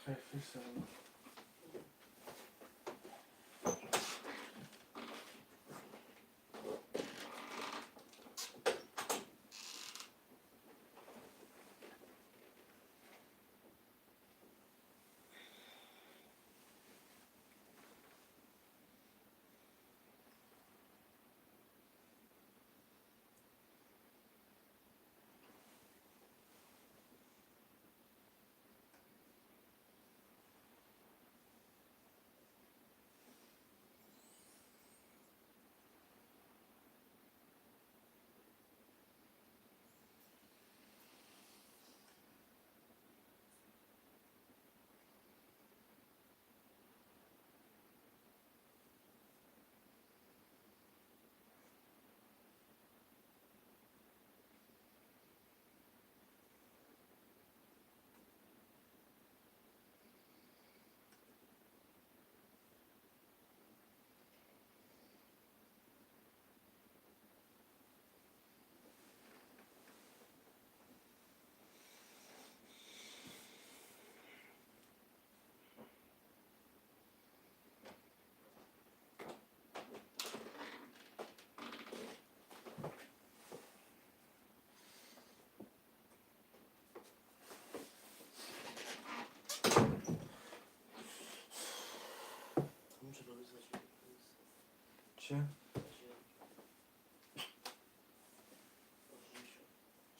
Кайфи. Чӣ?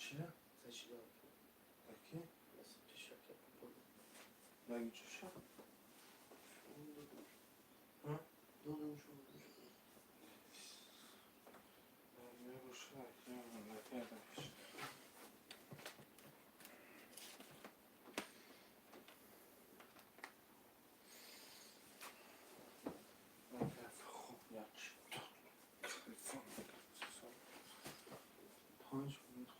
Чӣ? Таки? Лаги чуша? А? 5 минут.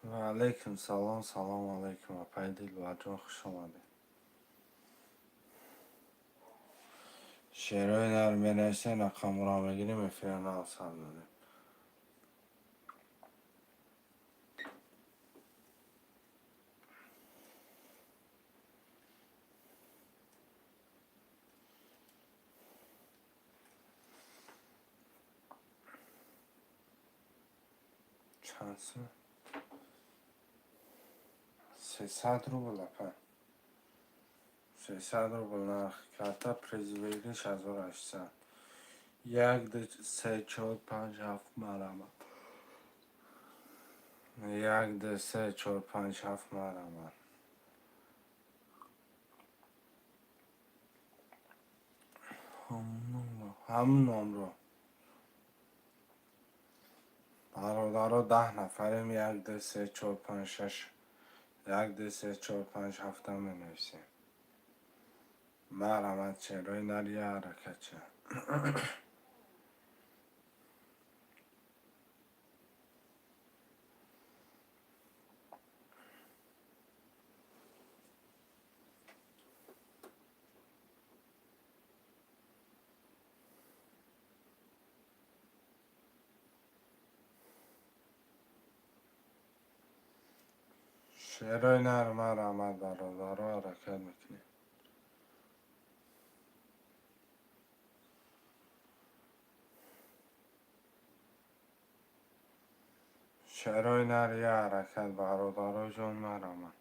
Ва алайкум салом, салом алайкум, апай Дилбарҷон, хуш омадед. Шерои нар менависем, рақамро мегирем, эфира нав сар додем. Чанд сум? 300 рубл, апа. 300 рубл нархи карта, приз выигрыш 1800. Як, ду, се, чор, панҷ, ҳафт, марҳамат. Як, ду, се, чор, панҷ, ҳафт, марҳамат. Ҳамун номро. Бародаро, 10 нафарем, як, ду, се, чор, панҷ, шаш, як, ду, се, чор, панҷ, ҳафта менависем. Марҳамат, шерои нар, я ҳаракатча. Шерои нар, марҳамат, бародаро, ҳаракат мекунем. Шерои нар я ҳаракат, бародаро ҷон, марамад.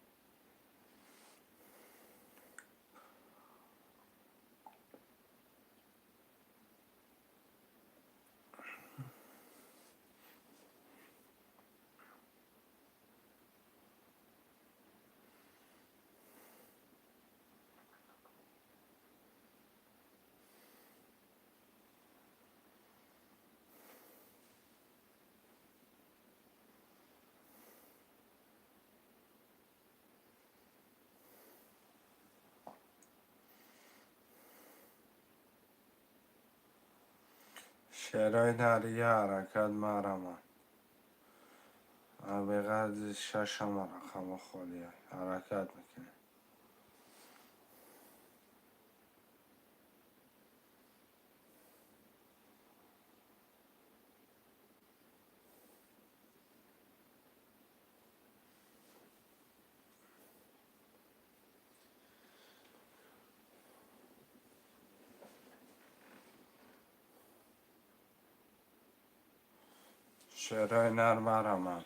Шерои нар я ҳаракат, марамад. Беғарзи шашама рақамҳо холия, ҳаракат мекунем. Шерои нар, марамад.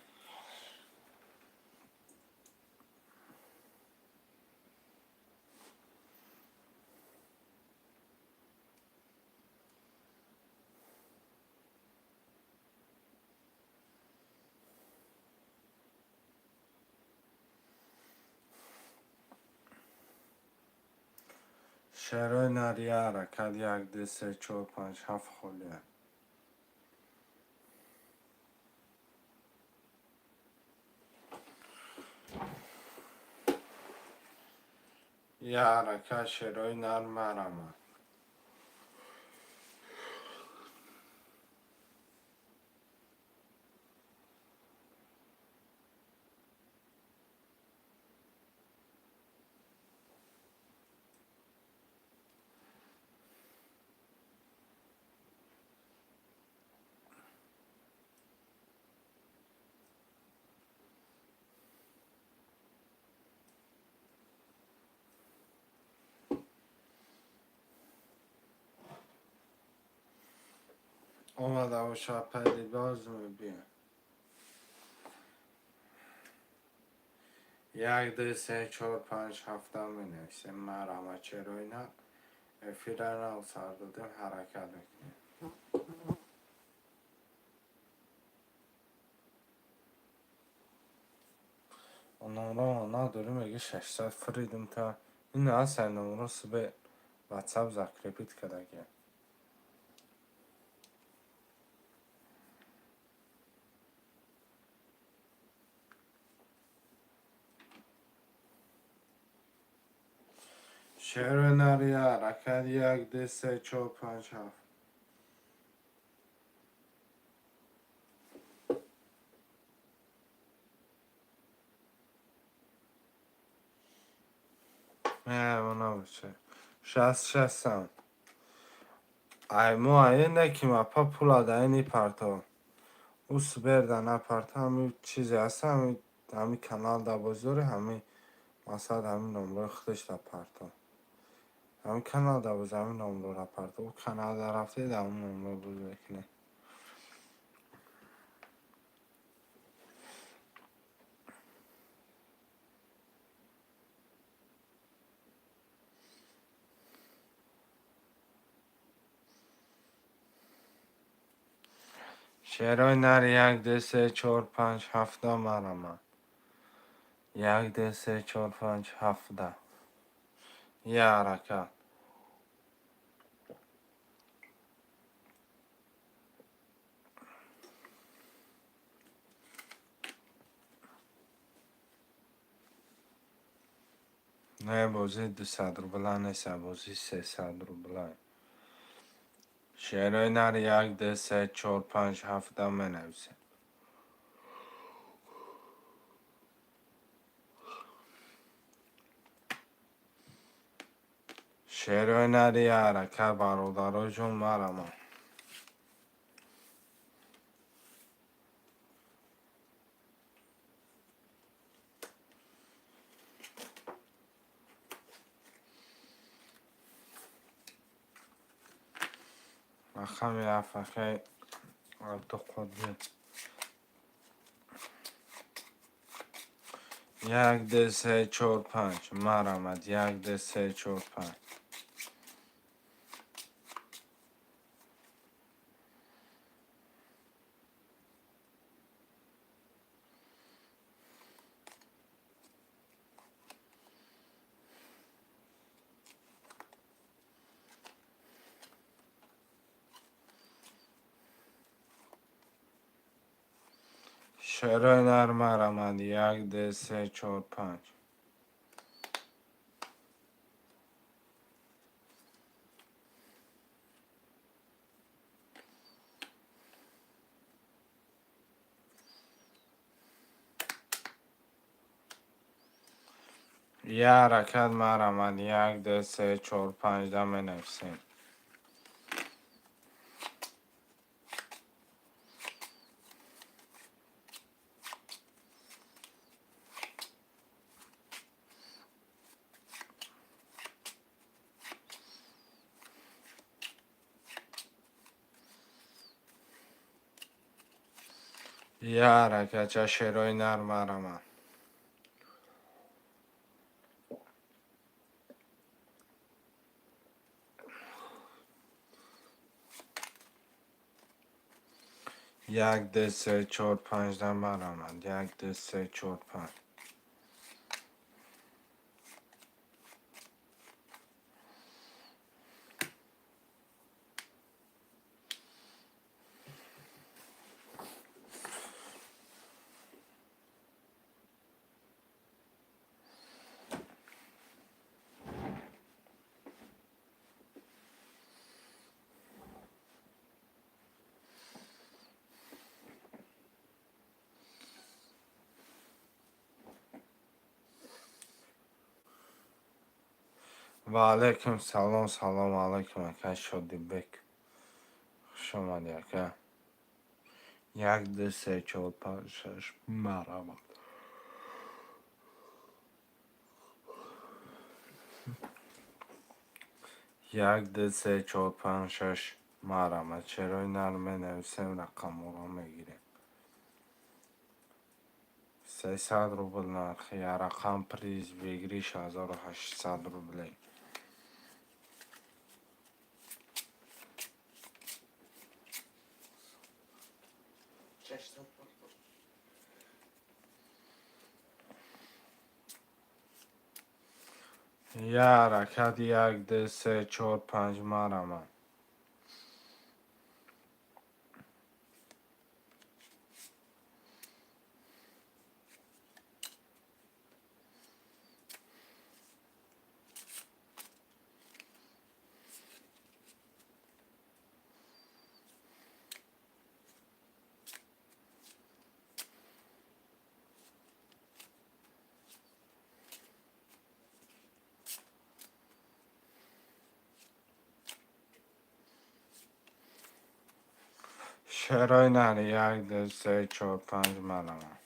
Шерои нар я ҳаракат, як, ду, се, чор, панҷ, ҳафт холия. Я ҳаракат, шерои нар, марамад. Омада бошад, пайдибоз мебиям. Як, ду, се, чор, панҷ, ҳафта менависем. Марҳамат, шерои нар. Эфира нав сар додем, ҳаракат мекунем. Номро надорем, меги 600 фиридум та ин ҳаст, номро субе ватсап закрепить кардагиям. Шерои нар я ҳаракат, як, ду, се, чор, панҷ, ҳафт. Меҳрубона бошед. 66-ам. Ай мо ае неким, апа, пула да ини парто. Ӯ сберда напарто, ҳами чизе ҳаст, ҳами канал да бозӣ дорӣ, ҳами масалан ҳами номрои худаш да парто. Ҳами канал да боз ҳами номрора парто. Ӯ канал да рафтед, ҳамун номро боз мекунед. Шерои нар, як, ду, се, чор, панҷ, ҳафта, марамад. Як, ду, се, чор, панҷ, ҳафта. Я ҳаракат. Не, бозии 200 рубла нест, бозии 300 рубла. Шерои нар, як, ду, се, чор, панҷ, ҳафта менависем. Шерои нар я ҳаракат, бародаро ҷон, марамад. Рақами ҳафт, акай Абдуқодир. Як, ду, се, чор, панҷ. Марамад. Як, ду, се, чор, панҷ. Шерои нар марамад. Як, ду, се, чор, панҷ. Як ҳаракат марамад. Як, ду, се, чор, панҷ. Да менависем. Як ҳаракатча шерои нар марамад. Як, ду, се, чор, панҷ. Да марамад. Як, ду, се, чор, панҷ. Ва алайкум салом, салом алайкум, ака Шодибек. Хуш омадӣ, ака. Як, ду, се, чор, панҷ, шаш. Марамад. Як, ду, се, чор, панҷ, шаш. Марамад. Шерои нар менависем, рақамҳоро мегирем. 300 рубл нархи, як рақам приз выигрыш 1800 рублей. 600 портал. Як ҳаракат, як, ду, се, чор, панҷ. Марамад. Шерои нар, як, ду, се, чор, панҷ. Марамад.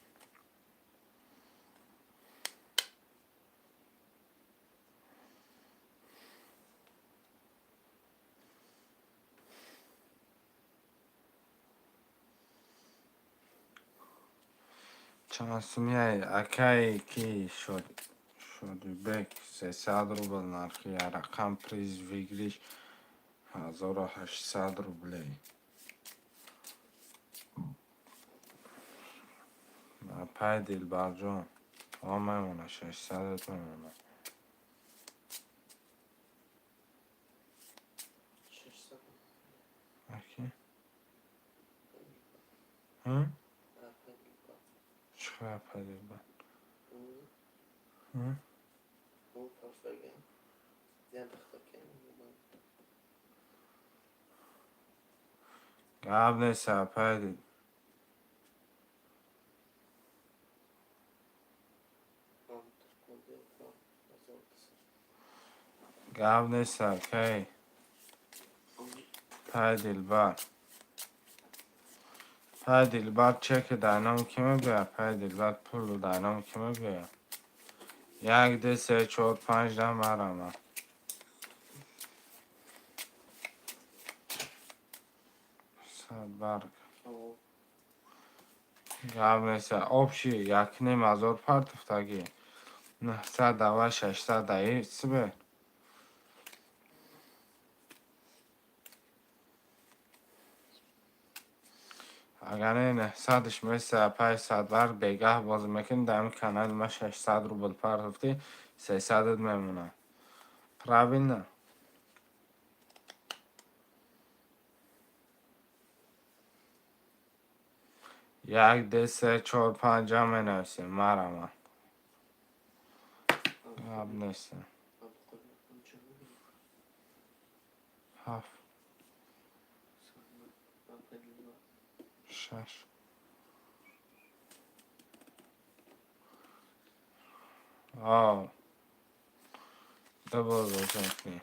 Чанд сумияй, акай ки Шодибек? 300 рубл нархи, як рақам приз выигрыш 1800 рублей. Апай Дилбарҷон, о мемона, 600 мемона. 600. Аки? Ҳм? Апай Дилбар. Чӣ хел, апай Дилбар? М, Ҳм? Ӯ парфаган. Я бихтакан. Гап нест, апай Дил. Ам туркунде па 1200. Гап нест, акай. Пай Дилбар. Пай Дилбар, чеки дар ки мебиёяд? Пай Дилбар, пулу дар ки мебиёяд? Як, ду, се, чор, панҷ. Да марамад. Сад барг. О, Гап нест, общий 1500 партофтагӣ. 900 ва 600 даи сибер. Агар не 900-ш меса пай садбар бегаҳ бозӣ мекунӣ, дар ҳамин канали ма 600 рубл партофтӣ, 300-ат мемонад. Правильно? Як, ду, се, чор, панҷа менависем. Марама. Гап нест. Абдуқодир панҷа мебинӣ? Ҳафт. Абдулло. Шаш. Ҳо. Ду бор бозӣ мекунӣ.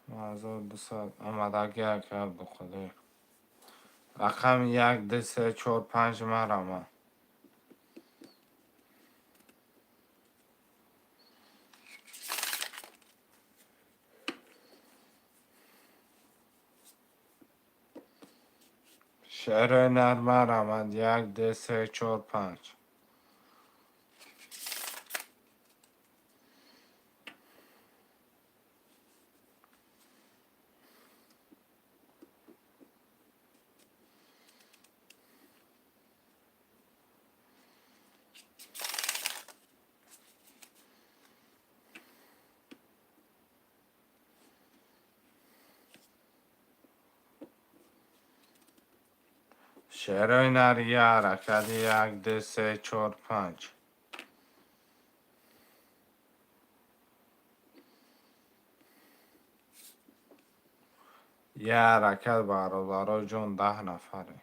1200 омадаги ака Абдуқодир. Рақами як, ду, се, чор, панҷ марама. Шеърои нар марамад. Як, ду, се, чор, панҷ. Шеърои нар я ҳаракати як, ду, се, чор, панҷ. Я ҳаракат бародаро ҷон, 10 нафаре.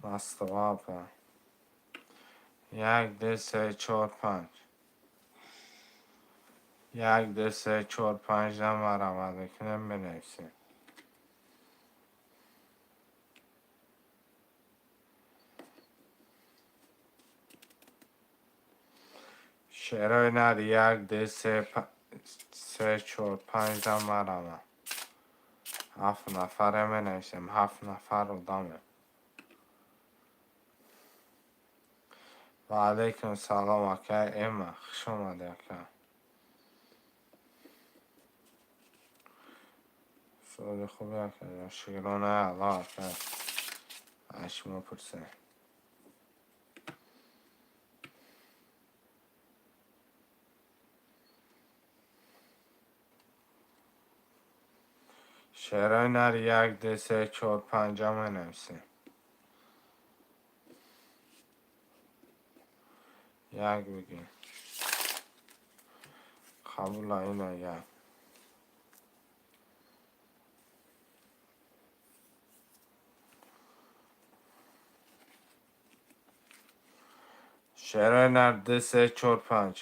Мастовапа. Як, ду, се, чор, панҷ. Як, ду, се, чор, панҷ намарамад мекунем, менависем. Шеърои нар як, ду, се, се, чор, панҷ намарамад. Ҳафт нафаре менависем, ҳафт нафар одаме. Ва алайкум салом, ака Эмма, хуш омадӣ, ака. Суоли хубе, ака. Шукронаи Аллоҳ, ака. Аз шумо пурсем. Шеърои нар як, ду, се, чор, панҷа менависем. Як бигӣ. Қабула ина як. Шеърои нар ду, се, чор, панҷ.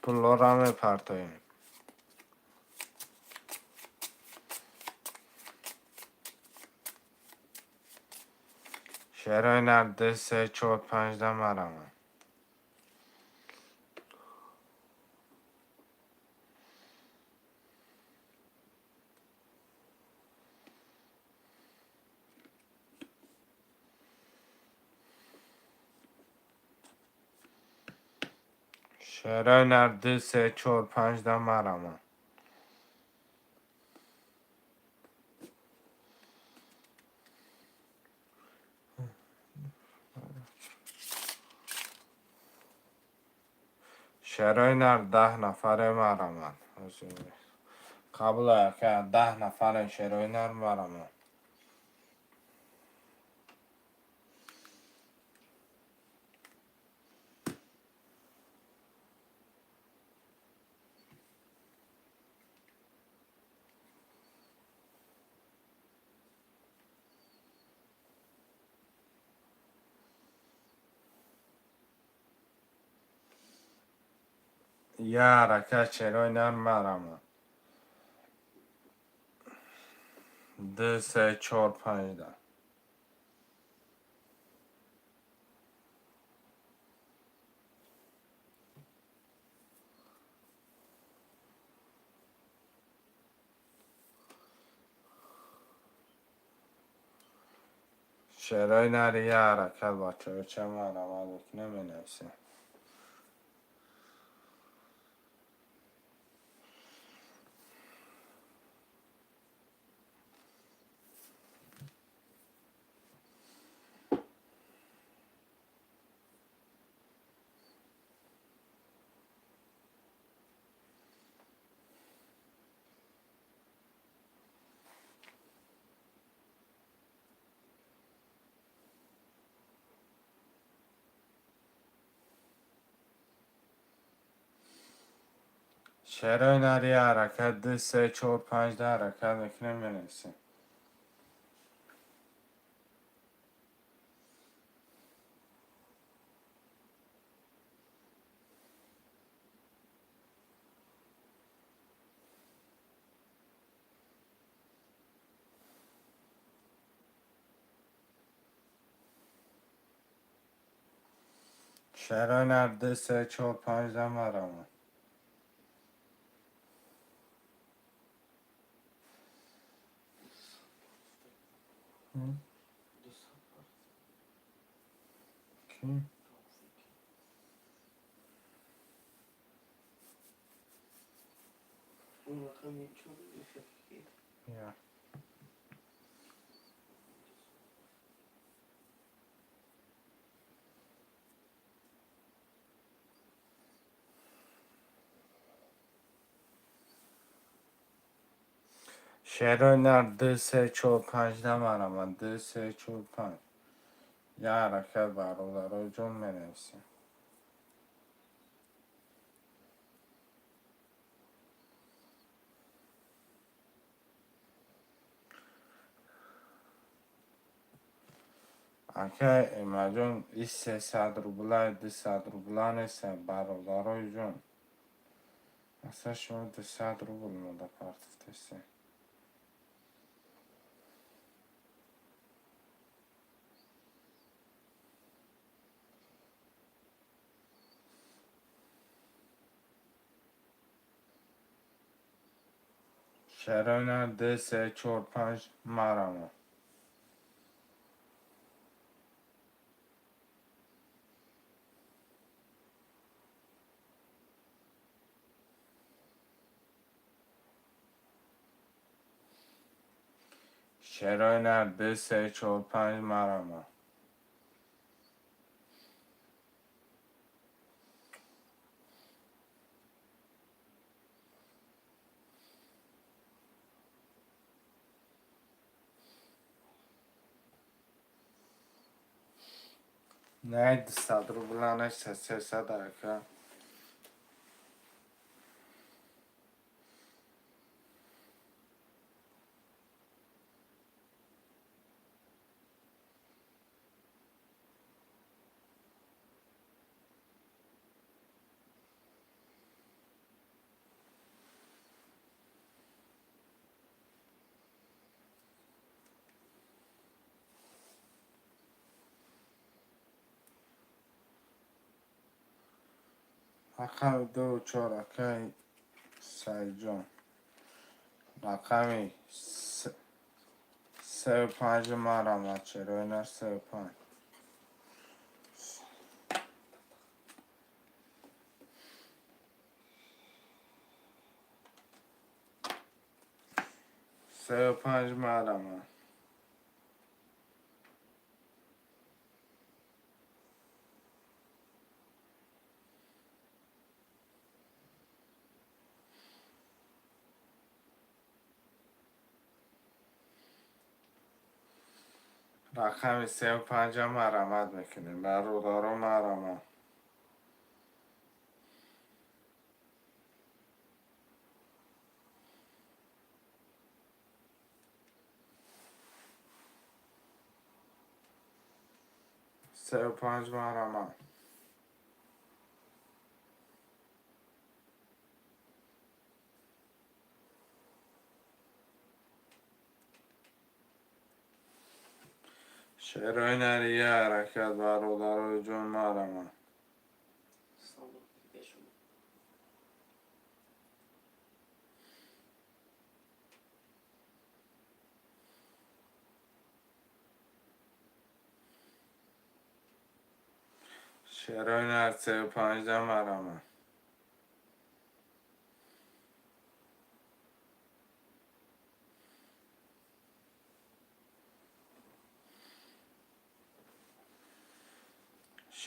Пулҳоро мепартоем. Шеърои нар ду, се, чор, панҷ намарамад. Шеърои нар ду, се, чор, панҷ намарамад. Шеърои нар 10 нафаре марамад. Қабула ака, 10 нафаре шеърои нар марамад. Я ҳаракат, шерои нар, марама. Ду, се, чор, панҷ да. Шерои нари, я ҳаракат, бачаҳо, ча марамад мекунем, менависем. Шерои нари, я ҳаракат, ду, се, чор, панҷ да ҳаракат мекунем, менависем. Шерои нар, ду, се, чор, панҷ да марама. 200 парт. Ки? Тавфиқ. Он рақами чор ки? Я. Шерои нар, ду, се, чор, панҷ да марама. Ду, се, чор, панҷ. Я ҳаракат, бародарои ҷон, менависем. Ака Эмаҷон, и 300 рубла, 200 рубла нест, бародарои ҷон. Аса шумо 200 рубл мода партофтесте. Шерои нар, ду, се, чор, панҷ марама. Шерои нар, ду, се, чор, панҷ марама. Не, 200 рубла нест, 300, ака. Рақами ду, чор, акаи Саидҷон. Рақами сею панҷи марама, шерои нар, сею панҷ. Сею панҷ марама. Рақами сею панҷа марамат мекунем. Бародаро, марама. Сею панҷ марама. Шерои нари я ҳаракат, бародарои ҷон, марама. Салом ба шумо. Шерои нар сею панҷда марама.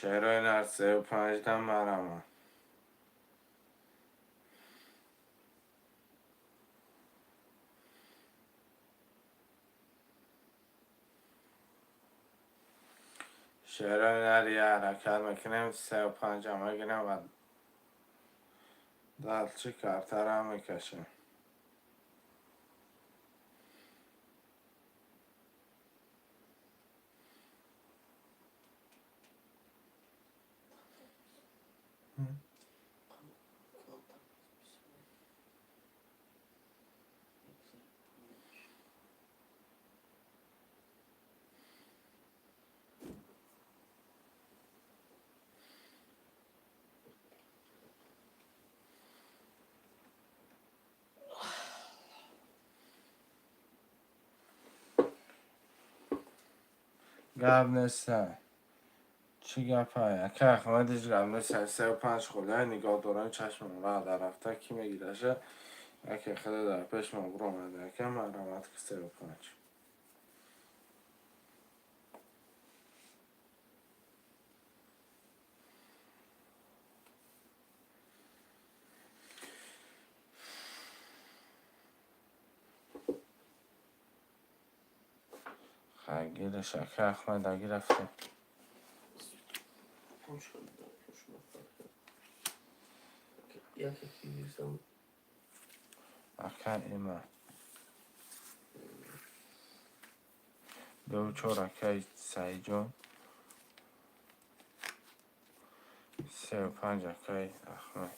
Шерои нар сею панҷда марама. Шерои нар я ҳаракат мекунем, сею панҷа мегирем ва далчи картара мекашем. Гап неста. Чӣ гапай? Ака Ахмад, ҳеҷ гап неста. Сею панҷ хӯрда, нигоҳ дорам, чашмам ра дар рафта, кӣ мегираша? Яке хеле дар пешмон биромада, ака, марҳамат, ки сею панҷ. Хай, гираш, ака Ахмад, гирафтем. Яке ки гирифтам. Ака има. Ду чор, акаи Саидҷон. Сею панҷ, акаи Ахмад.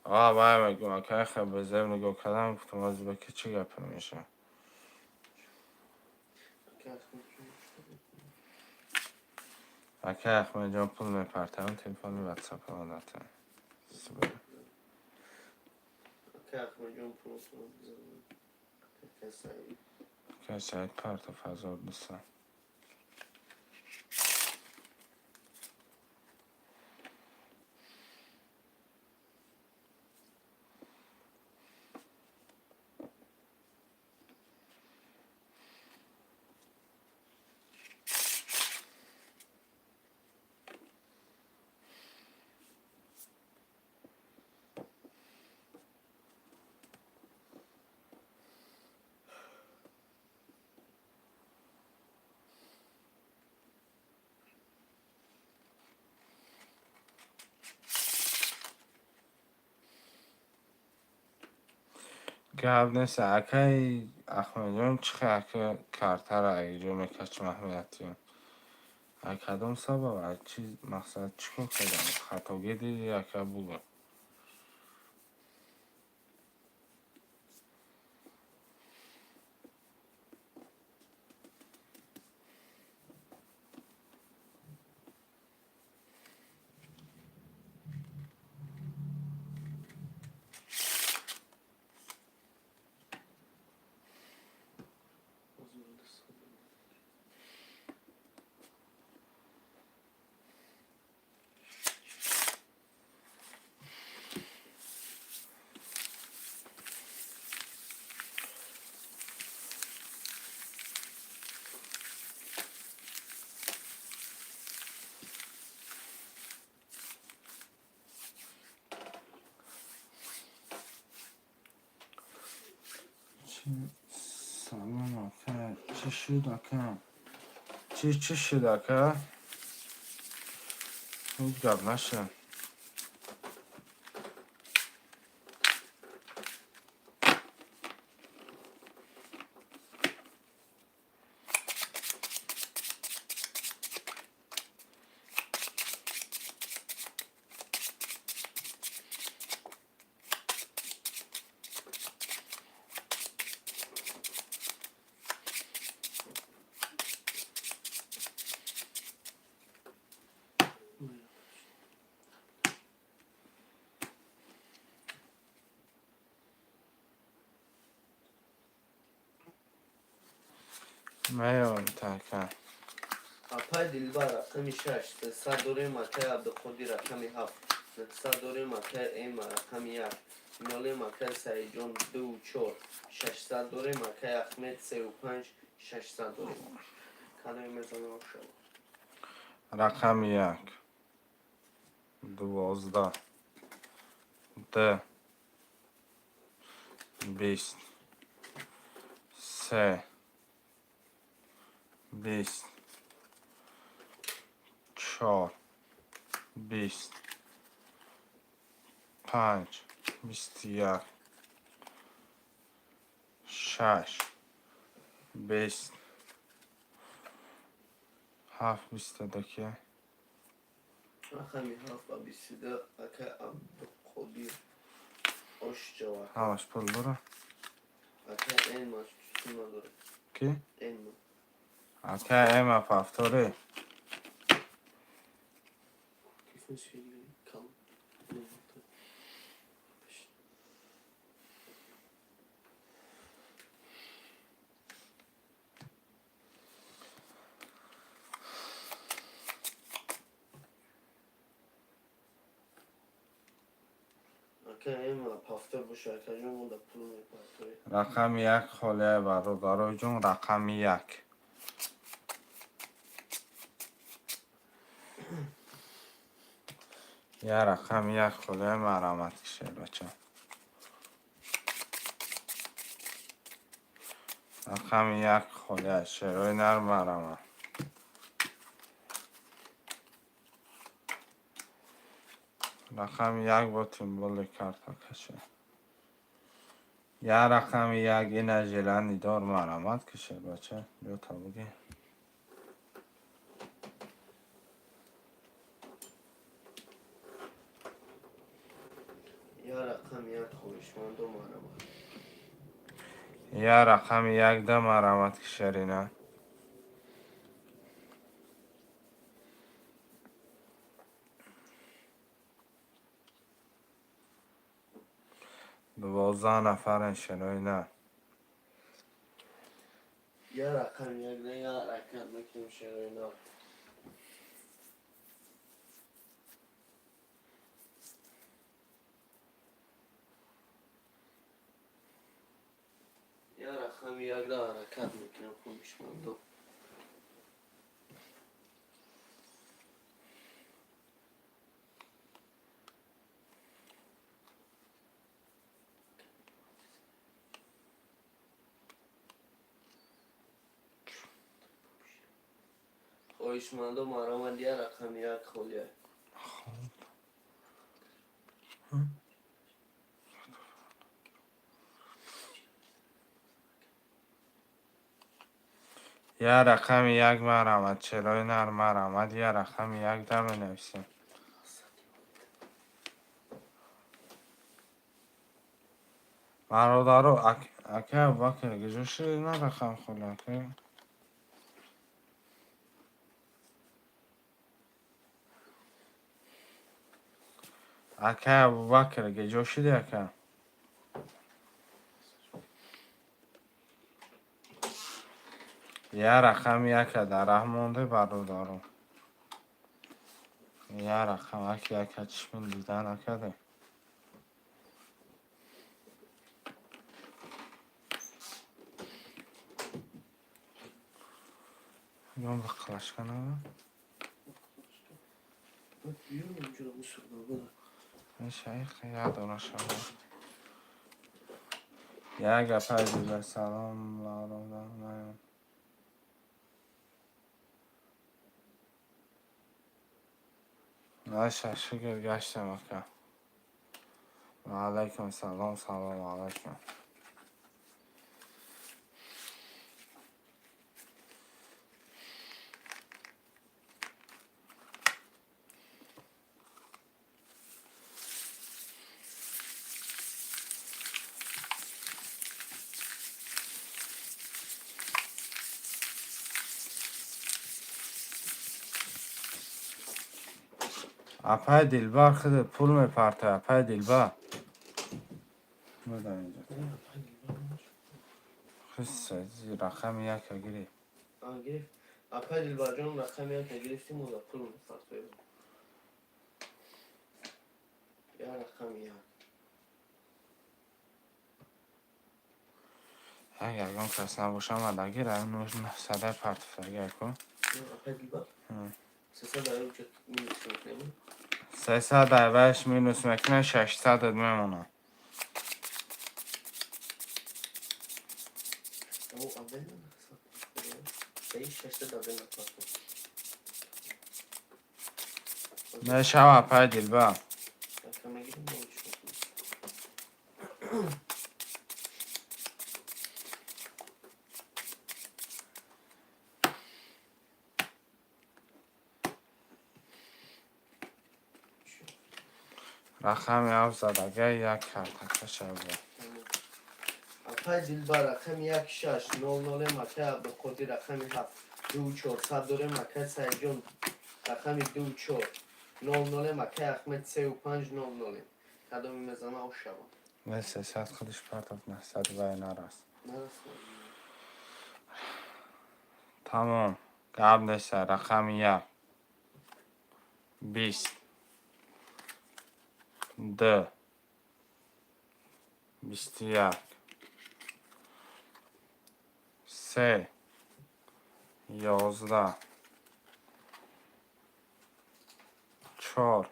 А, вай мегӯм, акаи хел безеб нигоҳ кардам, гуфтам, ҳозир ки чӣ гапе мешавад. Ака Ахмадҷон чӣ мекунад? Акаи Ахмадҷон пул мепартавам, телефони ватсапама датам. Ака Ахмадҷон пулотонро бизанад. Ака Саид. Акаи Саид партов 1200. Гап нест, акаи Ахмадҷон, чӣ хел ака картара иҷо мекашем аҳамиятиён? Ай кадом сабаб, ай чӣ мақсад, чӣ кор кардам? Хатогӣ диди, ака, бугӯ. 1200. Чӣ салом, ака, чӣ шуд, ака? Чӣ шуд, ака? Ҳеҷ гап нашуд. Меём така. Апай Дилбар рақами 6, 300 дорем, акай Абдуқодир рақами 7, 900 дорем, акай Эма рақами 1, нолем, акай Саидҷон 2 4, 600 дорем, акай Ахмед 3 5, 600 дорем. Кадоме мезанам шава? Рақами 1. 12. Д. 20. Се. 20. Чор. 20. Панҷ. 21. Шаш. 20. Ҳафт 22 ки? Рақами 7 ба 22, акай Абдуқодир. Ош ҷавоҳир. Ҳамаш пул дора? Акай Эма чӣ надорад? Ки? Эма. Акай Эма повтори. Телефон свиди кал. Акай Эма повтор боша, акаҷон, мо да пул мепартоем. Рақами 1 холия, бародарои ҷон, рақами 1. Я рақами 1 холия, марҳамат кишед, бача. Рақами 1 холия, шерои нар, марҳамат. Рақами 1 бо тимболи карта кашед. Я рақами 1 ина желани дор, марҳамат кишед, бача. Ё табуги. Я рақами 1 хоҳишмандо, марҳамат. Я рақами 1 да марҳамат кишед ина. 12 нафарен, шерои нар. Я рақами 1 да я ҳаракат мекунем, шерои нар. Я рақами 1 да ҳаракат мекунем, хоҳишмандо. Хоҳишмандо, марҳамат, я рақами 1 холия. Я рақами 1, марҳамат, шерои нар, марҳамат, я рақами 1 да менависем. Бародаро, ака Абубакр, куҷо шуд на рақам холи, ака? Акай Абубакр, куҷо шуди, ака? Я рақами яка дар раҳ монде, бародаро. Я рақам аки яка чишмин дида накарде. Ён бақлашка нава? Шайх я дона шава. Я гапай дила салом лародам. Наша шукр гаштам, ака. Ва алайкум салом, салом алайкум. Апай Дилбар, худ пул мепартай, апай Дилбар. Буда инҷо. Рақами яка гирӣ. Гирифт. Апай Дилбарҷон, рақами як гирифтим, мо пул партоем. Я рақами як. Як ягон кас набошам, адагира нӯҳсадай партофтаги ку. Апай Дилбар? 300 аю чет минус мекунем. 300 айваш минус мекунем, 600 мемонад. О, адена саи 600 адена партоф. Мешава, апай Дилбар. Рақам мегирим, мо чӣ мекунем? Рақами ҳафт задага як картака шава. Апай Дилбар, рақами як шаш нол нолем, акай Абдуқодир, рақами ҳафт ду чорсад дорем, акай Саидҷон, рақами ду чор нол нолем, акай Ахмед, сеу панҷ нол нолем. Кадоми мезана, ошава. Ве 300 худиш партофт, 900 вай нарас. Нарасад. Тамом, гап неста. Рақами як 20, д 21, се 11, чор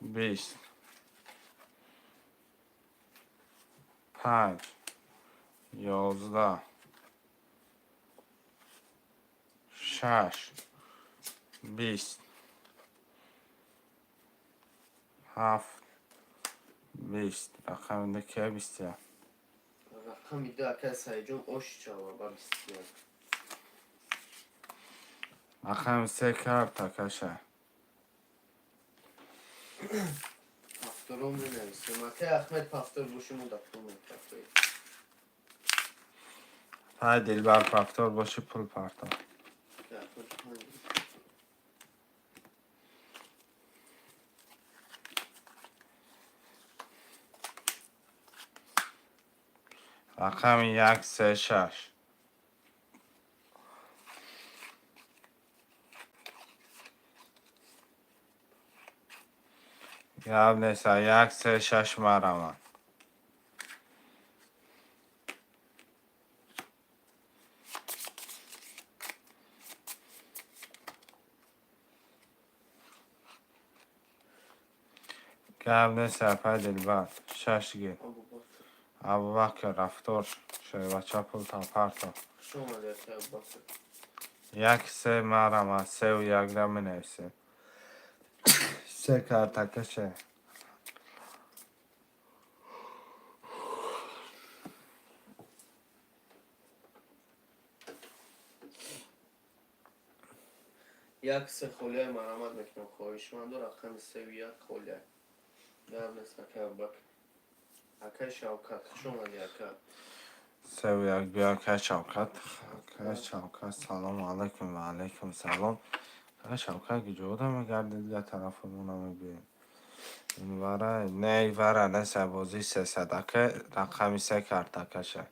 20, панҷ 11, шаш 20, ҳафт 20. Рақами ду кия 21? Рақами ду акай Саидҷон, ош чава ба 21. Рақами се карта каша. Повтором менависем. Акай Ахмед, повтор боши, мо да пул мепартоем. Ҳай, Дилбар, повтор боши, пул парто. Акай Ахмед панҷ. Рақами як се шаш. Гап неста, як се шаш марамад. Гап неста, апай Дилбар, шаш гир. Абубакр. Абубакр рафтор шоибача, пул парто. Хуш омадӣ, акай Абубакр. Як се марамад, сеу якда менависем. Се картакаше. Як се холияй марамат мекунам, хоҳишманду, рақами сеу як холияй. Гап нест, акай Абубакр. Акай Шавкат, хуш омадӣ, ака. Сеу як биё, акай Шавкат. Акай Шавкат, салому алайкум. Ва алайкум салом. Акай Шавкат, куҷода мегардид, га тарафамон намебиёед? Вара не, вара неста, бозии сесадака, рақами се картакаша.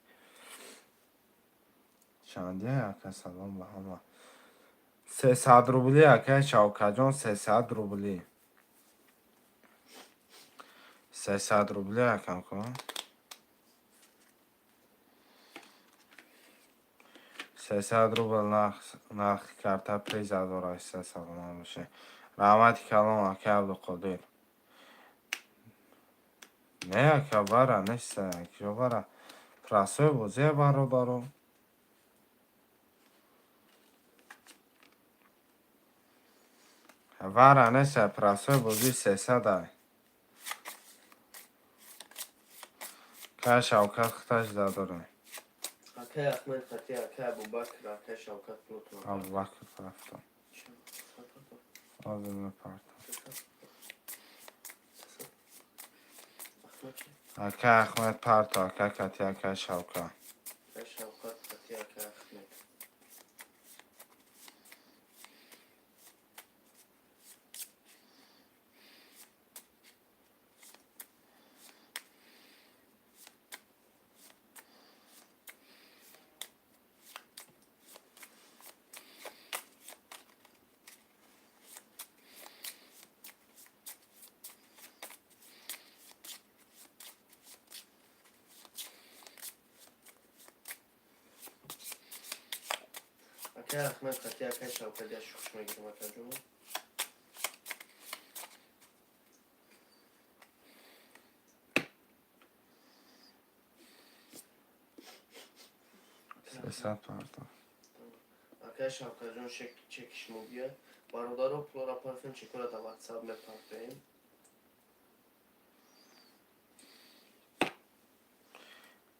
Чандия, ака? Салом ба ҳама. 300 рубли, акай Шавкатҷон, 300 рубли. 300 рубли, акам ку. 300 рубл нархи карта, приз 1800. Саломат бошед. Раҳмати калон, акай Абдуқодир. Не, ака, вара неста, киҷо вара? Простой бозия, бародаро. Вара неста, простой бозӣ 300-ай. Кай Шавкат хиташ задорем. Акай Ахмед хати акай Абубакр, акай Шавкат пулотон. Абубакр рафтам. Ҳозир мепартам. Ахмед чи? Акай Ахмед парто, ака кати акай Шавкат. Акай Шавкат хати акай Ахмед. Акай Ахмед қати акай Шавкат я шухш мегирам, акаҷон. 300 парто. Акай Шавкатҷон, чеки шумо бия. Бародаро, пулора партоем, чекора дар WhatsApp мепартоем.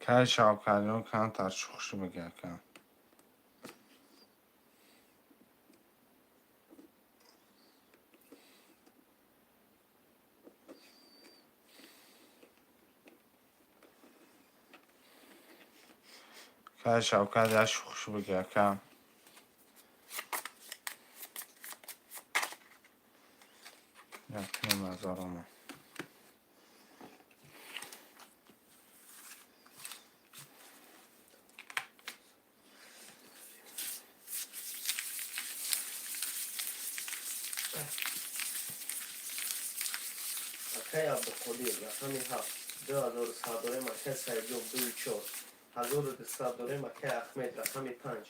Кай Шавкатҷон камтар шухш бигир, ака. Кай Шавкат як шухш бигир, ака. Якним ҳазор омад. Акай Абдуқодир, рақами ҳафт, 2100 дорем. Акай Саидҷон, дую чор, 1200 дорем. Акай Ахмед, рақами панҷ,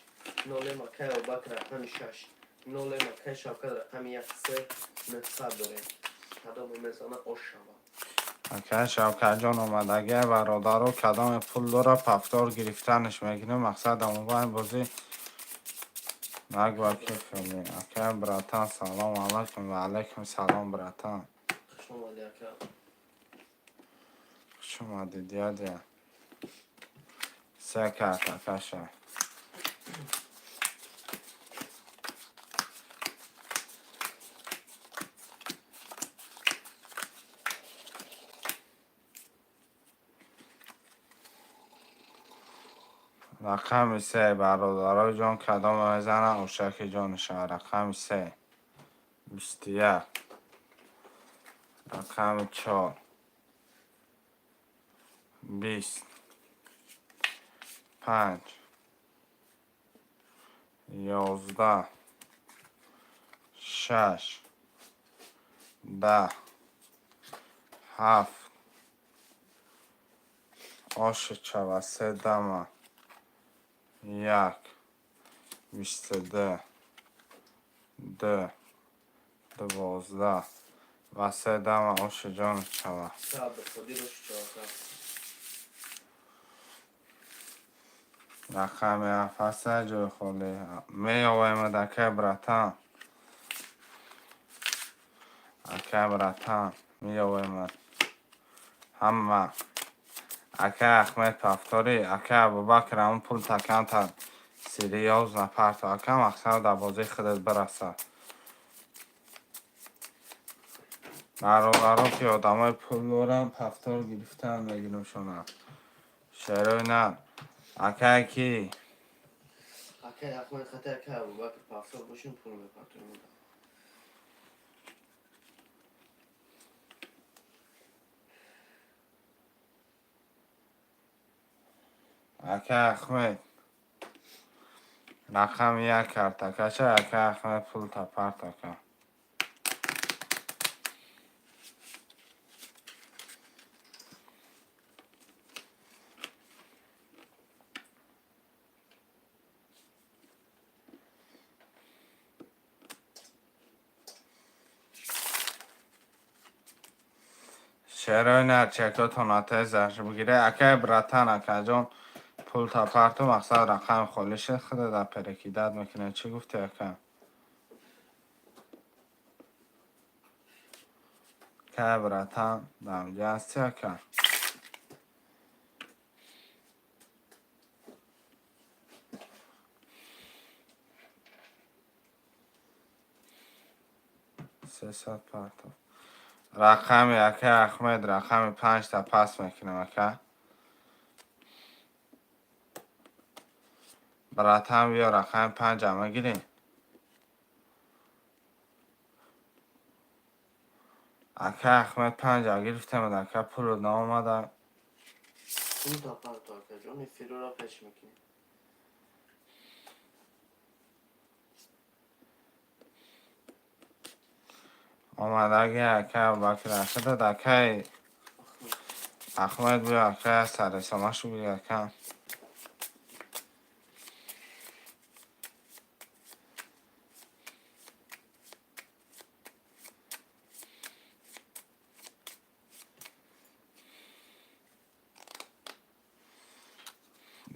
нолем. Акай Абубакр, рақами шаш, нолем. Акай Шавкат, рақами як, се, 900 дорем. Кадоме мезана, ош шава. Акай Шавкатҷон омадагия, бародаро, кадоме пул дора, повтор гирифтанаш мегирем. Мақсад амобайн бозӣ нагва ки хеле. Акай братан, салом алайкум. Ва алайкум салом, братан. Хуш омадӣ, ака. Хуш омадӣ, дядя. Се карт, акаша. Рақами се, бародарои ҷон, кадоме мезанад, ошаки ҷониша. Рақами се, 21. Рақами чор, 20. Панҷ, 11. Шаш, 10. Ҳафт, оши чава. Се дама. Як, 22. Ду, 12 ва се дама. Оши ҷони чава. Акай Абдуқодир, оши чава, ака. Рақами ҳафт ҳаста ҷои холӣ меёвемад, акай братан. Акай братан, меёвемад ҳама. Акай Ахмед, повтори. Акай Абубакр, ҳамн пул такамтар серьёзно парто, ака. Мақсад дар бозии худат бирасад. Бародаро, ки одамои пул доранд, повтор гирифтан мегирам-шона. Шерои нар, акай ки? Акай Ахмед қати акай Абубакр повтор бошем, пул мепартоем. Акай Ахмед, рақами як карт, акача. Акай Ахмед, пул тапарт, ака. Шерои нар, чекотон атезаш бигире. Акай братан, акаҷон, пул тапарту. Мақсад рақами холӣ шуд, худат перекидать мекунед. Чӣ гуфтӣ, ака? Кай братан, дамҷа ҳастӣ, ака? 300 партов. Рақами акай Ахмед, рақами панҷта пас мекунем, ака. Братан, биё, рақами панҷа мегирӣ? Ака Ахмед, панҷа гирифтемад, ака, пулу наомада. Пул тапарто, акаҷон, эфирора пеш мекунем. Омадаги, ака Абубакр ашадад. Акай Ахмед, биё, ака, саресомашу бигир, ака.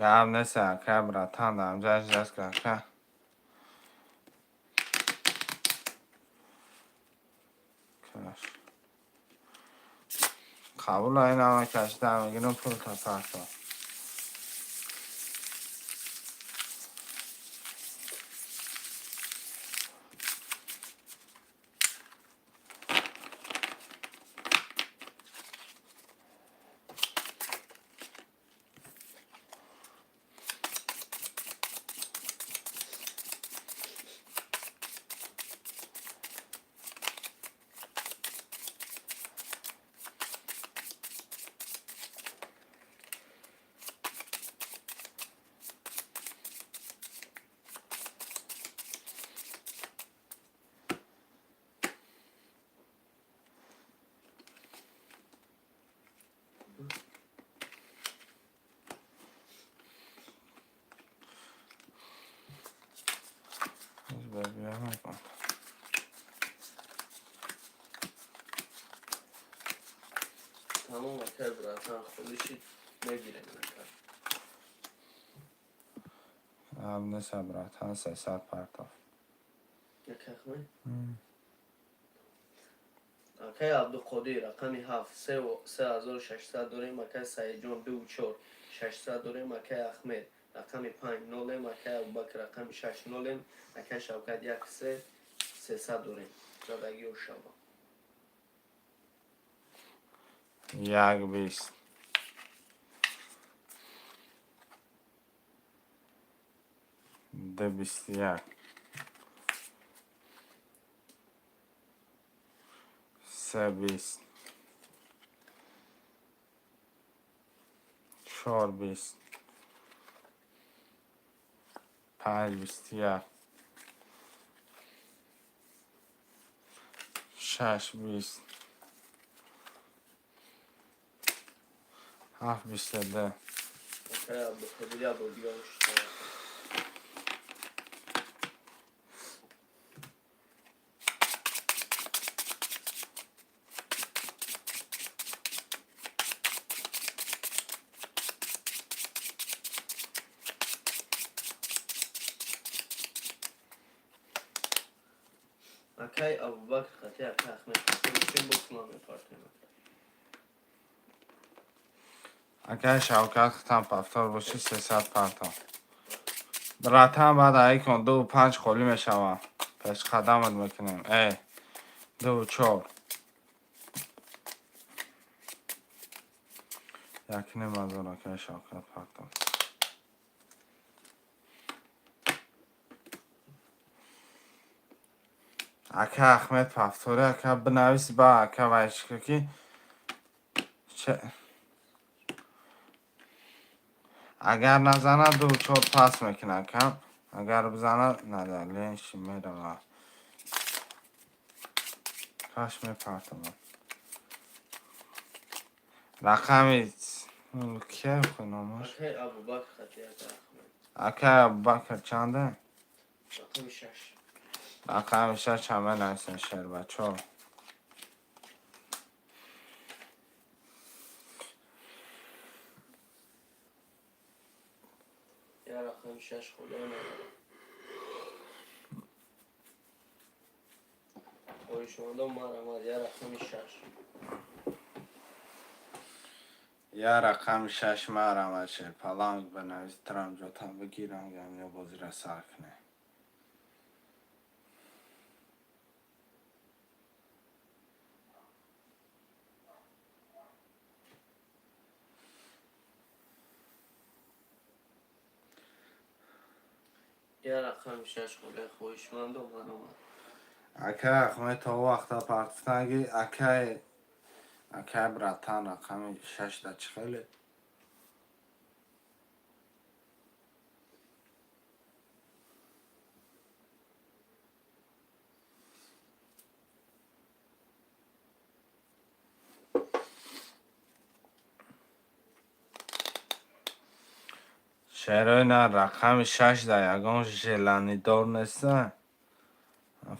Гап нест, ака, братан, дар ҳамҷа жест ака. Каш. Қабул ин ҳама кашида мегирам пул та парто. Тамом, акай, братан, холиши мегирем, ака. Гап нест, братан, 300 партов. Акай Ахмед? Акай Абдуқодир рақами ҳафт 3600 дорем, акай Саидҷон дуву чор 600 дорем, акай Ахмед рақами панҷ нолем, акай Абубакр рақами шаш нолем, акай Шавкат як се 300 дорем. Задагиё шава. 1,20. 2,21. 3,20. 4,20. 5,21. 6,20. 7,22. Акай Абдуқодир як бор дига ошта. Акай Абубакр қати акай Ахмед холишем, бо пула мепартем. Акай Шавкат, хитам повтор боши, 300 партов. Братан, баъд айкон дуву панҷ холӣ мешавам. Пешқадамат мекунем. Э, дуву чор. 1,5 ҳазор акай Шавкат партов. Ака Ахмед повтори, ака бинавис ба ака вайшка ки агар назанад дуву чор пас мекунад кам, агар бизанад нада ленши меравад. Каш мепартамад. Рақами кия номаш? Акай Абубакр қати акай Ахмед. Акай Абубакр чанда? Рақами шаш. Рақами шаш ҳама нависен шербачо. Я рақами шаш худо надорам. Хоҳишмандон марамад, я рақами шаш. Я рақами шаш марамад шерпаланг бинавис трам ҷотам бигирам гам ё бозира сар кунем. Я рақами шаш худои хоҳишмандон марамад. Акай Ахмед то вақта партифтан ки акай братан рақами шашда чӣ хеле шерои на рақами шашда ягон желанидор неста,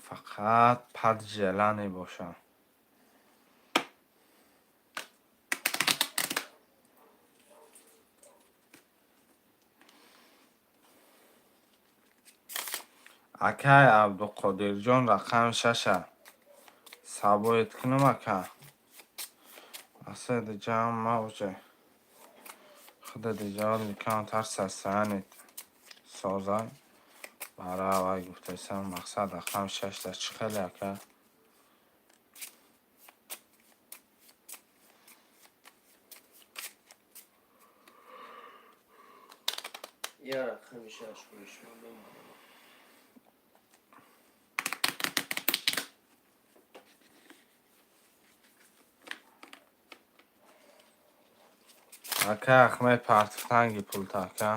фақат пад желани бошад. Акай Абдуқодирҷон, рақами шаша сабоет кунам, ака. Асад ҷам мавҷа. Худа диҷавол камтар сасаянед созай. Бара вай гуфтасам, мақсад рақами шашда чӣ хеле, ака? Я рақами шаш хоҳишмандам. Ака Ахмед, партифтанги пулта, ака.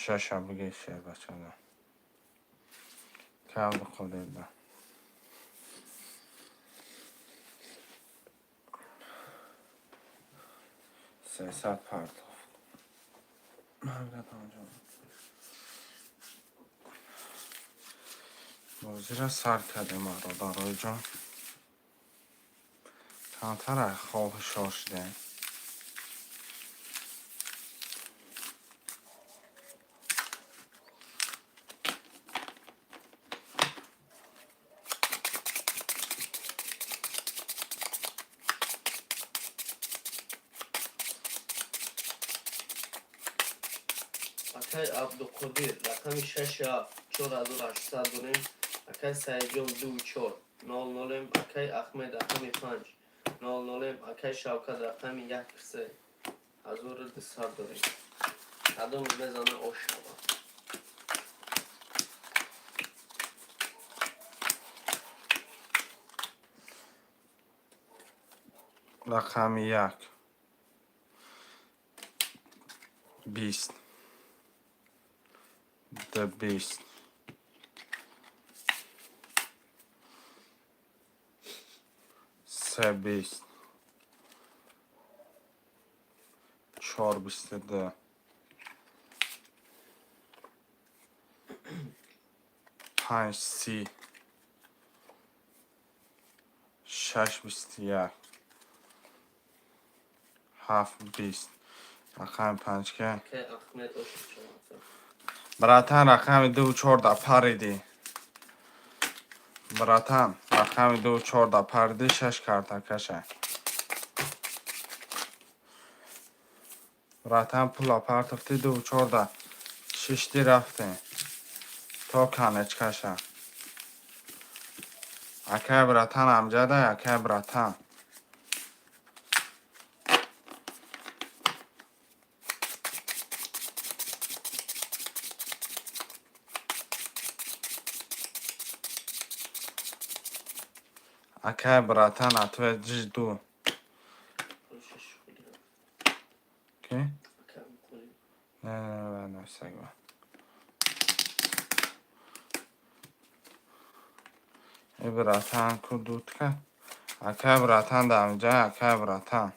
Шаша бигир, шербачада. Ака Абдуқодирда. 300 партофт. Бозира сар кардем, бародарои ҷон. Камтар хоб ҳушёр шудем. Акай Абдуқодир, рақами шаши ҳафт, 4800 дорем. Акай Саидҷон, дуву чор, нол нолем. Акай Ахмед, рақами панҷ, нол нолем. Акай Шавкат, рақами як, се, 1200 дорем. Кадом мезана, ош шава. Рақами як. 20. Д 20. Се 20. Чор 22. Панҷ 30. Шаш 21. Ҳафт 20. Рақами панҷ ке? Акай Ахмед, ош шава. Братан, рақами дуву чорда паридӣ. Братан, рақами дуву чорда паридӣ, шаш карта каша. Братан, пула партофтӣ, дуву чорда шишти рафтем. То конечкаша. Акай братан амҷадай, акай братан. Акай братан, ответ жду. Шаш хули. Ки? Акай Абдуқодир. Не, не, не, не, не, братан ку дудка. Акай братан дамҷа, акай братан.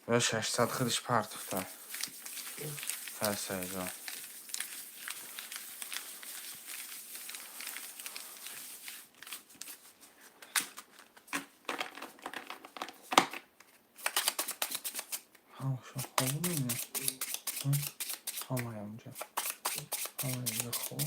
Ё 600 худиш партофта. Ҳай. Ҳамашон хоб мебинам. Ҳамаи онҷа. Ҳамаи инҷа хоб.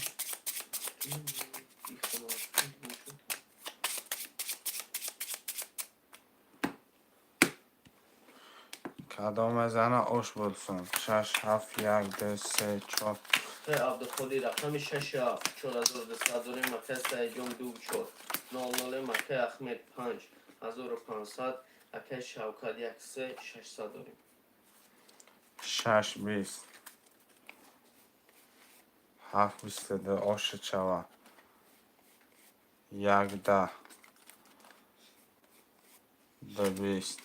Кадоме зана, ош булсун. Шаш, ҳафт, як, ду, се, чор. Акай Абдуқодир, рақами шаши ҳафт, 4200 дорем. Акай Саидҷон, дуву чор, нол нолем. Акай Ахмед, панҷ, 1500. Акай Шавкат, як, се, 600 дорем. Шаш 20. Ҳафт 22, оши чава. Як 10. Ду 20.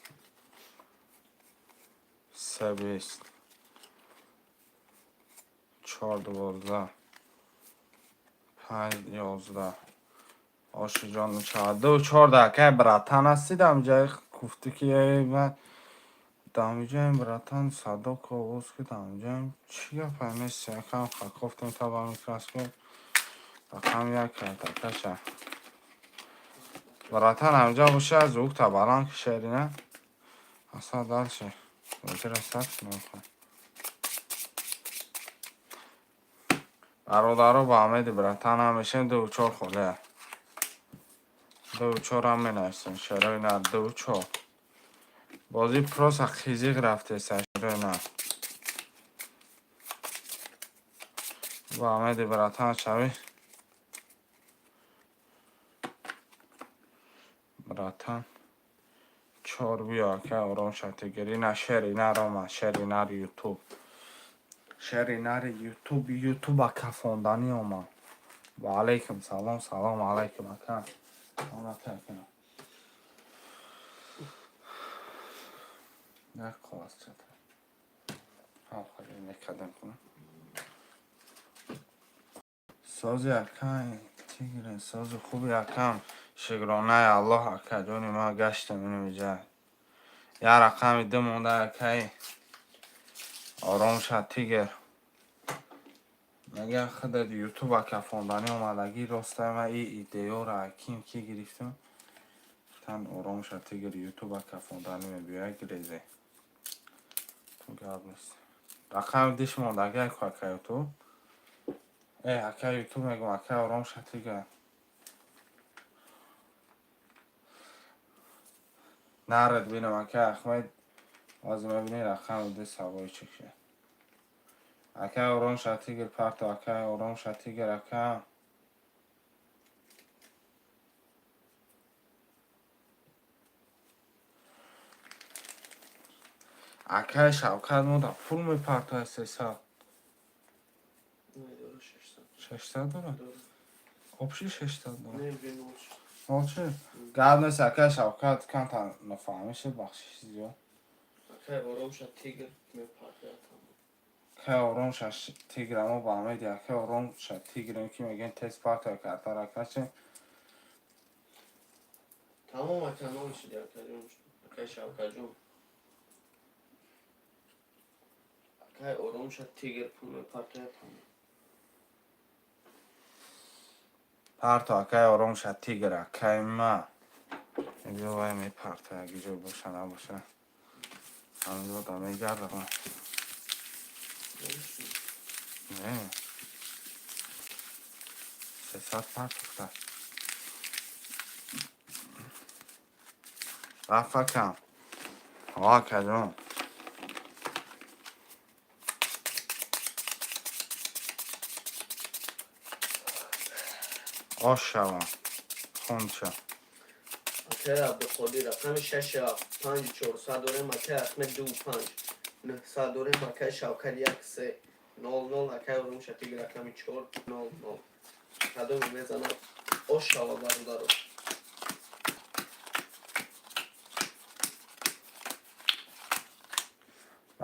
Се 20. Чор 12. Панҷ 11. Ошиҷон чава. Ду чорда, акай братан ҳастӣ дамҷаи гуфтӣ ки эй ман дамҷаем, братан, садо ку, овоз ки дамҷаем. Чӣ гапа нест, якам кофтем та ба микроскоп. Рақам як карта каша. Братан, ҳамҷа боша, звук та баланд ки шери, на? Аса дальше. Бозира сар намехоҳам. Бародаро, ба Ҳамеди братан ҳам мешем, дуву чор холия. Дуву чор ҳам менависем. Шерои нар, дуву чор. Бозӣ просто қизиқ рафтеса, шерои нар. Ба Ҳамеди братан шавӣ. Братан. Чор биё, ака ором шатигирӣ на шери нар омад, шери нар ютуб. Шери нари ютуб, ютуба кафонданӣ омад. Ва алайкум салом, салом алайкум ака. Саломат ака. Як қоғаз чата. Ҳа, мекардем кунам. Сози ака, тигре, сози хуби акам. Шукронаи Аллоҳ, ака ҷони ман, гаштам инамиҷа. Як рақами ду монда, акаи ором шад тигр. Мегӯяд худат ютуба кафонданӣ омадагӣ, ростай ман и идеёро аким ки гирифтам. Тан ором шад тигр ютуба кафонданӣ мебиёяд гирезе. Ту гап нест. Рақами диш мондагӣ аку ака ютуб. Э, ака ютуб мегӯм, ака ором шад тигр. Нарад бинам ака Ахмед. Ҳозир мебинӣ рақами ду савои чӣ шуд. Ака ором шад тигр парто, ака ором шад тигр, ака. Акаи Шавкат мода пул мепартояд 300. Не, дора 600. 600 дора? Дора. Общий 600 дора? Не, бе нол шуд. Нол шуд? Гап нест, акаи Шавкат камтар нафаҳмӣ шуд, бахшиши зиёд. Акай ором шад тигр мепартояд тамом. Акаи ором шад тигр, мо ба Ҳамеди акаи ором шад тигрем ки мегӯем тез партоя картара акачи. Тамом ака, нол шуд, акаҷон. Акай Шавкатҷон. Акай ором шад тигр пул мепартояд тамом. Парто, акаи ором шад тигр, акаи ма. Биё вай мепартоя, гиҷо боша набоша. Ҳаминҷо да мегардам. Не. 300 партохта. Рафт акам. Ҳо, акаҷон. Ош шавам. Хунча. Акай Абдуқодир рақами шаш ҳафт панҷ чорсад дорем, акай Ахмед ду панҷ нӯҳсад дорем, акай Шавкат як се нол нол, акай ором шад тигр рақами чор нол нол. Кадоме мезанад ош шава бародаро.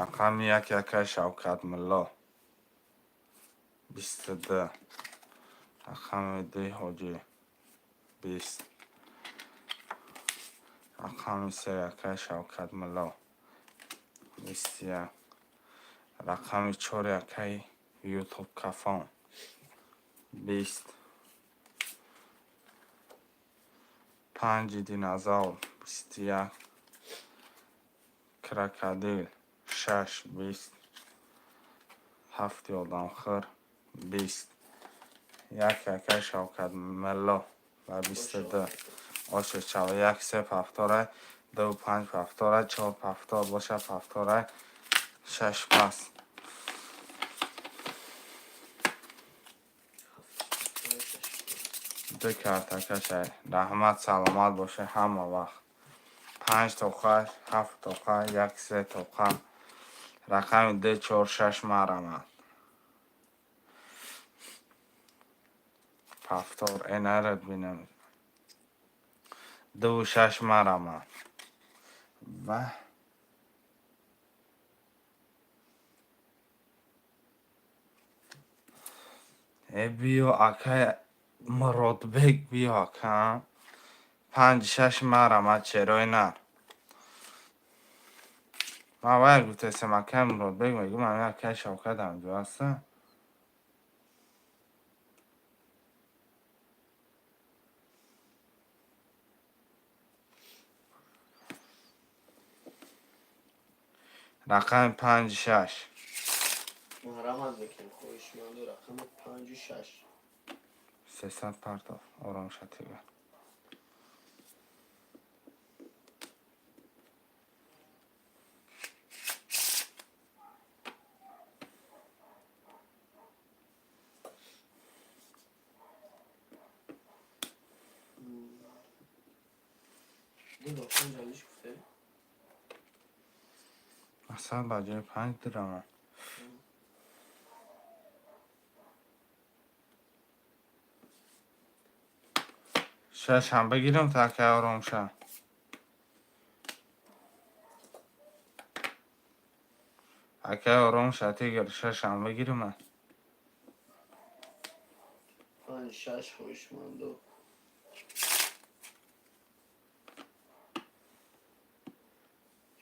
Рақами як, акаи Шавкат Мулло. 22. Рақами ду Ҳоҷӣ. 20. Рақами се акаи Шавкат Мулло. 21. Рақами чор акаи Ютуб кафон. 20. Панҷи динозавр. 21. Крокодил. Шаш 20. Ҳафти одамхӯр. 20. Як акаи Шавкат Мулло ва 22. Оше чава як се пафторай, ду панҷ пафторай, чор пафтор боша пафторай, шаш пас. Ду картакашай. Раҳмат, саломат боша ҳама вақт. Панҷ тоқа, ҳафт тоқа, як се тоқа. Рақами ду чор шаш марамад. Пафтор э нарад бинам. Дуву шаш марамад. Ва э биё акай Муродбек биё ака. Панҷ шаш марамад черои нар. Ман вай гуфтесам акай Муродбек мегӯм ами акай Шавкат ҳамҷо ҳаста. Рақами панҷ шаш. Маҳрамат мекунем, хоҳишманду, рақами панҷу шаш. 300 партов, ором шатига. Ду ба панҷ алиш гуфтем. Масалан, ба ҷои панҷ дирама. Шашам бигирам, та акай ором ша. Акай ором ша, тигр, шашам бигирам. Панҷ шаш, хоҳишманду.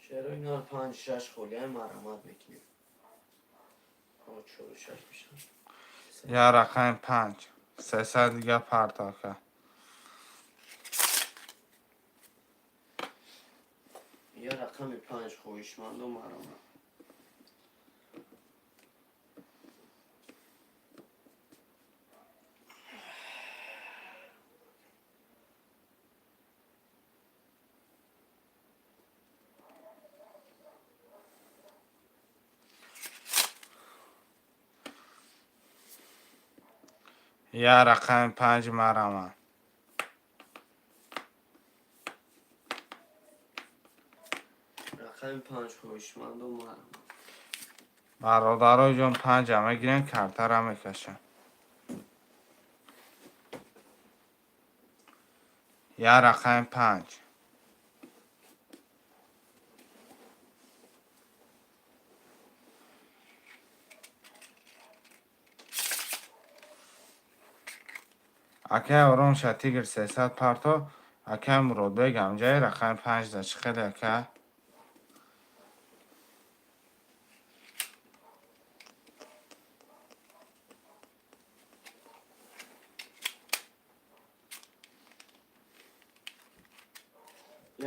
Шерои нар, панҷ шаш холиай, марҳамат мекунем. Чору шаш мешавад. Я рақами панҷ. 300 дига парто, ака. Я рақами панҷ, хоҳишманду, марҳамат. Я рақами панҷ, марҳамат. Рақами панҷ, хоҳишманду, марҳамат. Бародарои ҷон, панҷа мегирем, картара мекашам. Я рақами панҷ. Акай ором ша, тигр, 300 парто. Акай Муродбек, ҳамҷаи рақами панҷ да чӣ хеле, ака?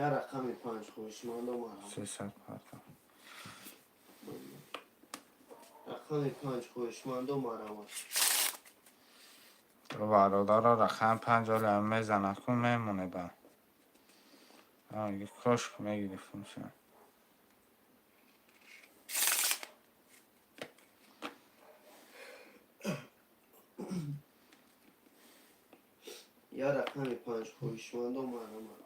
Я рақами панҷ, хоҳишманду, марҳамат. 300 парто. Рақами панҷ, хоҳишманду, марҳамат. Бародаро, рақами панҷ оли ҳам мезанад ку, мемоне ба. Кош мегирифтем ша. Я рақами панҷ, хоҳишманду, марҳамат.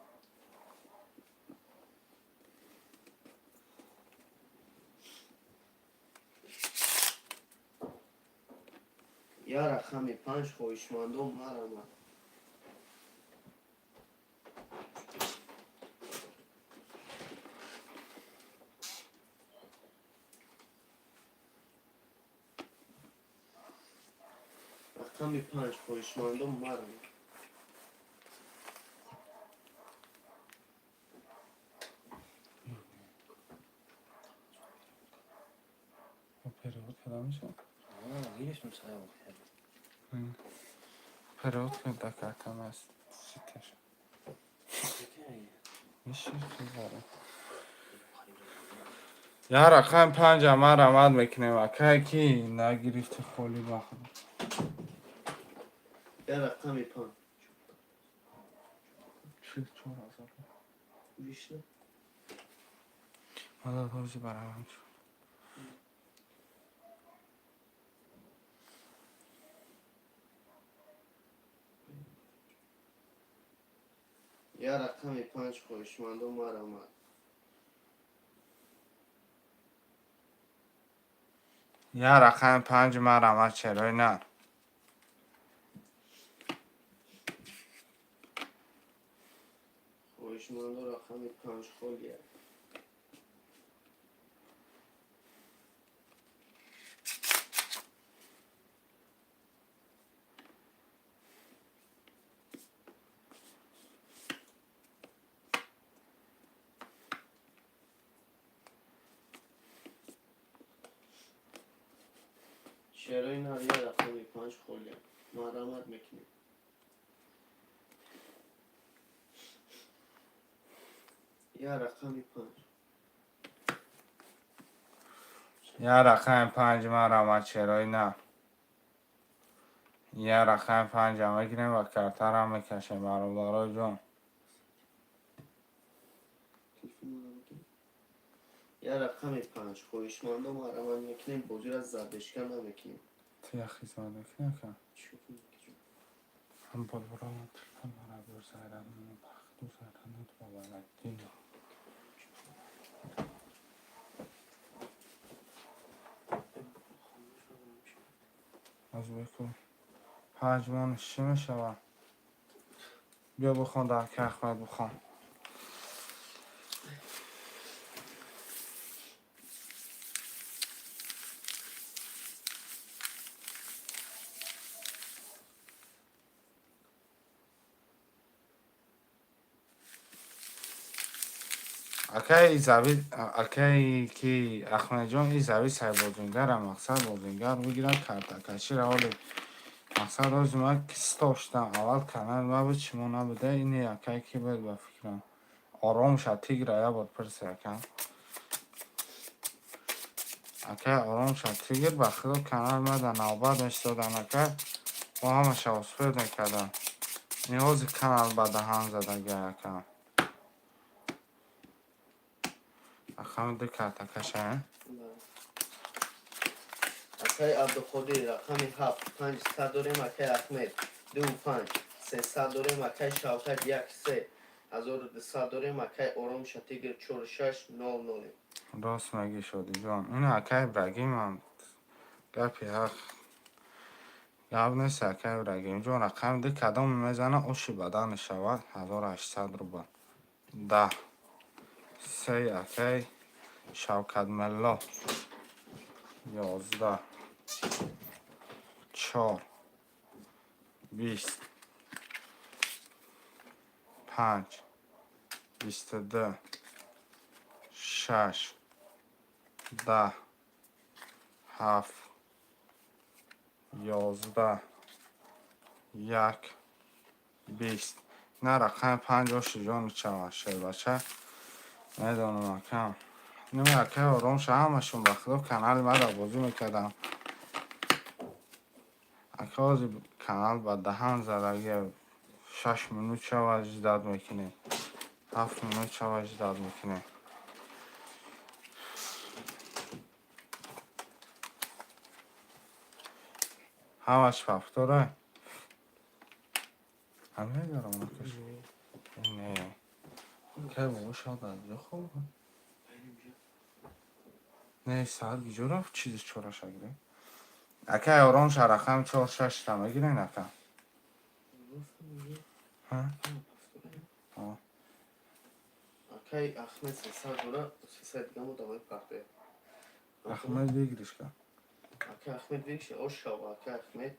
Я рақами панҷ, хоҳишманду, марҳамат. Рақами панҷ, хоҳишманду, марҳамат. Перевод карда мешавад? Гирифтем саёқ. Перевод карда картам аст. Ситаш. Меши. Я рақами панҷа марҳамат мекунем, акай, ки нагирифти холи бахт. Я рақами панҷ. 44 000. Вишна. Мадад, ҳози баравам. Я рақами панҷ, хоҳишманду, марҳамат. Я рақами панҷ, марҳамат, шерои нар. Хоҳишманду, рақами панҷ холия. Шерои нар, я рақами панҷ холия, марҳамат мекунем. Я рақами панҷ. Я рақами панҷ мара черои на. Я рақами панҷа мегирем ва картара мекашем, бародарои ҷон. Я рақами панҷ, хоҳишмандо, мараман мекунем, бозира задешка намекунем. Ту як хизмат мекунӣ, ака? Ҳам болбурам телефон мара биёр, заряд бахту заряд бабаладдин. Аз беку. Панҷ мон чӣ мешавад? Биё бихон, дар ки Ахмед бихон. Акаи Зави, акаи ки Ахмедҷон, и Зави сайбозингара, мақсад бозингар бигирад картакашира. Ҳоли мақсад ҳози ман стоп шудам, аввал канал ма буд, шумо набуда. Ини акаи ки буд, ба фикрам, ором ша тигра як бор пурси, ака. Акаи ором ша тигр, ба худо, канал ма дар навбат мешистодан, ака, мо ҳамаша успед мекардам. Ин ҳози канал ба даҳан задагия, ака. Рақами ду картакаша. Акаи Абдуқодир, рақами ҳафт, 500 дорем, акаи Ахмед, дуву панҷ, 300 дорем, акаи Шавкат, як се, 1200 дорем, акаи Ором Шатигр, чор шаш нол нолем. Рост мегӣ, Шодиҷон. Ин акаи Ибрагимам, гапи ҳақ, гап нест, акаи Ибрагимҷон. Рақами ду кадом мезана, оши бадан шавад, 1800 рубл. 10 сей, акаи Шавкатмелло, 11, чор, 20, панҷ, 22, шаш, 10, ҳафт, 11, як, 20. На, рақами панҷ оши ҷону чава, шербача, медонам, акам. Ними акаи Оромша ҳамашон, ба худо, канали мара бозӣ мекардам. Ака, ҳози канал ба даҳан задагия, 6 минут шава ждать мекунем, 7 минут шава ждать мекунем. Ҳамаш повтора ҳамин дорам, акаш. Не, кай бобо шод аз ҷо хоб. Не, саат гиҷо рафт, чизи чораша гирем. Акай Оромша, рақами чор шашта мегирен, ака? Ҳа? Акаи Ахмед 300 дора, 300 дигамо давай партоя. Ахмед, выигрыш ка. Акаи Ахмед, выигрыш, ош шава, акаи Ахмед.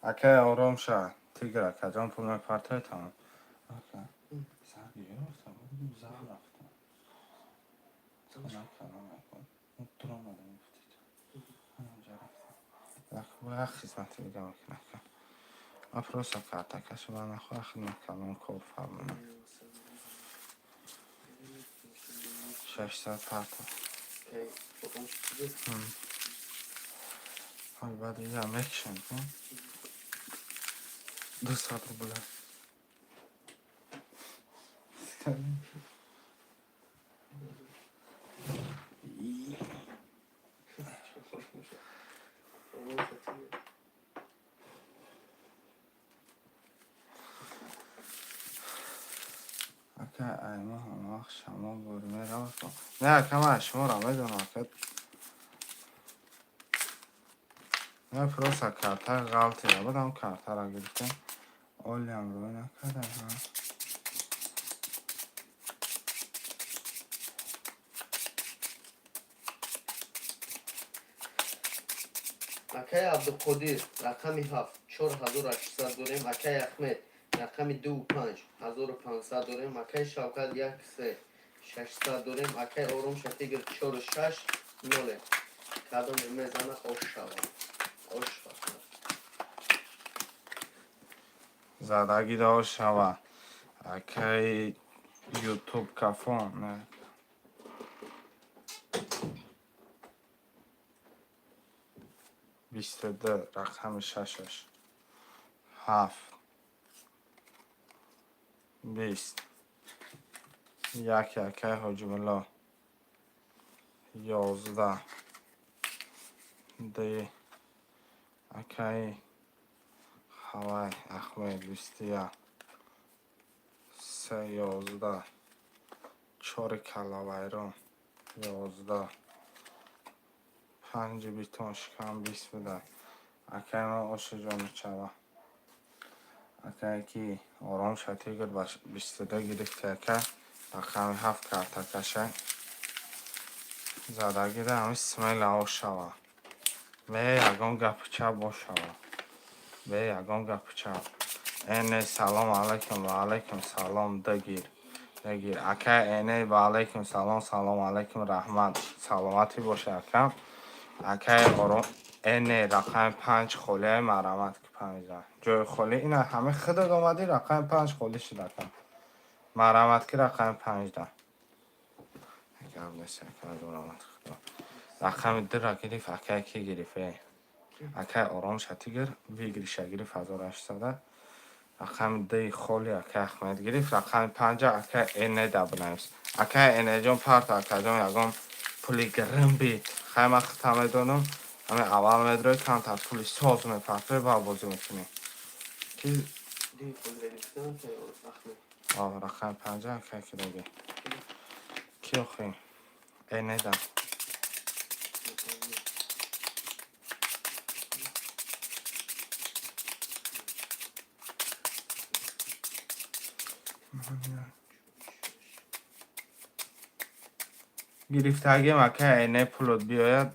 Акаи Оромша тигр, акаҷон, пул мепартоя, тамом. Ака, саат гиҷо рафтам? Зал рафтам. Накардам, дуромадам, гуфтед. Ҳамонҷа рафтам. Як хизмати дига мекунам, ака. Ман просто картакашо ба нахоҳ хидмат кардам, кор фармонам. 600 парта. Акаи Ором Шатигр. Ҳой, баъд ия мекишем, 200 рубля. Ором Шатигр. Ака, ай ма ҳамавақт шамол бори меравад. Не, ака, ман шуморо медонам, ака. Не, просто картаи ғалтира будам, картаро гирифтем. Олиам рӯй накардам. Ҳа. Акаи Абдуқодир, рақами ҳафт, 4800 дорем, акаи Ахмед, рақами дуву панҷ, 1500 дорем, акаи Шавкат, як се, 600 дорем, акаи Ором Шатигр, чору шаш ноле. Кадоме мезана, ош шава, ош фақат. Задагӣ дошт шава. Акаи Ютуб кафон не. 22, рақами шашаш, ҳафт, 20, як, якай Ҳоҷимулло, 11, ди, акаи Ҳавай Ахмед, 21, се, 11, чори каллавайрон, 11, панҷи битон шикам, 20 буда. Акаи ман ошиҷони чава, акае ки Ором Шатигр 22 гирифти, ака, рақами ҳафт картакаша задагида. Ҳами смело ошава, бе ягон гапу чап бошава, бе ягон гапу чап. Эне, салом алайкум. Ва алайкум салом. Дагир, дагир, ака эне. Ва алайкум салом, салом алайкум, раҳмат, саломатӣ боша, ака. Акаи Ором эне, рақами панҷ холиаи, марамат ки панҷа ҷои холӣ. Ина ҳама худат омадӣ, рақами панҷ холӣ шуд, ака. Марамат ки рақами панҷда. Гап нест, ака, раҳмати худо. Рақами дура гирифт акае ки гирифт, акаи Ором Шатигр выигрыша гирифт, 1800. Рақами дуи холи акаи Ахмед гирифт, рақами панҷа акаи эне дабнавис. Акаи Энеҷон, парта, акаҷон, ягон пули гирим бит. Хай, ман худта медонам, ҳамин аввал медрои, камтар пули соз мепартои, ба бозӣ мекунӣ ки. Дуи холира гирифтам, акаи Ахмед. Рақами панҷа акаи ки додӣ, ки охи энеда. Гирифтагим, акаи эне, пулот биёяд,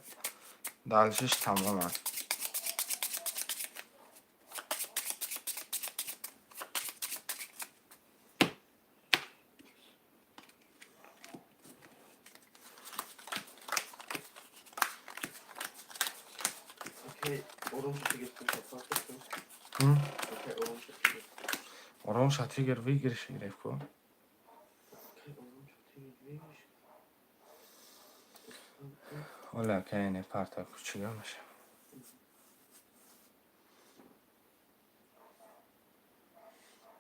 дальшиш тамом аст. Акаи Ором Шатигр пулша партофтам. Акаи Ором Шатигр. Ором Шатигр выигрыш гирифт ку. Акаи Ором Шатигр выигрыш. Оля, акаи эне, парта, кучига меша.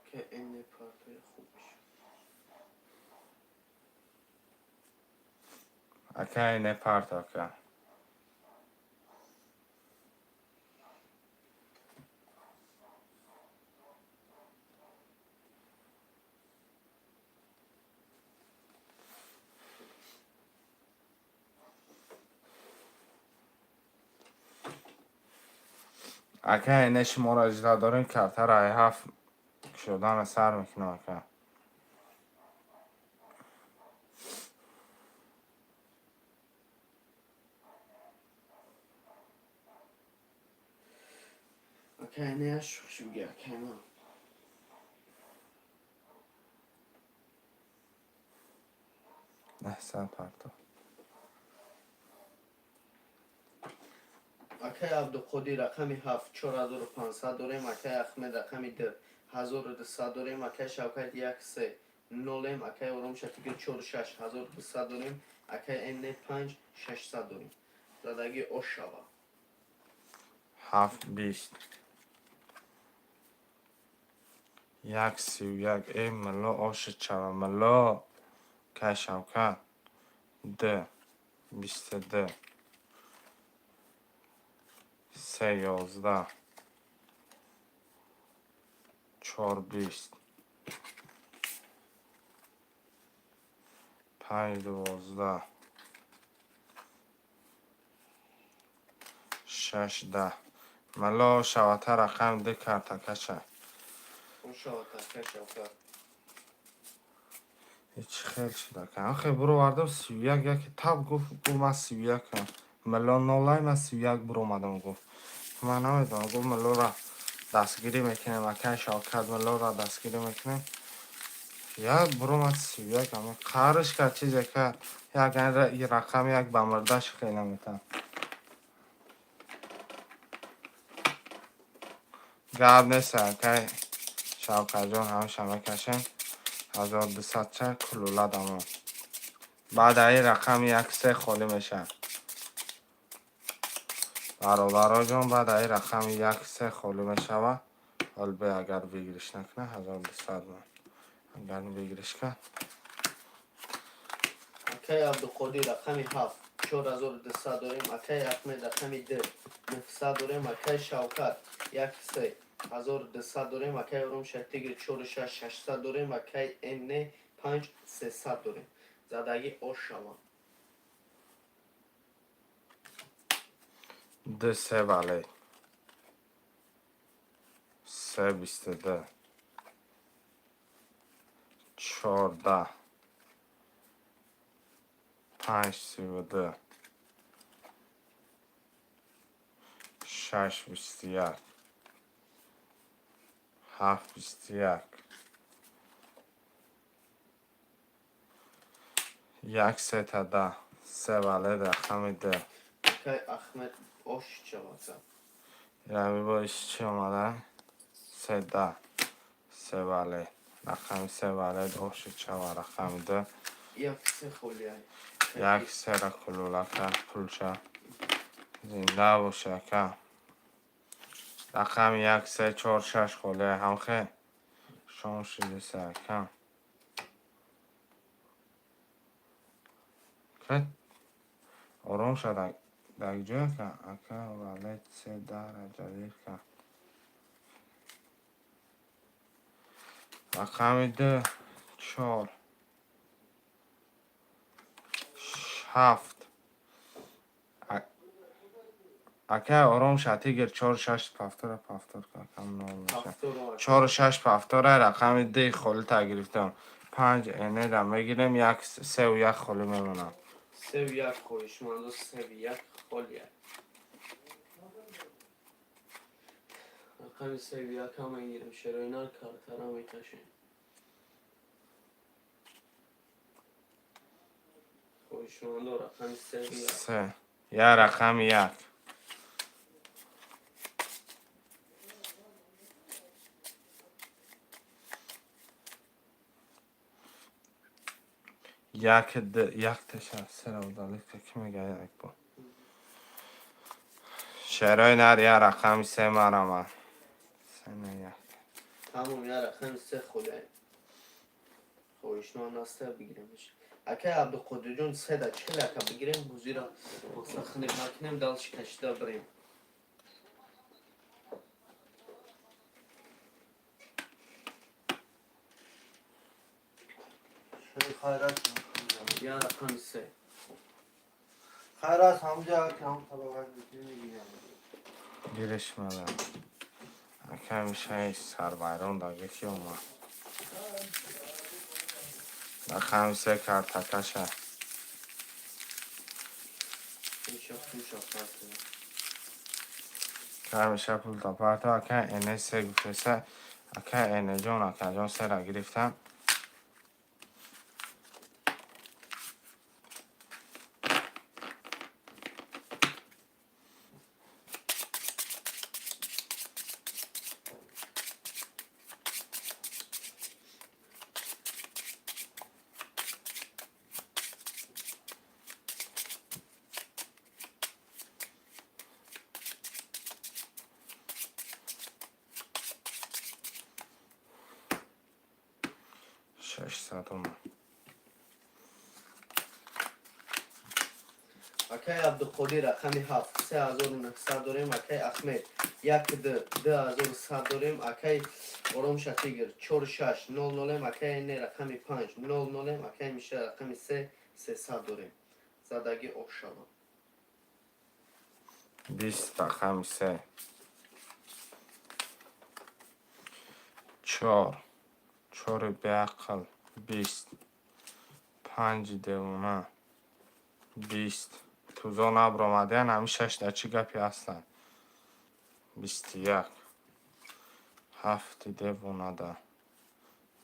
Акаи эне, партоя, хуб мешавад. Акаи эне, парта, ака. Ака эне, шуморо иҷро дорем, картаро ай ҳафт кушодана сар мекунам, ака. Акаи эне, як шӯхши бигӯ, акаи ман. 900 парто. Акаи Абдуқодир, рақами ҳафт, 4500 дорем. Акаи Ахмед, рақами ду, 1200 дорем. Акаи Шавкат, як, се, нолем. Акаи Ором Шатигир, чор, шаш, 1200 дорем. Акаи эне, панҷ, 600 дорем. Задагӣ ошава. Ҳафт, 20, як, 31. Э, милло, оши чава, милло. Кай Шавкат, д, 22, се, 11, чор, 20, панҷ, 12, шаш, 10. Милло, шавата, рақами ду картакаша. Ошават, акаи Шавкат. Ҳеч хел шуд, ака. Охе, буровардам 31, яке таб гуфт, гуфт: ман 31-ам. Милло нолай, ман 31 буромадам, гуфт. Ман намедонам, гуфт: миллора дастгирӣ мекунем, акаи Шавкат, миллора дастгирӣ мекунем. Як буромад 31, ами қариш кард, чизе кард. Як рақами як ба мурдаш хела метавон. Гап нест, акаи Шавкатҷон, ҳамеша мекашем. 1200 ча кулула дамон. Баъд аи рақами як се холӣ мешавад. Бародароҷон, баъд аи рақами як се холӣ мешавад. Ҳол бе агар выигрыш накунад, 1200 мон. Агар выигрыш кард. Акай Абдуқодир, рақами ҳафт, 4200 дорем. Акай Ахмед, рақами д, 900 дорем. Акай Шавкат, як се, 1200 дорем. Акай Ором Шатигр, чору шаш, 600 дорем. Акай Н панҷ, 300 дорем. Задагӣ ош шаванд. Д се вале. Се 22. 14. Панҷ 32. Шаш 21. Ҳафт 21. Як сета да. Се вале рақами д. Акай Ахмед, ош шавад. Ями бо иш чӣ омада? Се да. Се вале. Рақами се вале оши чава рақами д. Як се холиай. Як сера кулула кард пулша. Зинда боша ака. Рақами як се чор шаш холия ҳамхе. Шон шидиса ака. Кат ором шад дар ҷой ака. Ака вале се да раҷабир ка. Рақами д чор ҳафт. Ака ором шатигир чор шаш повтора повтор рақам нол меша. Чор шаш повтора рақами д холита гирифтам. Панҷ энеда мегирем, як севу як холӣ мемонам. Севу як холӣ, шумандо севу як холия. Рақами севу як ҳам мегирем, шероинар картара мекашем. Хоҳишмандо рақами севу як. Се. Я рақами як. Як д як таша сера удалить ки мега як бо. Шерои нар я рақами се марама. Се не як. Тамом, я рақами се холия. Хоҳишманд аста бигиремш. Акай Абдуқодирҷон, седа чил ака бигирем, ҳузира мақсад хунек накунем, далши кашида бирем. Хайрат. Я рақами се. Хайрат ҳамҷа кам табақа мегирам. Гириш мада. Ака мишаи сарвайрон даги ки омад. Рақами се картакаша. Ка миша пул тапарто ака эне се гуфтеса ака энеҷон акаҷон сера гирифтам. 600 омад. Акай Абдуқодир, рақами ҳафт, 3900 дорем. Акай Ахмед, як д, 2100 дорем. Акай Ором Шатигр, чор шаш, нол нолем. Акай Не, рақами панҷ, нол нолем. Акай Миша, рақами се, 300 дорем. Задагӣ ош шаванд. 20 рақами се. Чор. Чори беақл 20. Панҷи девона 20. Тузо набромадиян ҳами шашта чӣ гапе ҳастанд? 21. Ҳафти девонада.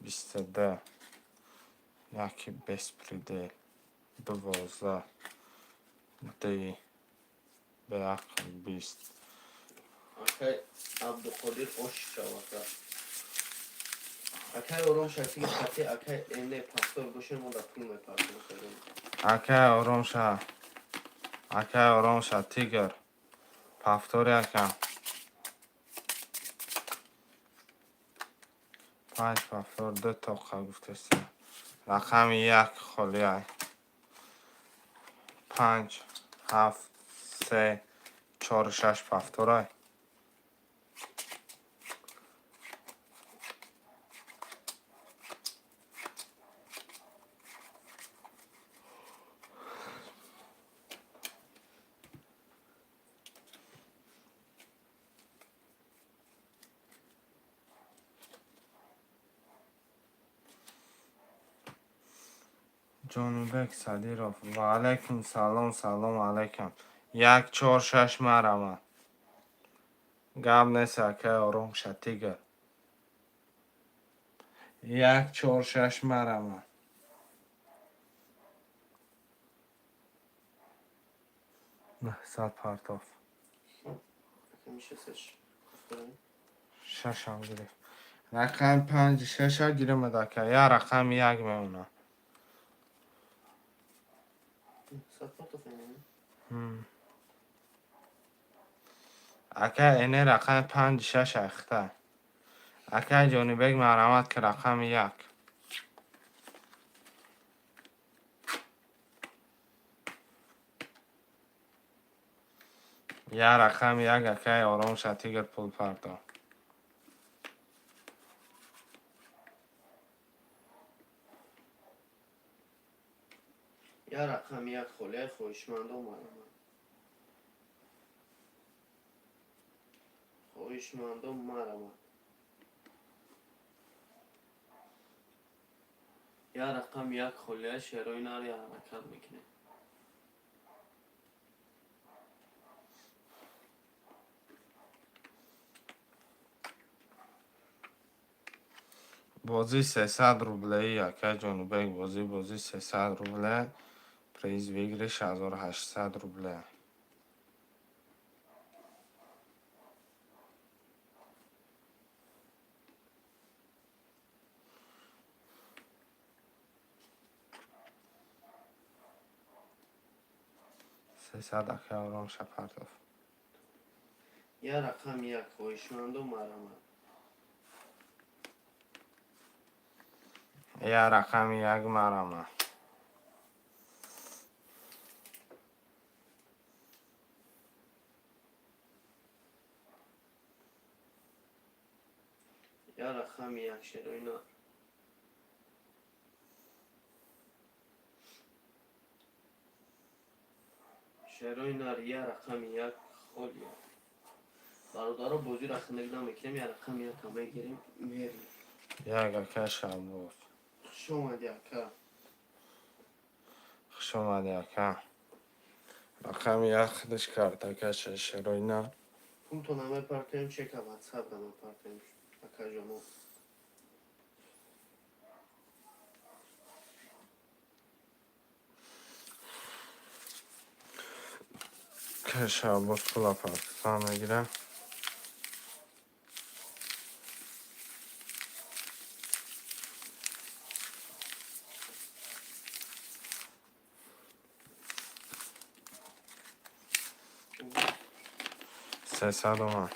22. Яки беспредел. 12. Ди беақл 20. Акай Абдуқодир, ош шавад. Акай Ором шатиги хати акай эне пастор бошем, мо да пул мепартем. Акай Оромша, акай Оромша, тигр. Повтори, ака. Панҷ повтор, ду тоқа гуфтеста. Рақами як холиай. Панҷ, ҳафт, се, чор, шаш повторай. Ҷонибек Садиров. Ва алайкум салом, салом алайкум. Як, чор, шаш марама. Гап нест, акай Оромша, тигр. Як, чор, шаш марама. 900 партов. Шашам гирифт. Рақами панҷи шаша гиримад, ака. Я рақами як мемонад. Ака эне рақами панҷи шаш ахта. Акай Ҷонибек, марҳамат, ки рақами як. Я рақами як, акай Оромша, тигр, пул пардо. Я рақами як холия, хоҳишмандо марҳамат. Хоҳишмандо марҳамат. Я рақами як холия, шерои нари ҳаракат мекунем. Бозӣ 300 рублеи, акай Ҷонибек, бозӣ 300 рубле, приз выигрыш 1800 рубле. 300, акай Оромша, партов. Я рақами як, хоҳишмандо марҳамат. Я рақами як марама. Я рақами як, шерои нар. Шерои нар, я рақами як холия. Бародаро, бозиро хунук намекунем, я рақами яка мегирем, мерем. Як, ака Шаҳбоз. Хуш омадӣ, ака. Хуш омадӣ, ака. Рақами як худаш кард, ака шерои нар. Пултона мепартоем, чека ватсап да мепартоем, акаҷоно. Ака Шаҳбоз пула партофта мегирад. 300 омад.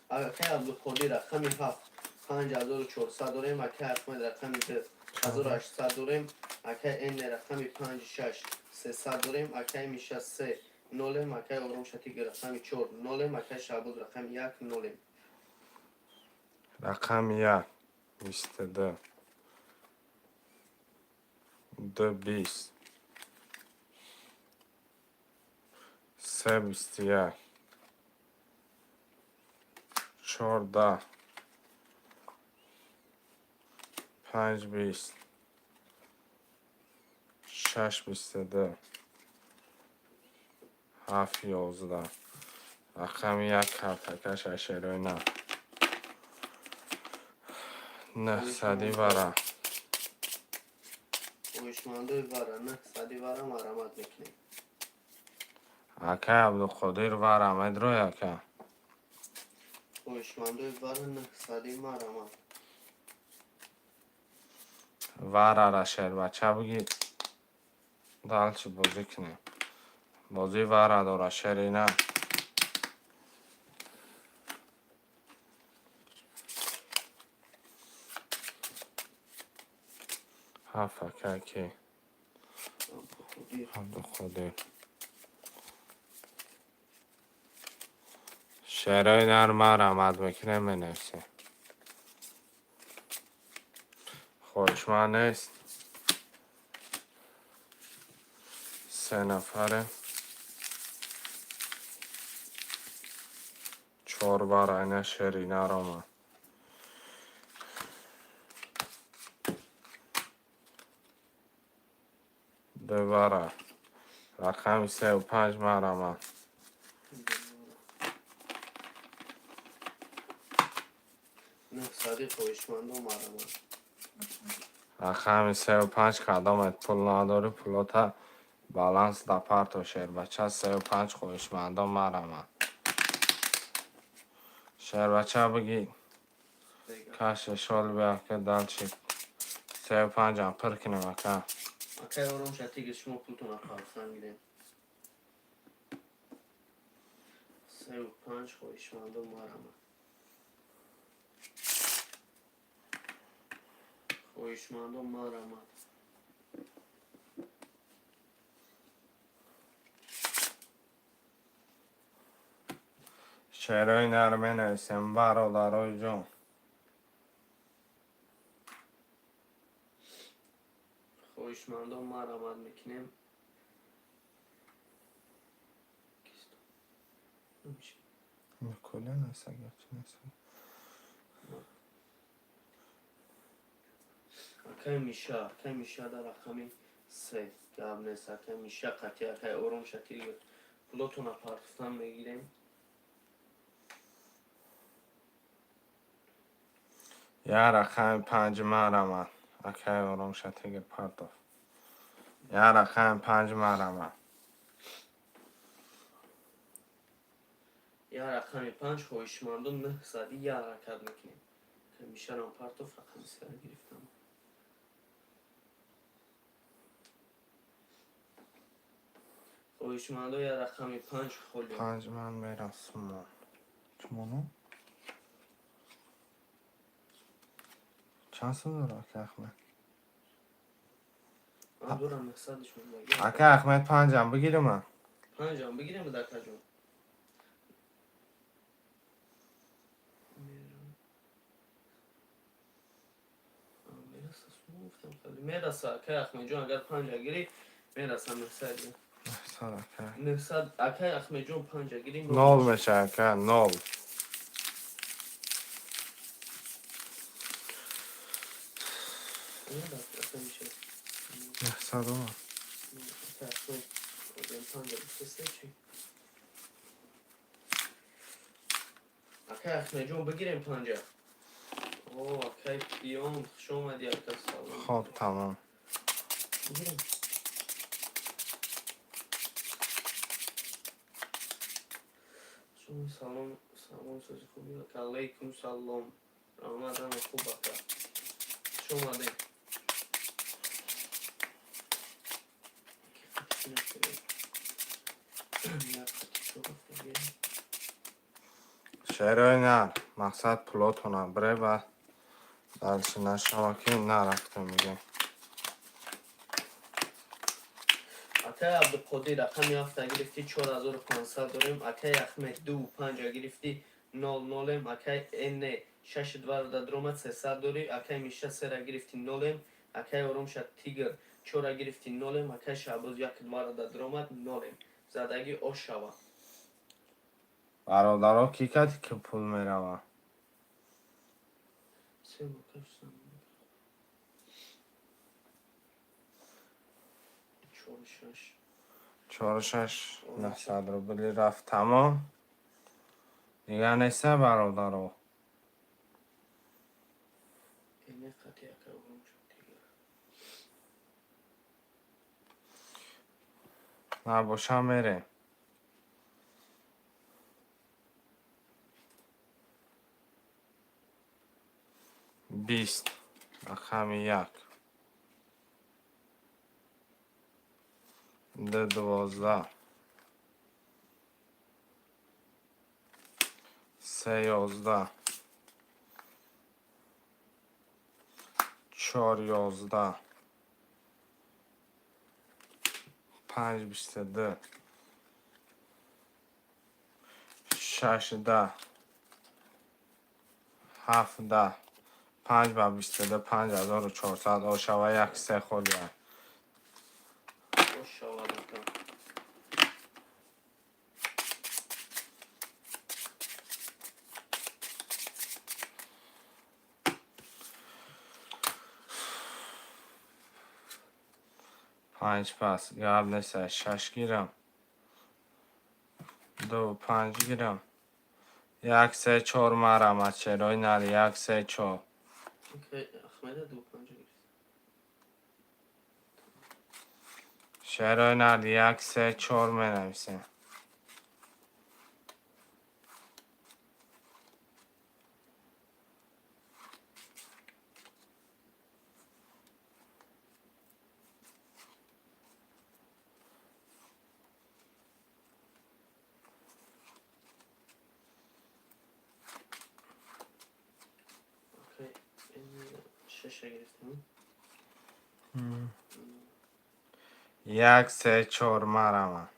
Акай Абдуқодир, рақами ҳафт 5400 дорем, акай Аҳмед, рақами ду 1800 дорем, акай Энне, рақами панҷ шаш 300 дорем, акай Миша се нолем, акай Оромшатиги, рақами чор нолем, акай Шаҳбоз, рақами як нолем. Рақами як 22, ду 20, се 21, 14. 5 20, 6 22, 7 11. Рақами як картакаш ашерои нав. Нӯҳсади вара. Хоҳишмандои вара, 900 вара марамат мекунем. Акай Абдуқодир, вара медрой, ака? Хоҳишмандои вара, 900 марамат. Варара, шербача, бигӣ, дальше бозӣ кунем. Бозӣ вара дора, шери на. Ҳафт, акай, ки? Абдуқодир. Абдуқодир. Шерои нар марамат мекунем, менависем. Хоҳишманд нест. Се нафаре. Чор вара, ина шери нар омад. Ду вара. Рақами сеу панҷ марамад. 900 хоҳишмандо марамат. Рақами сеу панҷ, кадомет пул надорӣ, пулота баланс да парто, шербача. Сеу панҷ, хоҳишмандо марамад. Шербача, бигӣ, каше шол биака, дальше сеу панҷам пир кунем, ака. Акай Ором Шатиги, шумо пултона қавсан гирем. 3 5 хоҳишмандо марамат. Хоҳишмандо марамат. Шерои нар менависем, бародарои ҷон. Хоҳишмандо марамат мекунем. Кулен аст, агарчи нест. Акай Миша, акай Миша дар рақами се гап нест. Акай Миша қатъи акай Ором Шатиги пулотона партофтан мегирем. Я рақами панҷ марамад. Акай Ором Шатигир партоф. Я рақами панҷ марамад. Я рақами панҷ, хоҳишмандо, 900 я ҳаракат мекунем. Акай Мишарам партоф, рақами сера гирифтам. Хоҳишмандо, я рақами панҷ холӣ. Панҷ ман мерам сумон. Чумону? Чанд сум дора, ака Ахмед? Ман дорам 900-ш. Ака Ахмед, панҷам бигирам ман. Панҷам бигирем, дакаҷон. Мераса, акай Ахмедҷон, агар панҷа гирӣ, мераса 900. 900, ака. 900, акай Ахмедҷон, панҷа гирӣ. Нол меша, ака, нол. 900 омад. Акай Ахмед, панҷа гуфтеста чи? Акай Ахмедҷон, бигирем панҷа. О, акай Пиён, хуш омадӣ, ака, салом. Хоб, тамом. Бигирем. Салом, салом, сози хуби, ака. Алейкум салом. Раҳмат, ҳама хуб, ака. Хуш омадем. Шерои нар, мақсад пулотона бре ба дальше нашава ки нарафтем, мигем. Акай Абдуқодир, рақами ҳафта гирифтӣ, 4500 дорем. Акай Ахмед, ду панҷа гирифтӣ, нол нолем. Акай Н шаши двара дадромад, 300 дорӣ. Акай Миша, сера гирифтӣ, нолем. Акай Оромша Тигр, чора гирифтӣ, нолем. Акай Шаҳбоз, як двара дадромад, нолем. Задагӣ ош шава. Бародаро, ки кати ки пул мерава? Се. Чору шаш 900 рубли рафт, тамом. Дигар неста, бародаро. Эне қати ака урум шуд дигар. Набоша, мерем. 20, рақами 1, 2, 12, 3, 11, 4, 11, 5, 22, 6, 10, 7, 10, 5 ба 22, 5400 ошава, 1, 3 холия. Ошавад, ака. 5 пас, гап неста. 6 гирам, 2, 5 гирам, 1, 3, 4. Марамад, шерои нари, 1, 3, 4. Ахмеда 2, 5 гирифт. Шерои нари, 1, 3, 4 менависем. Окей, шаша гирифтем. 1, 3, 4, марамад.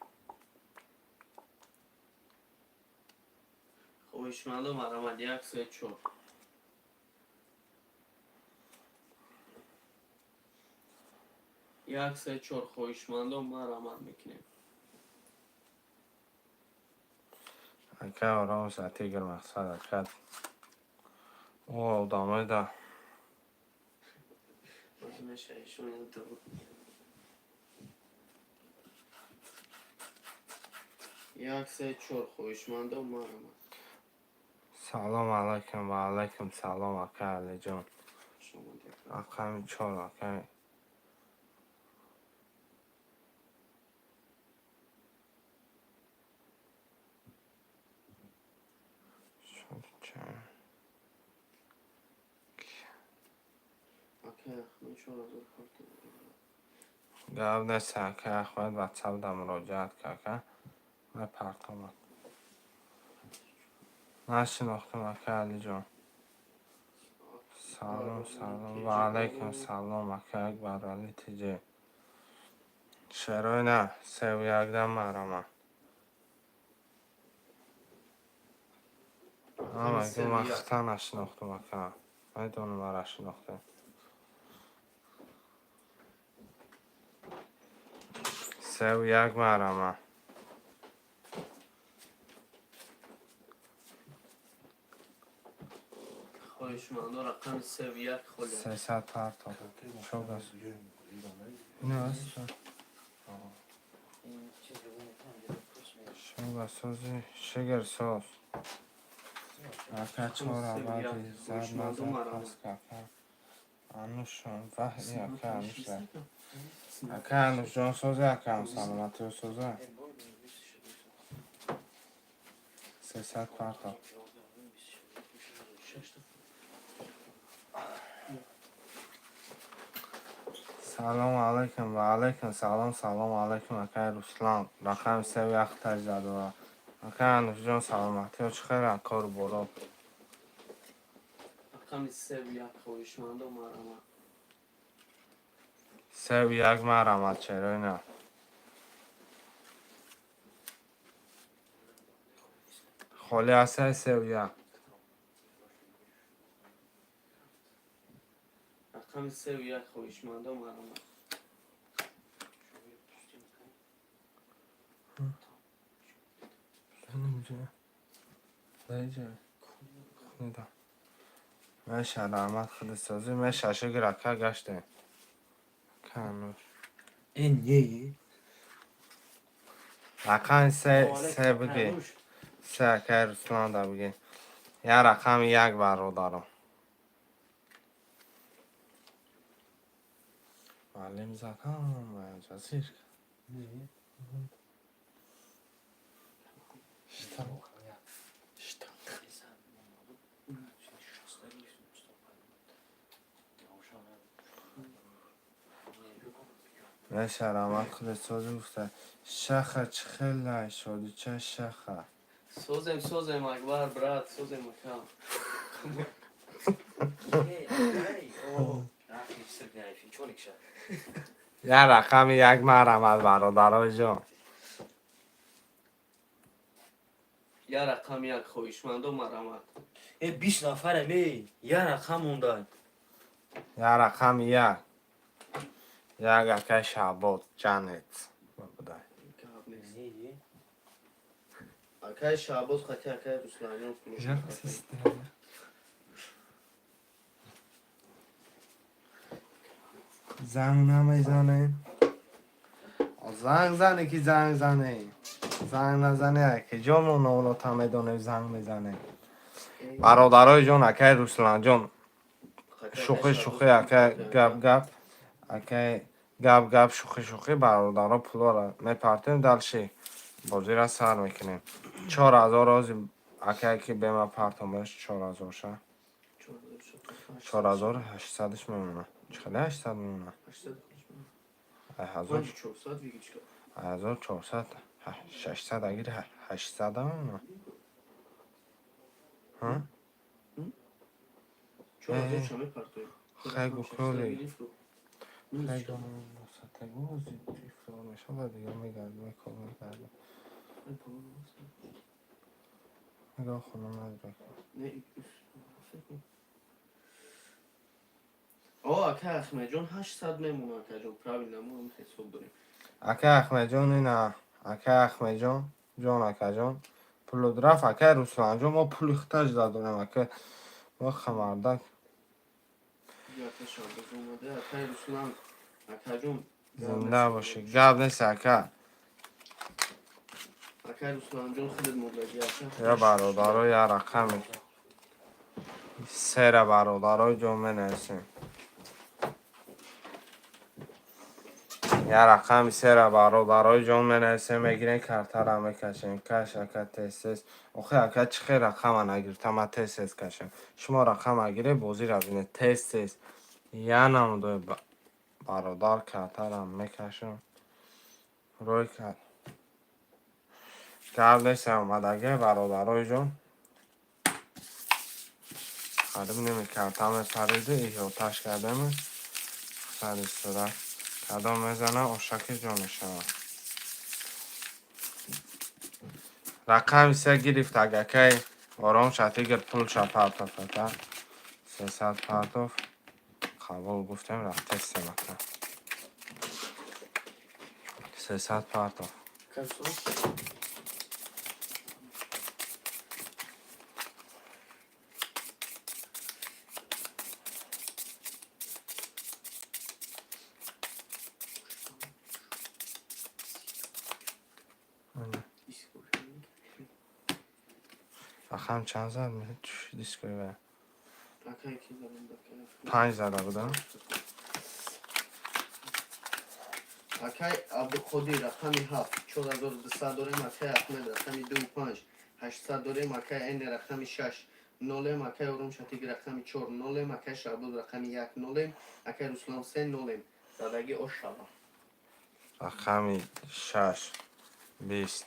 Хоҳишмандо, марамад, 1, 3, 4. 1, 3, 4, хоҳишмандо, марамад мекунем. Ака, ором, сатигр мақсад, ака. О одамои да. Мешаишон. 1, 3, 4, хоҳишмандо, марамад. Салом алайкум, ва алайкум салом, ака Алиҷон. Рақами 4, ака. Ака Ахмед, 4000 карта. Гап нест, ака Ахмед, ватсапда муроҷиат ка, ака. Мепартомад. Нашинохтам, ака Алиҷон. Салом, салом, ва алайкум салом, ака Акбарали тиҷи. Шерои на, севу якдам, марамад. Ама ман хита нашинохтам, ака. Медонам, мара шинохтем. Севу як, марамад. Хоҳишмандо, рақами севу як холия. 300 парто. Чогас. Ина аст. Шога сози, шигар соз. Ака, чор абади зад назад пас, ака. Анушон, ваҳи, ака Ануша. Ака Анушҷон, сози, акам, саломатиё, соза. 300 парто. Шашта. Салому алайкум, ва алайкум салом, салому алайкум, акай Руслан. Рақами севу як таҷдадова. Ака Анушҷон, саломатиё, чӣ хел кору боро? Рақами севу як, хоҳишмандо, марамад. Севу як, марамад, чарои на. Холӣ ҳастай, севу як. Рақами севу як, хоҳишмандо, марамад. Меша, раҳмат, худисозӣ, меша, шукр, ака, гаштем. Кануш. Эн неи? Рақами се, се биги. Се акай Руслан да биги. Я рақами як, бародаро. Маълим зад ҳама ҷазир. Шта. Шта. Меша раҳмат, худат созӣ гуфта. Шаха чӣ хелай шодича шаха. Созем, созем, Акбар, брат, созем, ака. Я рақами як марҳамат, бародарои ҷон. Я рақами як, хоҳишмандо, марҳамат. Э, 20 нафарем, эй, я рақам монда. Я рақами як. Як акай Шаҳбоз ҷанет. Будай. Гап нест. Акай Шаҳбоз хати акай Русланён. Занг намезанем. Занг зане ки занг зане. Занг назане ки ҷомо ноулота медонем занг мезанем. Бародарои ҷон, акай Русланҷон, шӯхӣ шӯхӣ, акай гап гап, акай гап гап, шӯхӣ шӯхӣ, бародаро, пулоро мепартем, дальше бозиро сар мекунем. 4000 рози акай ки бема партомаш 4000 ша. 4800-ш мемонад. Чӣ хеле 800 мемонад? Ҳазор 1400 600 агир 800 мемонад. Ҳа? Хай гукроли. Хай гу мешавад, дига мегардем, мекор мегардем. Нигоҳ хона надора. О, акай Ахмедҷон, 800 мемонад, акаҷон, правильно, мо ҳам ҳисоб дорем. Акай Ахмедҷон, ина акай Ахмедҷон, ҷон акаҷон, пулот рафт, акай Русланҷон, мо пули худаш дадорем, акай мо хамардак. Ака Шаҳбоз омада, акай Руслан, акаҷон. Зинда бошӣ, гап нест, ака. Акай Русланҷон, худат мондагӣ, ака. Я бародаро, я рақами сера, бародарои ҷон, менависем. Я рақами сера, бародарои ҷон, менависем, мегирем, картара мекашем. Каш, ака, тез тез. Охи, ака, чӣ хел рақама нагирифта, ман тез тез кашем. Шумо рақама гире, бозиро бинед, тез тез. Я намудои бародар картара мекашам. Рӯй кард. Гап нест, омадаги, бародарои ҷон. Қариб ними карта мепариду иҳоташ кардему сари сурат. Кадом мезана, ошаки ҷо мешавад. Рақами се гирифт агакай ором шатигир пулша партоф, ака. 300 партоф. Қабул гуфтем, рафтестем, ака. 300 партоф. Акай Руслан. Рақам чанд зад? Дискои ва. Акай ки задам, акай? Панҷ зада будам. Акай Абдуқодир, рақами ҳафт, 4200 дорем, акай Ахмед, рақами дуву панҷ, 800 дорем, акай Эне, рақами шаш, нолем, акай Ором Шатик, рақами чор, нолем, акай Шаҳбоз, рақами як, нолем, акай Руслан, се, нолем. Задагӣ ош шава. Рақами шаш, 20,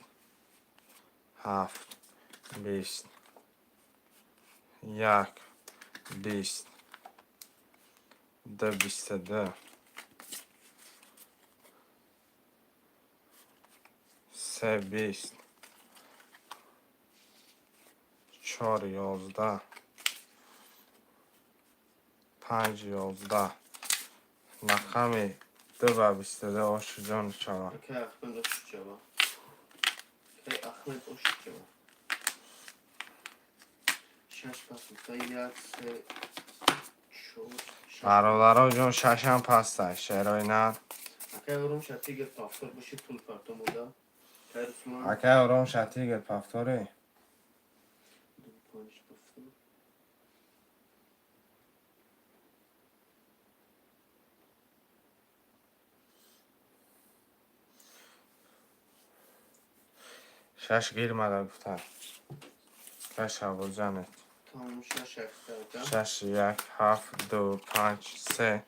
ҳафт, 20, як, 20, ду, 22, се, 20, чор, 11, панҷ, 11. Рақами ду ба 22 оши ҷон шава. Акай Ахмед ош шава. Акай Ахмед ош шава. Шаш пасута, як, се, чор, шаш. Бародаро ҷон, шашам паста шерои нар. Акай Ором Шатигир, повтор боши, пул партомода. Акай Руслан. Акай Ором, шатигр повтори. 2, 5, повтор. Шаш гирмада гуфта. Кай Шабозҷанет. Тамом, шаш якта. Шаш, як, ҳафт, ду, панҷ, се.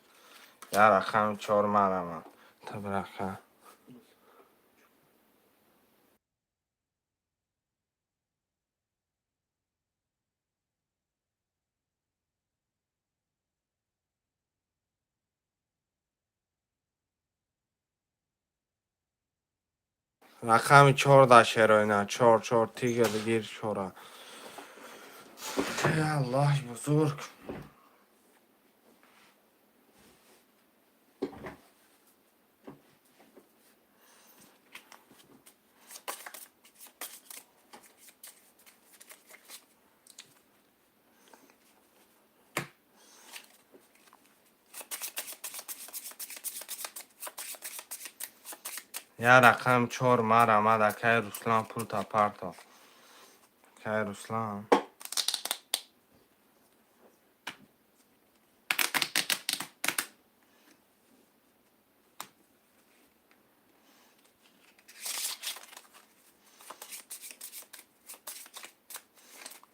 Я рақами чор марамад. Табрака. Рақами чор да шероина. Чор, чор, тигр гир чора. Эй Аллоҳи бузург. Я рақами чор марамад, акай Руслан, пулта парто. Акай Руслан.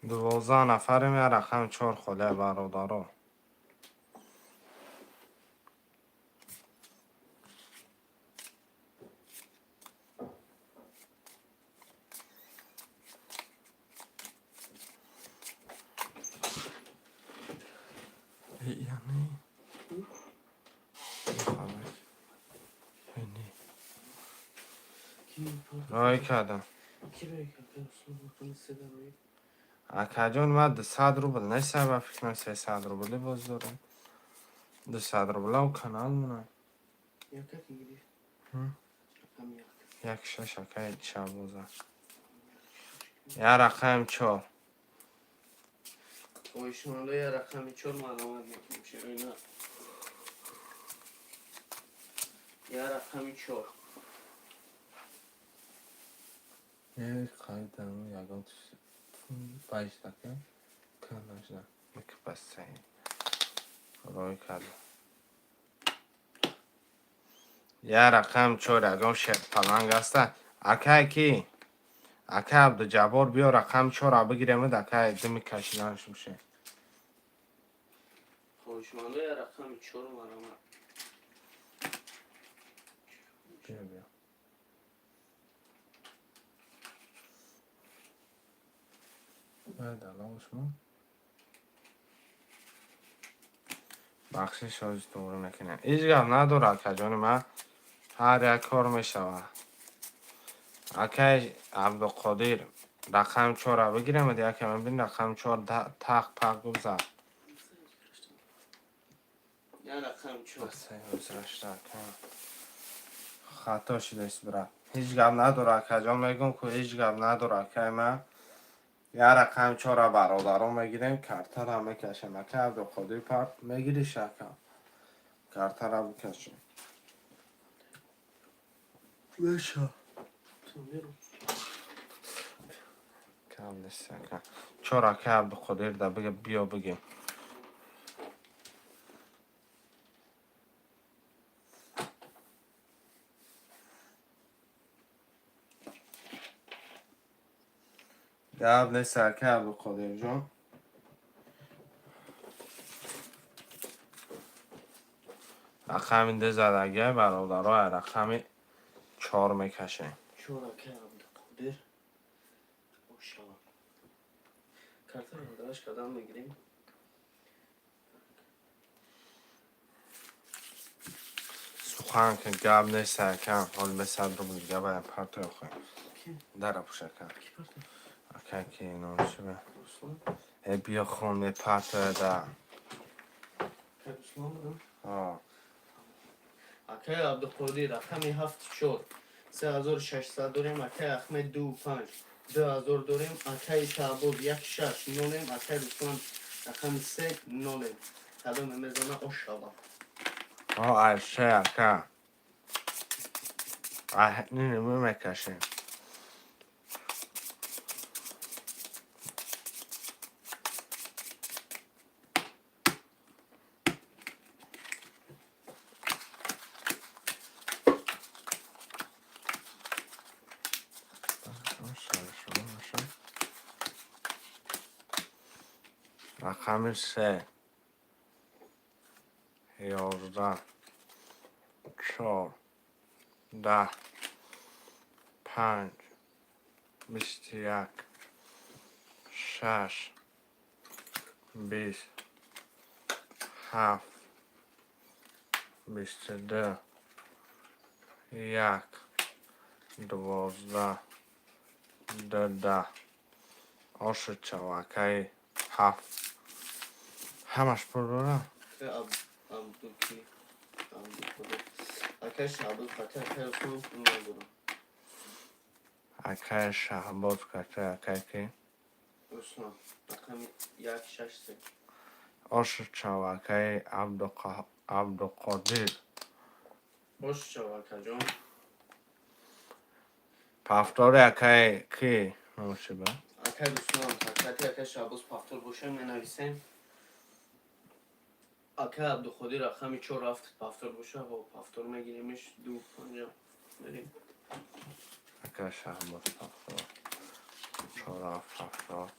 12 нафарем, я рақами чор холия, бародаро. Яъне рой кардам. Ки рой кард? Руслан, рақами се да рой. Акаҷон, ман 200 рубл неста, ба фикрам 300 рубли боз дорам. 200 рубла канал монам. Яка ки гирифт? Ҳм? Рақами як. Як шаш, акаи Шабоза. Я рақами чор. Хоҳишмандо, я рақами чор маълумот мекунем, шероина. Я рақами чор. Қайдам ягон баҷдака канашда микпасай рой кардам. Я рақами чор, ягон шерпаланг аста. Акай ки? Акай Абдуҷаббор, биё рақами чора бигиремуд, акай дими кашиданаш муше. Хоҳишмандо, я рақами чор маълумот. Биё, биё. Баъд бахшиш, ҳози туғрӣ мекунем. Ҳеҷ гап надорад, акаҷони ман, ҳар як кор мешавад. Акай Абдуқодир, рақами чора бигиремуд, яке мебин рақами чор тақ пақ гузар. Я рақами чор. Хато шудааст, брат. Ҳеҷ гап надорад, акаҷон, мегӯм ку ҳеҷ гап надорад, акай ман. Я рақами чора, бародарон, мегирем, картара мекашем. Акай Абдуқодир, парт мегириш, ака? Картара бикашем. Беша. Меру. Кам нест, ака. Чор, акай Абдуқодир, да бига, биё бигем. Гап нест, акай Абдуқодирҷон. Рақами ду задагия, бародаро, рақами чор мекашем. Чор, акай Абдуқодир. Ошава. Картаро дараш кардам мегирем. Сухан ки гап нест, акам, ҳол бе 100 рубл дига баяд партоя хоҳем. Ки? Дара пуш, ака. Ки парто? Ака ки номшибе. Руслан. Э, биё, хон мепартоя да. Акай Руслан будам. О. Акай Абдуқодир, рақами ҳафт чор. 3600 дорем, акай Ахмед, ду панҷ. 2000 дорем, акай Шаҳбоз, як шаш нолем, акай Руслан, рақами се нолем. Кадоме мезана, ошава. О, айше, ака. Нине мекашем. Шумо. Рақами се, 11, 4, 10, 5, 21, 6, 20, 7, 22, 1, 12, 2, оши чавакаи ҳафт. Ҳамаш пул дора? Абдуки Абдуқодир. Акай Шаҳбоз қати акай Усмон пул надорам. Акай Шаҳбоз кати акай ки? Усмон. Рақами 1, 6, 3. Оши чавакаи Абдуқодир. Ош чава, акаҷон. Пафтори акай ки номшиба? Акай Руслан, қати акай Шаҳбоз пафтор боша менависем. Акай Абдуқодир рақами 4 рафт пафтор боша, ҳо пафтор мегиремиш 2 5 мерем. Акай Шаҳбоз пафтор. 4 7 пафтор.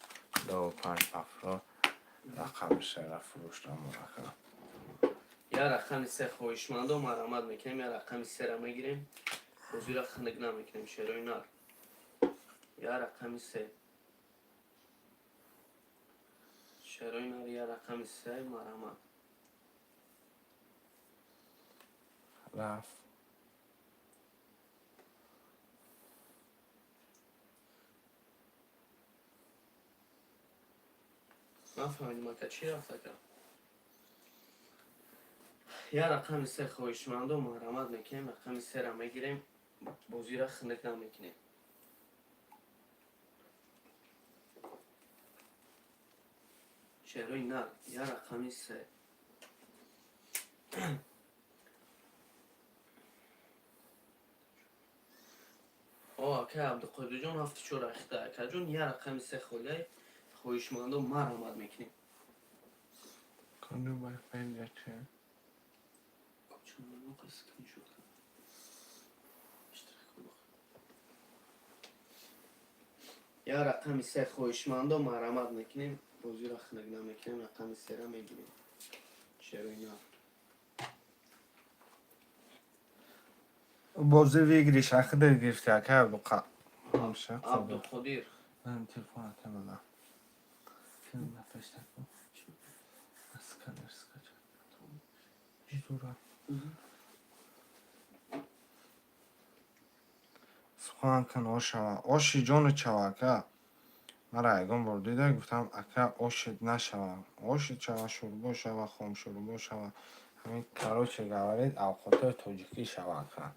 2 5 пафтор. Рақами сера фурӯштам ака. Я рақами се хоҳишмандо марамат мекунем, я рақами сера мегирем. Бозира хунук намекунем, шерои нар. Я рақами се. Шерои нар я рақами се марамат. Рафт. Нафаҳмидим ака, чӣ рафт ака? Я рақами се хоҳишмандо марамат мекунем, рақами сера мегирем, бозира хунук намекунем. Шерои нар, я рақами се. О, акай Абдуқодирҷон ҳафти чор ахта. Акаҷон, я рақами се холиай хоҳишмандо марамат мекунем. Кунду Wi-Fi ҷаче? Я рақами се хоҳишмандо марамат мекунем, бозиро хунук намекунем, рақами сера мегирем. Шерои нар. Бози выигрыш ахида гирифти акай Абдуқа. Номша? Абдуқодир. Ман телефон атамада. Филм нафешта ку. Сканер скача. Зура. Сухан кун ошава. Оши ҷони чава ака. Мара ягон бор дида гуфтам ака ошид нашава. Ошид шава, шӯрбо шава, хомшӯрбо шава. Ҳамин короче говорит авқотҳои тоҷикӣ шава ака.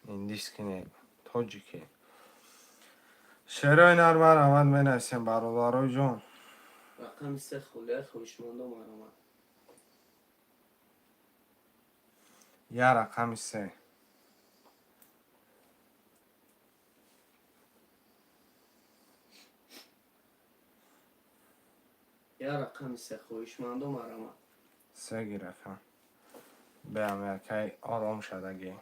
Индийский не, тоҷикӣ. Шерои нар марамат менависем бародарои ҷон. Рақами се холиай хоҳишмандо марамат. Я рақами се. Я рақами се хоҳишмандо марамат. Се гир ака. Беам якай ором шадагӣ.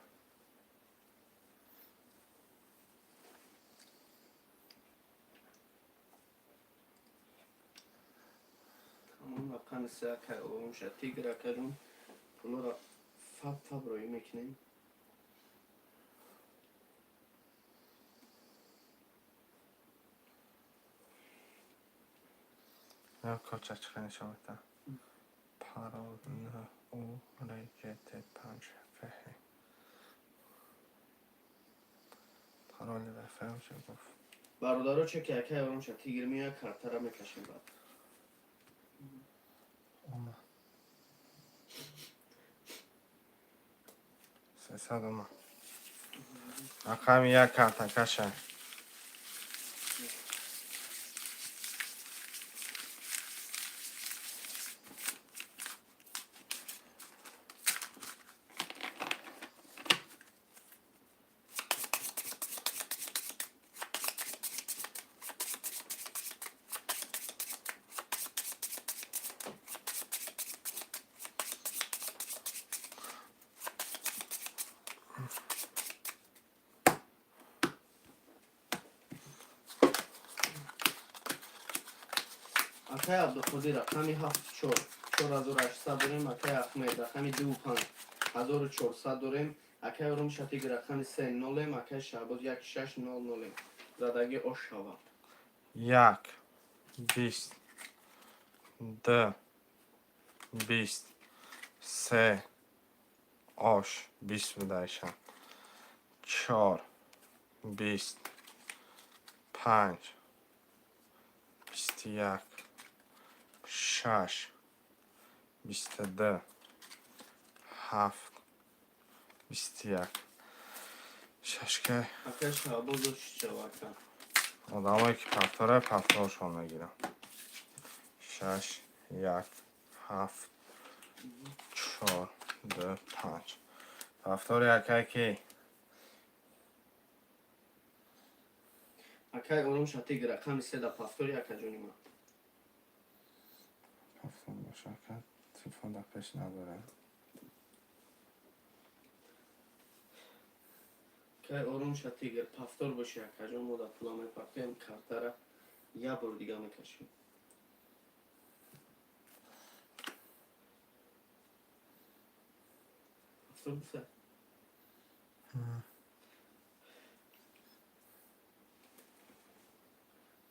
Тамом рақами се акай ором шад. Тигр акаҷон пулоро фаб фаб роӣ мекунем. Я коча чӣ нишон медиҳад? Парол Н У Р Г Т 5 Ф Ҳ. Пароли Wi-Fi чӣ гуфт? Бародаро че ки акай ором шад, тигр меояд, картара мекашем баъд. Омад. 300 омад. Рақами як карта каша. Акай Абдуқодир, рақами ҳафту чор, 4800 дорем. Акай Ахмед, рақами дуву панҷ, 1400 дорем. Акай Ором Шатик, рақами се, нолем. Акай Шаҳбоз, як шаш, нол нолем. Задагӣ ош шава. Як, 20, ду, 20, се, ош, 20 будаиша. Чор, 20, панҷ, 21, шаш, 22, ҳафт, 21. Шашка. Акай Шаҳбоз, ош шава, ака. Одамое ки повтора, повторшон мегирам. Шаш, як, ҳафт, чор, ду, панҷ. Повтори, акай, ки? Акай Ором Шатик, рақами се да повтори, акаҷони ман. Повтор боша, ака, телефон дар пеш надорем. Акай Ором Шатигр, повтор боши, акаҷон, мо дар пула мепартоем, картара як бор дига мекашем. Повтор гуфта?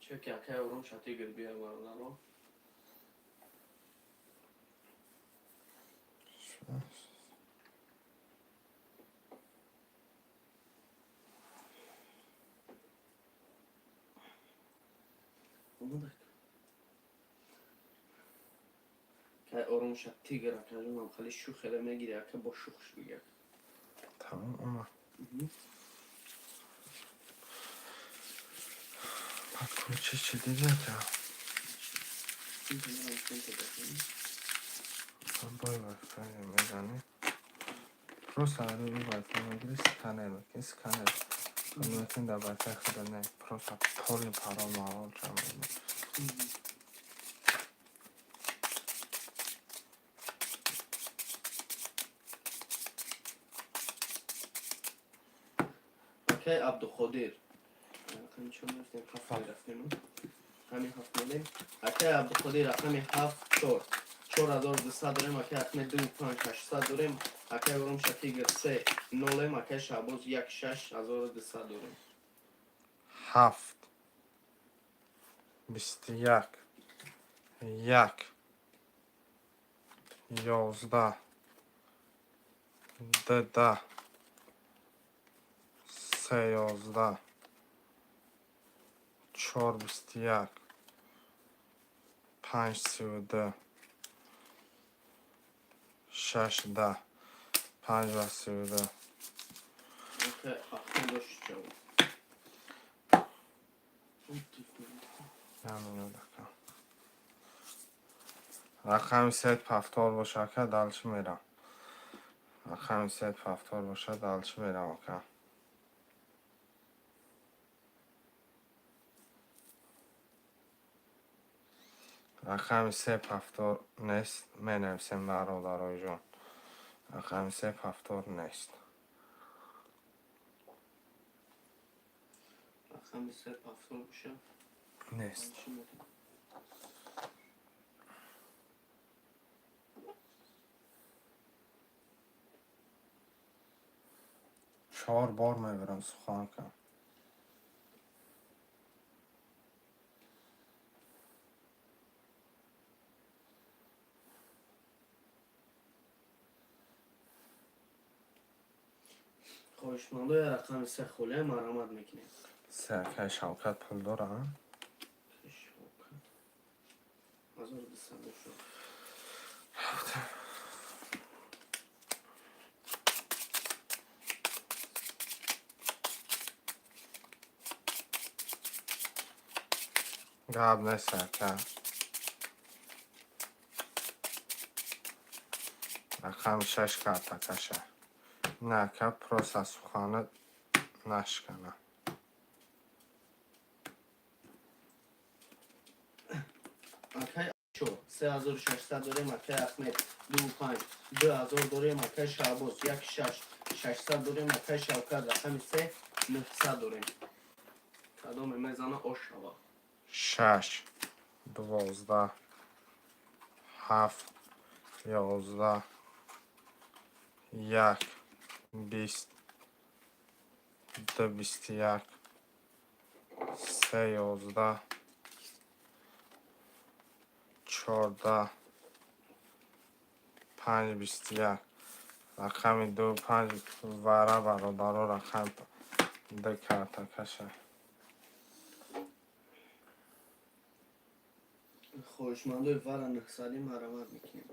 Чунки акай Ором Шатигр биёй, бародаро. Омадак. Акай Ором Шатигр, акаҷонам, хеле шухере мегири, ака, бо шухш бигир. Тамом, омад. Подключи, чи диди, ака? Бой вайфай мезанӣ, просто рӯи вайфай мегири, сканер мекунӣ, сканер мекунӣ дар вайфай худа, не, просто полный парол марол ҷамъ мекунӣ. Акай Абдуқодир, рақами чор рафтем, ҳафт мерафтем, рақами ҳафт мелем. Акай Абдуқодир, рақами ҳафт чор, 4200 дорем. Акай Ахмед, ду панҷ, 800 дорем. Акай Ором Шатигр, се нолем. Акай Шаҳбоз, як шаш, 1200 дорем. Ҳафт, 21, як, 11, ду, 10, се, 11, чор, 21, панҷ, 32, шаш, 10, панҷ ва 32. Акай Ахмед, ош чав. Як минут, ака. Рақами се повтор боша, ака, дальше мерам. Рақами се повтор боша, дальше мерам, ака. Рақами се повтор нест, менависем, бародарои ҷон. Рақами се повтор нест. Рақами се повтор боша. Нест. Чӣ метавонам? Чор бор мебарам, сухан кам. Хоҳишмандои рақами се холия, марҳамат мекунем. Се, акай Шавкат пул дора? Шавкат, 1200 бошад. Рафтем. Гап нест, ака. Рақами шаш карта каша. Не, ака, просто сухана нашкана. Акай чор, 3600 дорем. Акай Ахмед, ду панҷ, 2000 дорем. Акай Шаҳбоз, як шаш, 600 дорем. Акай Шавкат, рақами се, 900 дорем. Кадоме мезана, ош шава. Шаш, 12, 7, 11, 1, 20, 2, 21, 3, 11, 14, 5, 21. Рақами 2, 5 вара, бародаро, рақам ду карта каша. Хоҳишмандои вара нӯҳсадӣ марамат мекунем.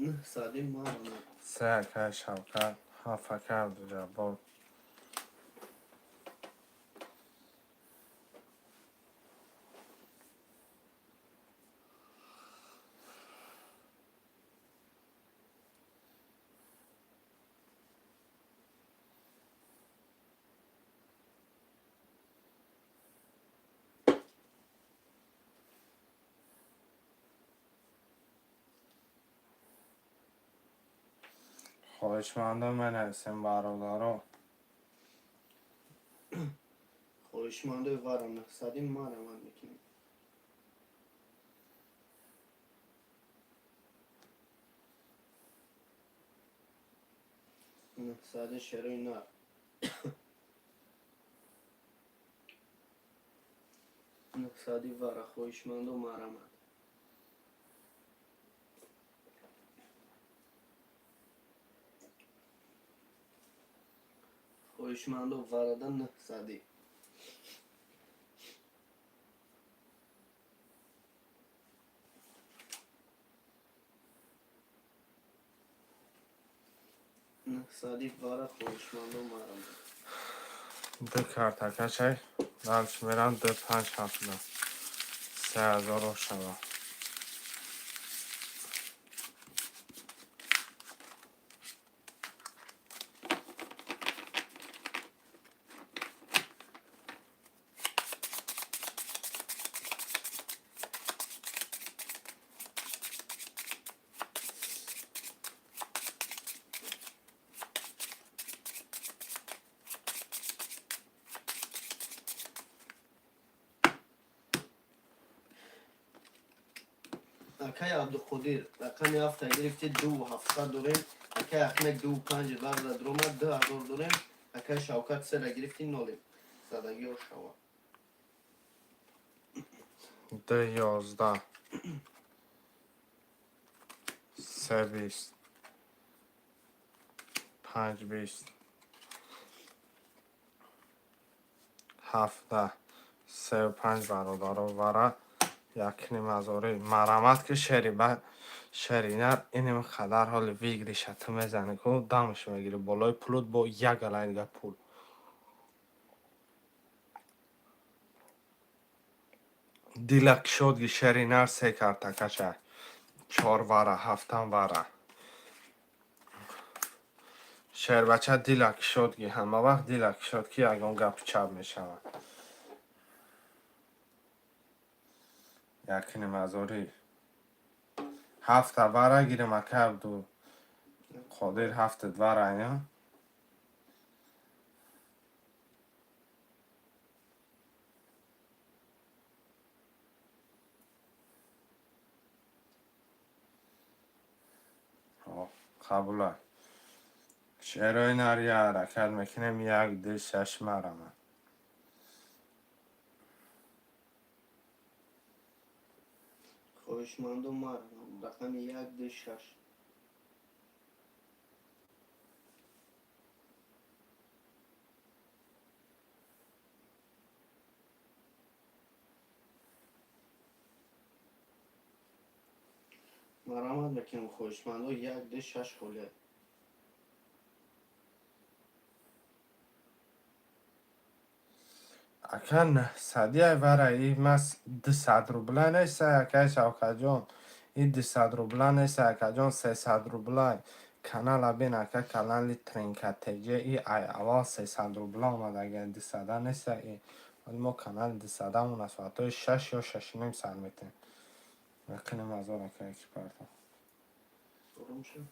Нӯҳсадӣ марамат. Се акай Шавкат, ҳафт акай Абдуҷаббор. Хоҳишмандо менависем, бародаро. Хоҳишмандои вара нӯҳсадӣ марамат мекунем. Нӯҳсадӣ шерои нар. Нӯҳсадӣ вара, хоҳишмандо марамат. Хоҳишмандо варада нӯҳсадӣ. Нӯҳсадӣ вара, хоҳишмандо марамат. Ду карта кашай. Дальше мерам ду, панҷ, ҳафт, 3000 шава. Акай Абдуқодир, рақами ҳафта гирифти, ду ҳафтсад дорем. Акай Ахмед, ду панҷ лағза дуромад, 2000 дорем. Акай Шавкат, сера гирифти, нолем. Задагиҳо шава. Ду, 11, се, 20, панҷ, 20, ҳафта, сеу панҷ, бародаро, вара якним ҳазорӣ марамат, ки шери ба шеринар иним қадар ҳоли выигрыша ту мезанӣ ку дамаш мегирӣ болои пулут бо як галай дига пул. Дила кишод ги шеринар се карта каша, чор вара, ҳафтам вара. Шербача дила кишод ги, ҳама вақт дила кишод, ки ягон гапи чап мешавад. Якним ҳазорӣ, ҳафта вара гирим, ака Абду Қодир, ҳафтат вара я. Қабула. Шерои нария ҳаракат мекунем, як, ду, шаш марама. Хоҳишмандо марамат. Рақами як, ду, шаш. Марамат мекунем, хоҳишмандо, як, ду, шаш холия. Ака, нӯҳсадия вара и мас 200 рубла неста, акай Шавкатҷон. И 200 рубла неста, акаҷон, 300 рублай. Канала бин, ака, канали Тринка ТЖ и ай аввал 300 рубла омадага, дусада неста и. Вале мо канали дусадамон аст, соатҳои 6 ё 6:30 сар метем. Якним ҳазор, ака, яки парта. Ором шав.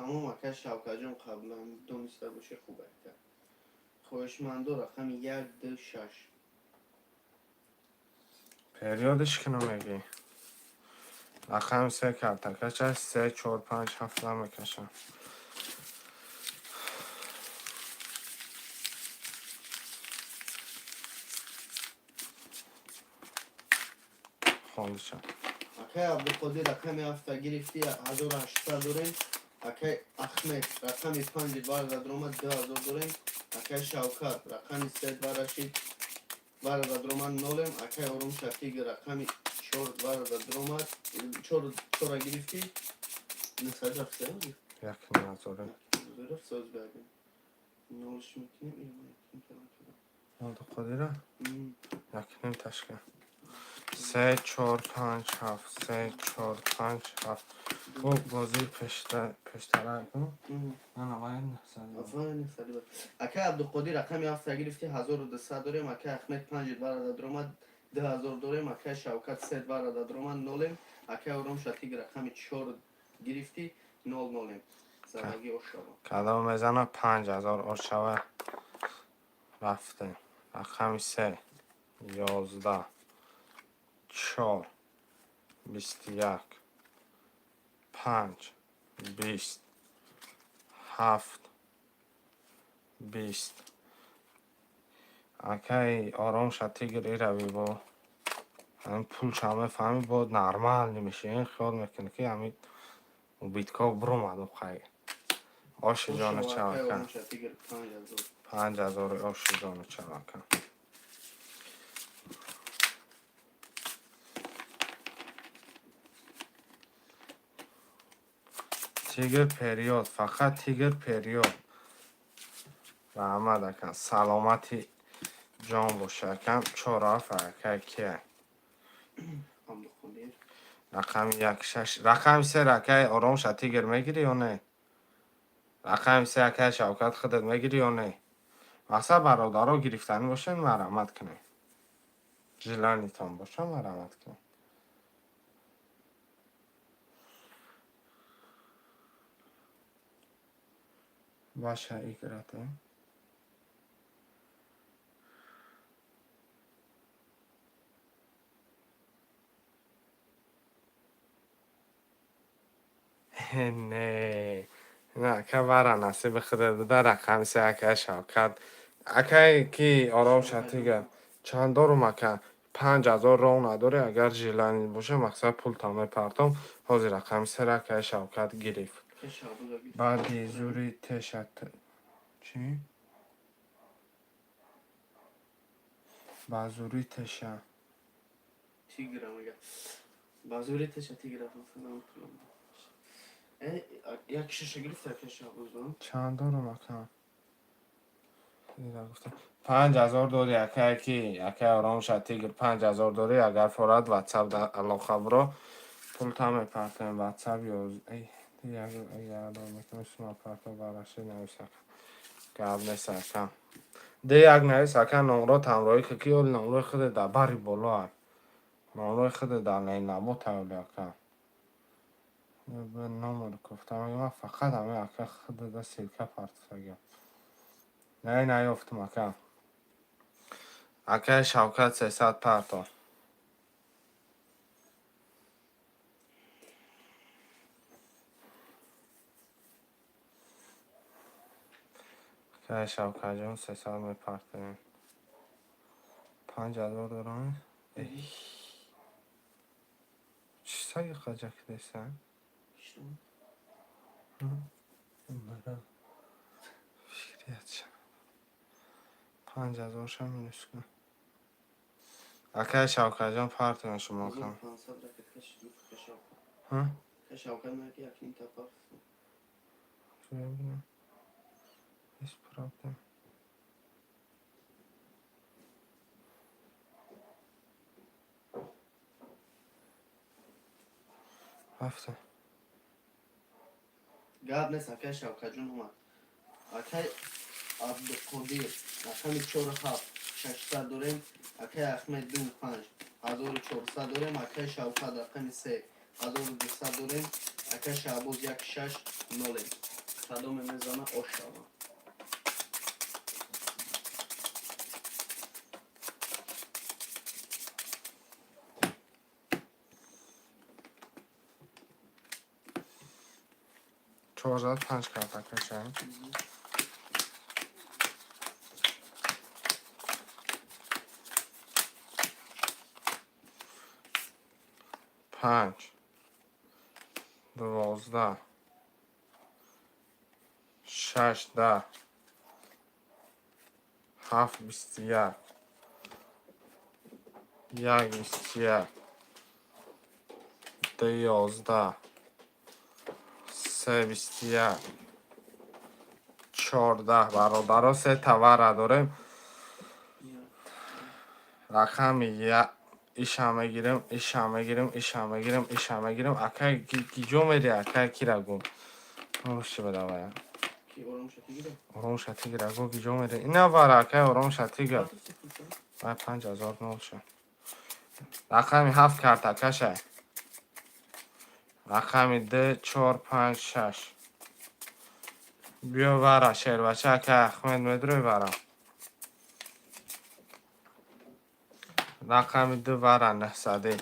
Тамом, акай Шавкатҷон, қаблан дониста бошӣ, хуб ака. Хоҳишмандо, рақами як, ду, шаш. Периодиш ки намегӣ. Рақами се картакача се, чор, панҷ, ҳафт намекашам. Хондиша. Акай Абдуқодир, рақами ҳафта гирифтӣ, 1800 дорем. Акай Ахмед, рақами панҷи барзад ромад, 2000 дорем. Акай Шавкат, рақами се барашид, барзад ромад, нолем. Акай Ором Шафиги, рақами чор барзад ромад, чора гирифтӣ, нисад рафта. Як ним ҳазоре. Соз бардем. Нолш мекунем, ё мекунем? Абдуқодира? Як ним ташкил. Се, чор, панҷ, ҳафт, се, чор, панҷ, ҳафт. Бо бозии пештара ку? Ана вай нӯҳсад. Акай Абдуқодир, рақами ҳафта гирифтӣ, 1200 дорем. Акай Ахмед, панҷ барадад ромад, 2000 дорем. Акай Шавкат, се барадад ромад, нолем. Акай Ором Шатиг, рақами чор гирифтӣ, нол нолем. Задаги ошава. Кадом мезана, 5000 ошава. Рафтем. Рақами се, 11, чор, 21, панҷ, 20, ҳафт, 20. Акай Ором Шатигр, ирави бо ҳамин пулша мефаҳми, бо нормал намеши. Ин хиёл мекунӣ, ки ҳамин убитко буромаду хай. Оши ҷону чавака. Ором Шатигр, 5000. 5000-и оши ҷону чавака. Тигр период, фақат тигр период. Раҳмат, ака, саломати ҷон боша, акам. Чор ҳафт, акай кия? Абдуқодир. Рақами як, шаш, рақами се, акай Ором Шатигр, мегирӣ ё не? Рақами се, акай Шавкат, худат мегирӣ ё не? Мақсад, бародаро, гирифтанӣ бошед, марҳамат кунед. Желаниятон боша, марҳамат кунед. Ваша игра, да? Не, не, ака, вара насиби худат буда. Рақами се, акай Шавкат. Акай ки Ором Шатига, чанд дорум, ака? 5000 роҳ надорӣ. Агар желание боша, мақсад, пултон мепартом. Ҳозир рақами сера акай Шавкат гирифт. Акай Шаҳбоза гирифт. Баъди зури тешат чӣ? Ба зури теша. Тигра мега. Ба зури теша тигра. Як шаша гирифт, акай Шаҳбоза. Чанд дорум, ака? 5000 дорӣ, акай ки? Акай Ором Шатигр, 5000 дорӣ. Агар форад, ватсап алоқа биро, пулта мепартоем. Ватсап парто бараши навис, ака. Гап нест, ака. Де як навис, ака, номрот ҳамроҳӣ ки ки оли номрои худе дар бари боло ай. Номрои худе дар ленабо тавли, ака. Номер гуфтам, ман фақат ҳамин, ака, худе да ссылка партофтагиам. Не, наёфтум, ака. Акай Шавкат, 300 парто. Акай Шавкатҷон, 300 мепартоем. 5000 дорам. Чӣ саги қаҷак десан? Что? Фикриятша. 5000-ша минус кун. Акай Шавкатҷон, партоем шумо кам. 500 ракет кашид, акай Шавкат. Ҳа? Акай Шавкат мега, як ним та парт. Бибинам. Без проблем. Рафтем. Гап нест, акай Шавкатҷон омад. Акай Абдуқодир, рақами чору ҳафт, 600 дорем. Акай Ахмед, ду панҷ, 1400 дорем. Акай Шавкат, рақами се, 1200 дорем. Акай Шаҳбоз, як шаш, нолем. Кадоме мезана, ошава. Чор зад, панҷ карта кашем. Панҷ, 12, шаш, 10, ҳафт, 21, як, 21, ду, 11, се, 21, 14. Бародаро, се тавара дорем. Рақами иша мегирем, иша мегирем, иша мегирем, иша мегирем. Акай, киҷо мери, акай? Кира гум оши бадавая. Ки, оромша тигира? Оромша тигра гу, киҷо мери? Ина вара, акай, оромша тига. Вай, 5000 нол шуд. Рақами ҳафт карта кашай. Рақами д, чор, панҷ, шаш. Биё вара, шербача, акай Ахмед, медрӯй вара. Рақами ду вара, нӯҳсадӣ.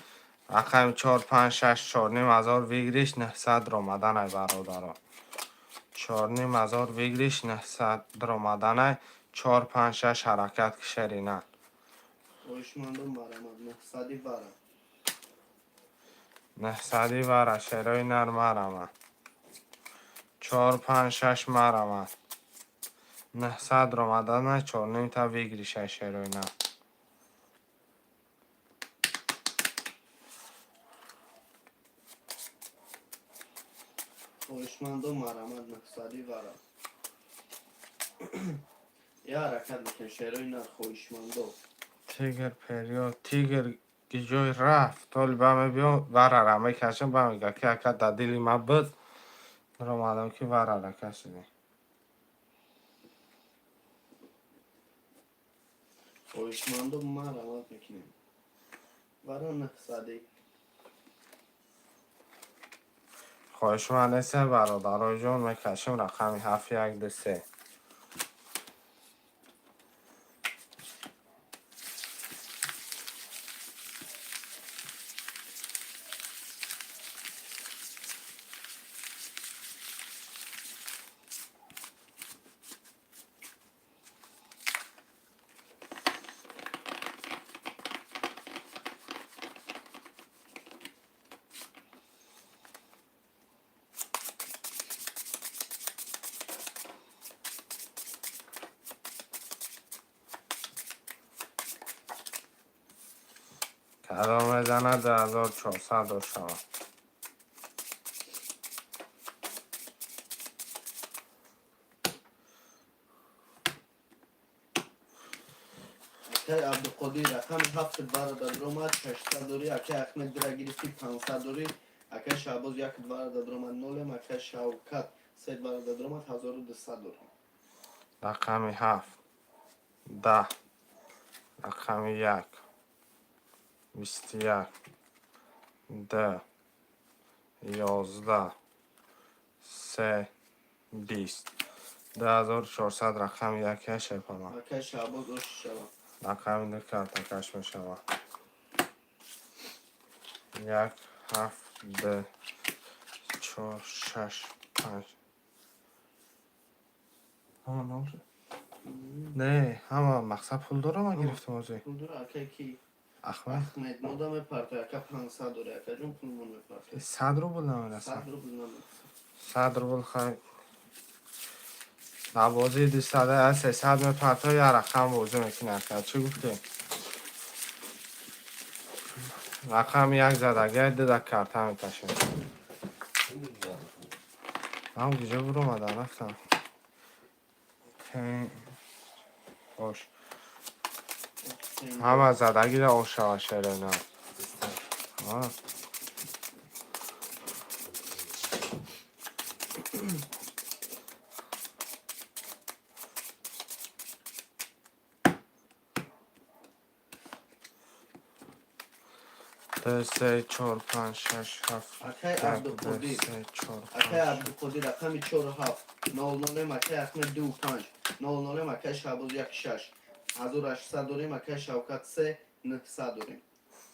Рақами чор, панҷ, шаш, 4500 выигрыш, 900 ромаданай, бародаро. 4500 выигрыш, 900 ромаданай. Чор, панҷ, шаш, ҳаракат ки, шерина. Хоҳишмандон, марамад, нӯҳсади вара. Нӯҳсадӣ вара, шерои нар, марама. Чор, панҷ, шаш, марама. 900 ромаданай, чорнимта выигрыш ай, шерои нар. Хоҳишмандон, марамад, нӯҳсади вара. Я ҳаракат мекунем, шерои нар, хоҳишмандо. Тигр период, тигр гиҷой рафт. Толи ба мебиём, варара мекашам, ба мега ки ака, дар дили ма буд. Ромадам ки варара кашидем. Хоҳишмандо, марамад мекунем. Вара, нӯҳсади. Хоҳишманд нестем, бародарои ҷон, мекашем рақами ҳафт, як, ду, се. Кадом мезанад, 2400 дошава. Акай Абдуқодир, рақами ҳафт вара даромад, 600 дорӣ. Акай Ахмед, дира гирифтӣ, 500 дорӣ. Акай Шаҳбоз, як вара даромад, нолем. Акай Шавкат, се вара даромад, 1200 дорӣ. Рақами ҳафт, 10, рақами як, 21, д, 11, се, 20. 2400, рақами як шепама. Акай Шаҳбоз, ош шава. Рақами ду картакаш мешавад. Як, ҳафт, д, чор, шаш, панҷ. Ҳама нол шуд? Не, ҳама мақсад пул дорам, ман гирифтам озӣ. Пул дора, акай ки? Ахмед. Ахмед мода мепартой, ака, 500 дорӣ, акаҷон, пулмон мепартой. 100 рубл намерасад. 100 рубл намерасад. 100 рубл хай. Дар бозии дусада аз 300 мепартой, як рақам бозӣ мекунӣ, ака. Чӣ гуфтӣ? Рақами як задагиай, дуда карта меташем. Ам куҷо буромада рафтам? Ош. Ҳама задагида ошава, шерена. А. Ду, се, чор, панҷ, шаш, ҳафт. Акай Як, ду, Абдуқодир. се, чор, Акай панҷ. Абдуқодир рақами чору ҳафт нол нолем. Акай Ахмед дуву панҷ нол нолем. Акай Шаҳбоз як шаш 1800 дорем. Акай Шавкат се 900 дорем.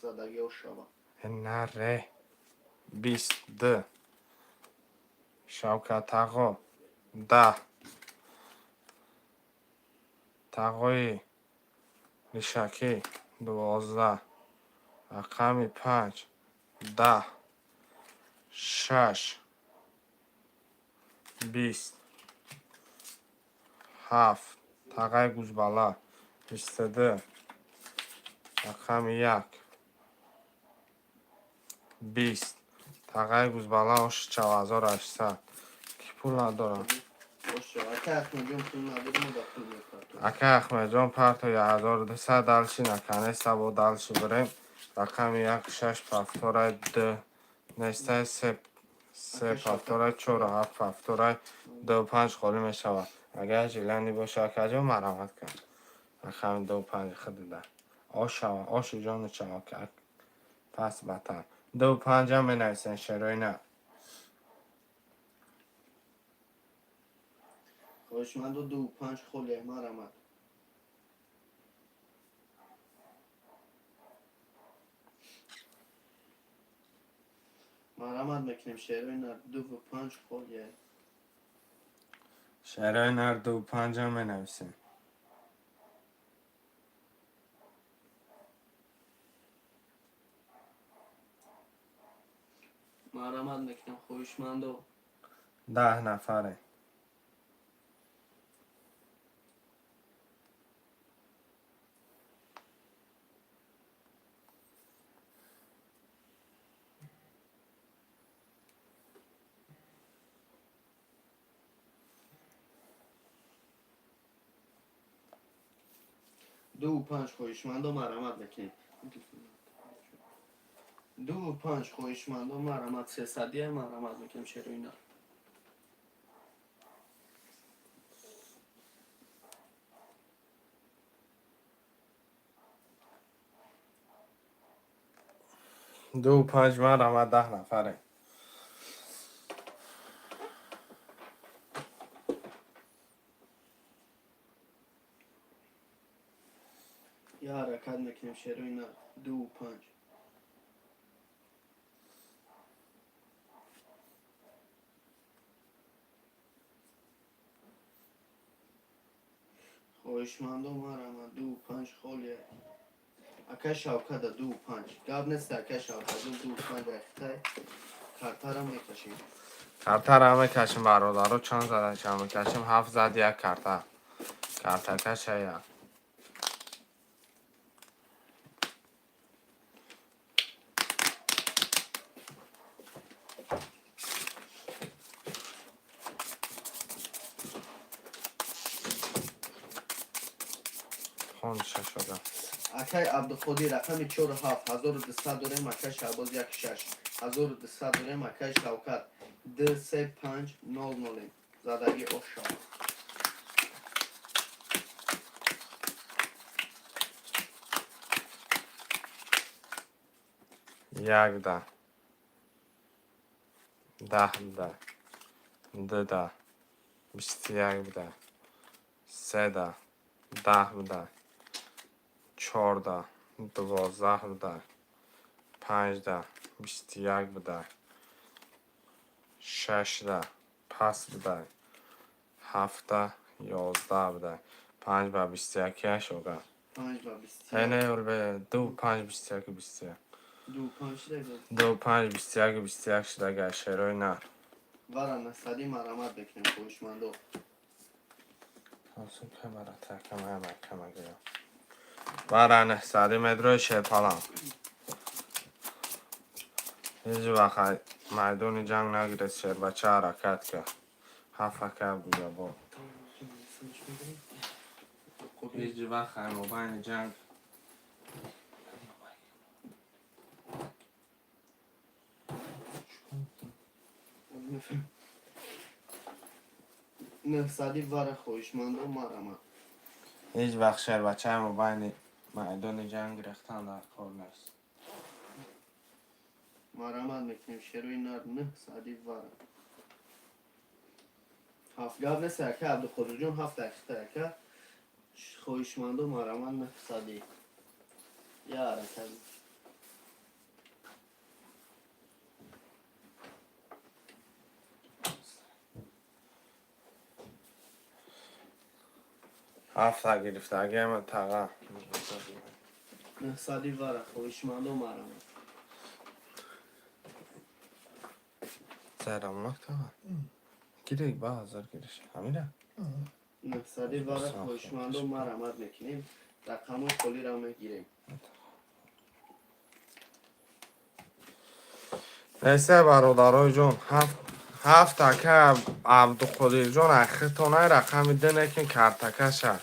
Задагиҳо шава. Наре. 22. Шавкат тағо. 10. Тағои Ришакӣ 12. Рақами панҷ. 10. Шаш. 20. Ҳафт. Тағаи Гузбала. 22. Рақами як. 20. Тағаи Гузбала оши 4800. Ки пул надорад? Боша, акай Ахмедҷон пул надорем, мо да пул мепартоем. Акай Ахмедҷон парто 1200 дальше наконец-то бо дальше бирем. Рақами як шаш повторай д нестай се се повторай чору ҳафт повторай ду панҷ холӣ мешавад. Агар желание боша, акаҷон, марҳамат кун. Рақами ду панҷ худида. Ош шава, оши ҷону шава пас батар. Ду панҷам менависен шерои на. Хоҳишмандо, дуву панҷ холия, марҳамат. Марҳамат мекунем, шерои нар, дуву панҷ холия. Шерои нар ду панҷам менависем. Марҳамат мекунем, хоҳишмандо. 10 нафаре. Дуву панҷ, хоҳишмандо, марҳамат мекунем. Дуву панҷ, хоҳишмандо, марҳамат. Сесадия, марҳамат мекунем, шерои нар. Ду панҷ, марҳамат, 10 нафаре. Я ҳаракат мекунем, шерои нар, дуву панҷ. Хоҳишмандо, марҳамат, дуву панҷ холия. Акай Шавкада дуву панҷ гап нест. Акай Шавкада дуву панҷ айхитай картара мекашем. Картара мекашем, бародаро, чанд зада чанд мекашем? Ҳафт зад як карта. Картакаша як. Хонша шуда. Акай Абдуқодир рақами чору ҳафт 1200 дорем. Акай Шаҳбоз як шаш 1200 дорем. Акай Шавкат д се панҷ нол нолем. Задагӣ ош шавад. Якда. 10да. Дуда. 21да. Седа. 10да. Чорда. 12да. Панҷда. 21 буда. Шашда. Паст буда. Ҳафта. 11 буда. Панҷ ба 21 яш ога. Панҷ ба бисту Э, як. Не, улбе ду панҷ 21 21. Ду панҷ шидага. Ду панҷ 21 21 шудага, шерои нар. Вара насадӣ, марҳамат мекунем, хоҳишмандо. Ҳосин камера такама кама гирам. Вара нехсади медрои шерпалам. Ҳеҷ вақт майдони ҷанг нагиред, шербача ҳаракат кард. Ҳафт ака буҷабо. Ҳеҷ вақт мобайни ҷанг Нехсадӣ вара, хоҳишмандо, марҳамат. Ҳеҷ вақт шербачаи мобайни майдони ҷанг гирифтан дар кор нест. Марамат мекунем, шерои нар, 900 вара. Ҳафт гап нест, ака Абдуқодирҷон, ҳафт дақиқа, ака. Хоҳишмандо, марамат, 900. Я ҳаракат. Ҳафта гирифтагиам, таға. 900 вара, хоҳишмандо, марамат. Сайрамлак, таға. Гирик, ба ҳазар гириш. Ҳамира? 900 вара, хоҳишмандо, марамат мекунем. Рақамҳои холиро мегирем. Несе, бародарои ҷон, ҳафт ака Абдуқодирҷон, ахиртонай рақами ду некин картакаша.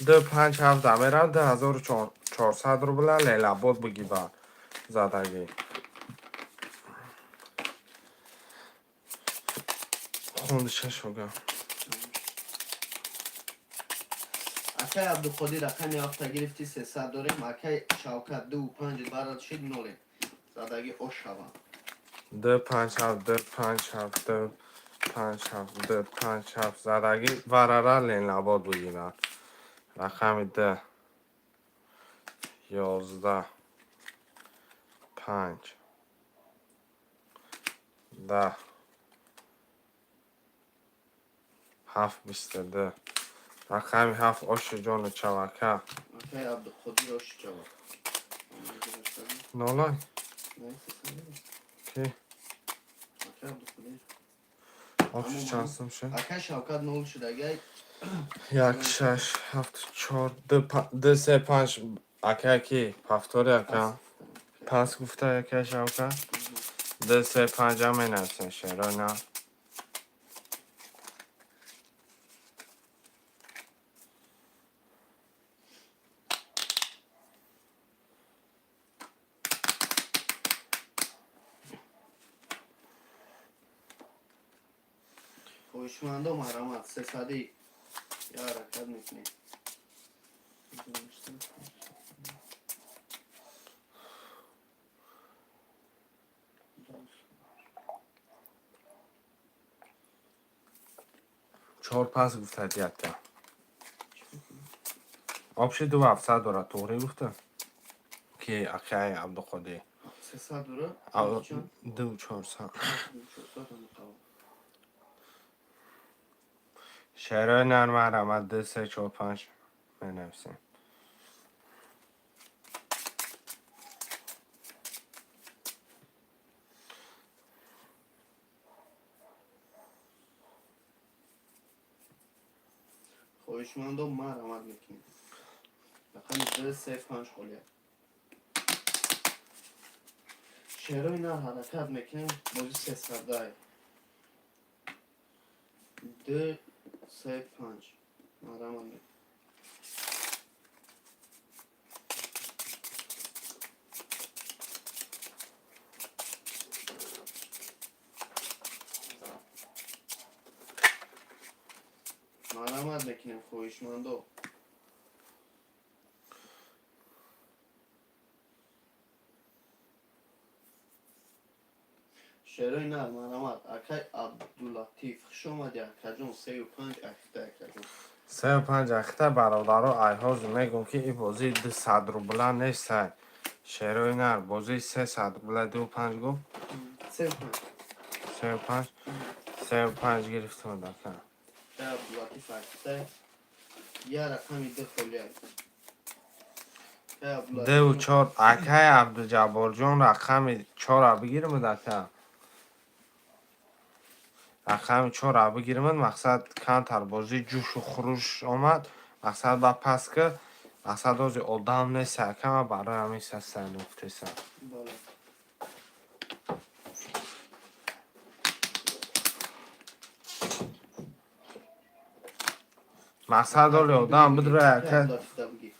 Ду панҷ ҳафт амера 2400 рубла лелабод бигиба задагӣ. Хунди шашога. Акай Абдуқодир, рақами ҳафта гирифти, 300 дорем. Акай Шавкат, ду панҷ барад шид, нолем. Задаги ош шаванд. Ду панҷ ҳафт, ду панҷ ҳафт, ду панҷ ҳафт, ду панҷ ҳафт задагӣ варара ленлабод бигирад. Рақами ду, 11, панҷ, 10, ҳафт, 22. Рақами ҳафт, оши ҷону чавака. Акай Абдуқодир, оши чавак. Нолай? Ки? Акай Абдуқодир. Оши чанд сум шуд? Акай Шавкат нол шуд, агай. Як, шаш, ҳафт, чор, ду, ду, се, панҷ. Ака ки? Повтори, ака. Пас гуфта акай Шавкат. Ду, се, панҷам менависем, шеро на. Хоҳишмандо, марҳамат, сесадӣ я ҳаракат мекунем. Чор пас гуфта диятта. Общий ду ҳафтсад дорад, туғрӣ гуфта? Ки акай Абдуқодир? 300 дора? Ду чорсад. Шерои нар, марҳамат, ду, се, чор, панҷ менависем. Хоҳишмандо, марҳамат мекунем. Рақами ду, се, панҷ холия. Шерои нар, ҳаракат мекунем, бози сесадай. Ду, се, панҷ. Марҳамат мекунем. Марҳамат мекунем, хоҳишмандо. Шерои нар, марҳамат. Акай Абдулатиф, хуш омадӣ, акаҷон, сею панҷ ахта, акаҷон. Сею панҷ ахта, бародаро, айҳозу мегӯм, ки и бозии 200 рубла нестай. Шерои нар, бозии 300 рубла, ду панҷ гуфт? Сею панҷ. Сею панҷ? Сею панҷ гирифтам, ака. Акай Абдулатиф ахта. Я рақами ду холия. Акай Абдулатиф. Ду чор, акай Абдуҷабборҷон, рақами чора бигирмуд, ака. Рақами чора бигирмуд, мақсад камтар бозӣ ҷӯшу хуруш омад, мақсад ба пас ки, мақсад ози одам нест, ака, ман барои ҳамин састан гуфтесам. Бале. Мақсад оли одам бидро, Акай ака. Абдулатиф да бигир.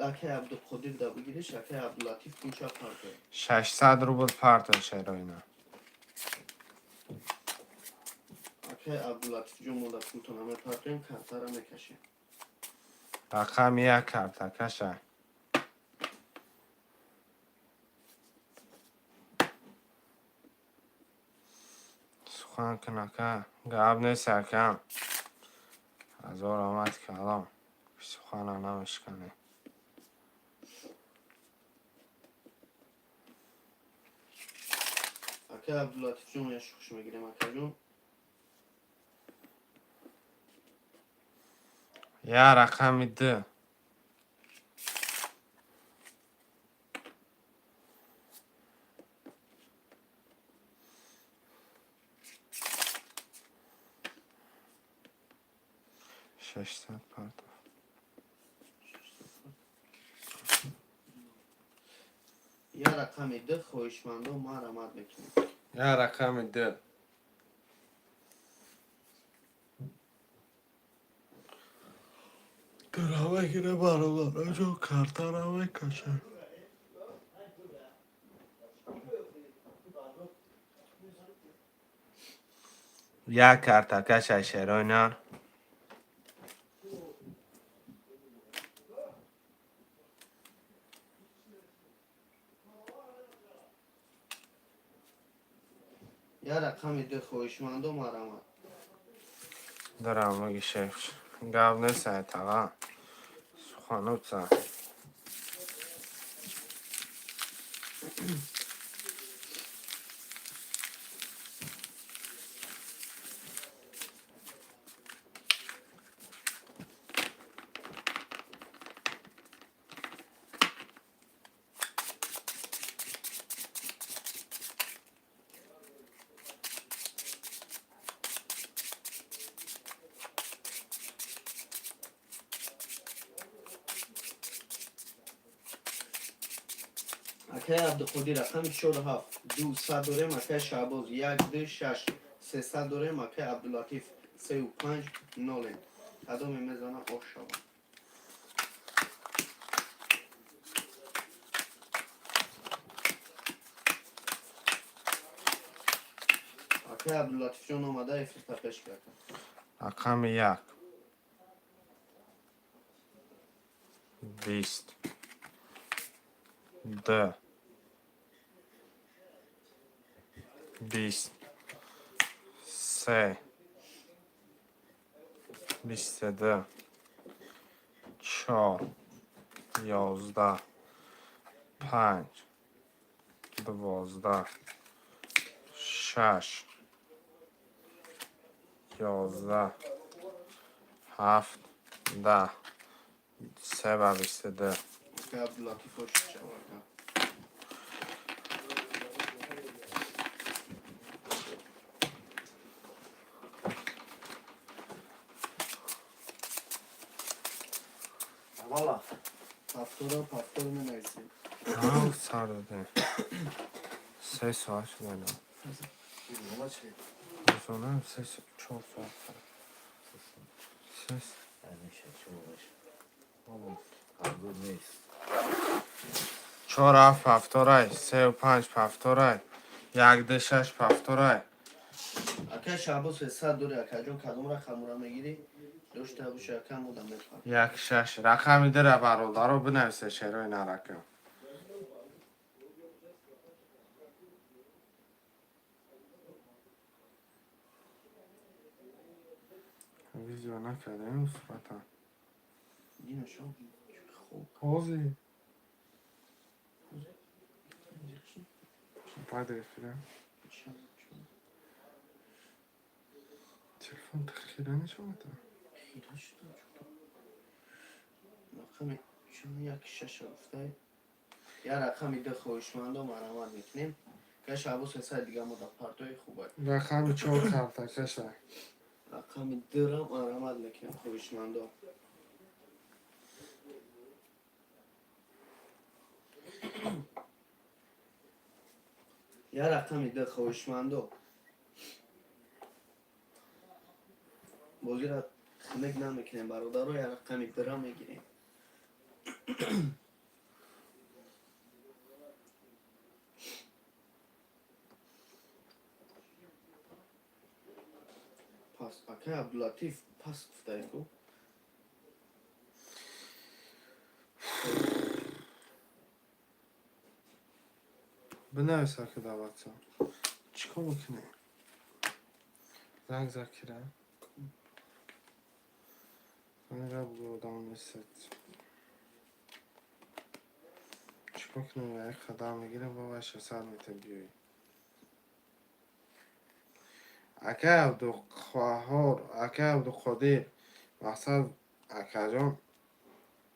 Акай Абдуқодир да бигириш, акай Абдулатиф кунча партоя. 600 рубл парто, шероина. Акай Абдулатиф ҷон, мо да пултона мепартоем, картара мекашем. Рақами як карта каша. Сухан кун, ака, гап нест, акам. Ҳазор омад калом. Сухана намешканӣ. Ака Абдулатифҷон, я шухш мегирем, акаҷон. Я рақами ду. 600 партов. Я рақами ду, хоҳишмандо, марамат мекунем. Я рақами ду. Дурава гире, бародараҷон, картара мекашад. Як карта кашай, шерои нар. Я рақами ду, хоҳишмандо, марамат. Дурам мегишеш. Гап нест, ай тага. Сухануца. Акаи Абдуқодир, рақами чору ҳафт дусад дорем. Акаи Шаҳбоз, як ду шаш сесад дорем. Акаи Абдулатиф, сею панҷ нолем. Кадоме мезана, ош шавад. Акаи Абдулатифҷон омада, эфирта пеш карда. Рақами як. 20. Ду. 20. Се. 22. Чор. 11. Панҷ. 12. Шаш. 11. Ҳафт. 10. Се ба 22. Акаи Абдулатиф, ош шавад, ака. Валла. Ҳафтора пафтор менависем. Ав, сар додем. 3 соат шуда. Нема чи? Зонам се, 4 соат. Се. Меша, чӣ меша? Ҳамзур нест. Чор ҳафт пафторай, сеу панҷ пафторай, як ду шаш пафторай. Акаи Шаҳбоз, 300 дори. Акаҷон, кадом рақамура мегирӣ? Дошта боша, ака, мода мефаҳм. Як шаш. Рақами дира, бародаро, бинависе, шерои наракам. Видео накардем сурата. Динашо хоб. Ҳозир. Баъд эфира. Телефон хира нишон медиҳад. Хира шуда чуто. Рақами чун як шаша гуфтай. Я рақами ду, хоҳишмандо, марамат мекунем. Ка Шаҳбоз, 300 дига мода партои хубай. Рақами чор карта каша. Рақами дура марамат мекунем, хоҳишмандо. Я рақами ду, хоҳишмандо. Бозира хунук намекунем, бародаро, я рақами дура мегирем. Пас, акай Абдулатиф, пас гуфтай ку. Бинавис, ака, дар ватсап. Чӣ кор мекунӣ? Занг Закира. Занг за бугӯ, одам нест. Чикор кунем, як қадам мегирем, бо вай 600 метр биёӣ. Акай Абдуқаҳор, акай Абдуқодир, мақсад, акаҷон,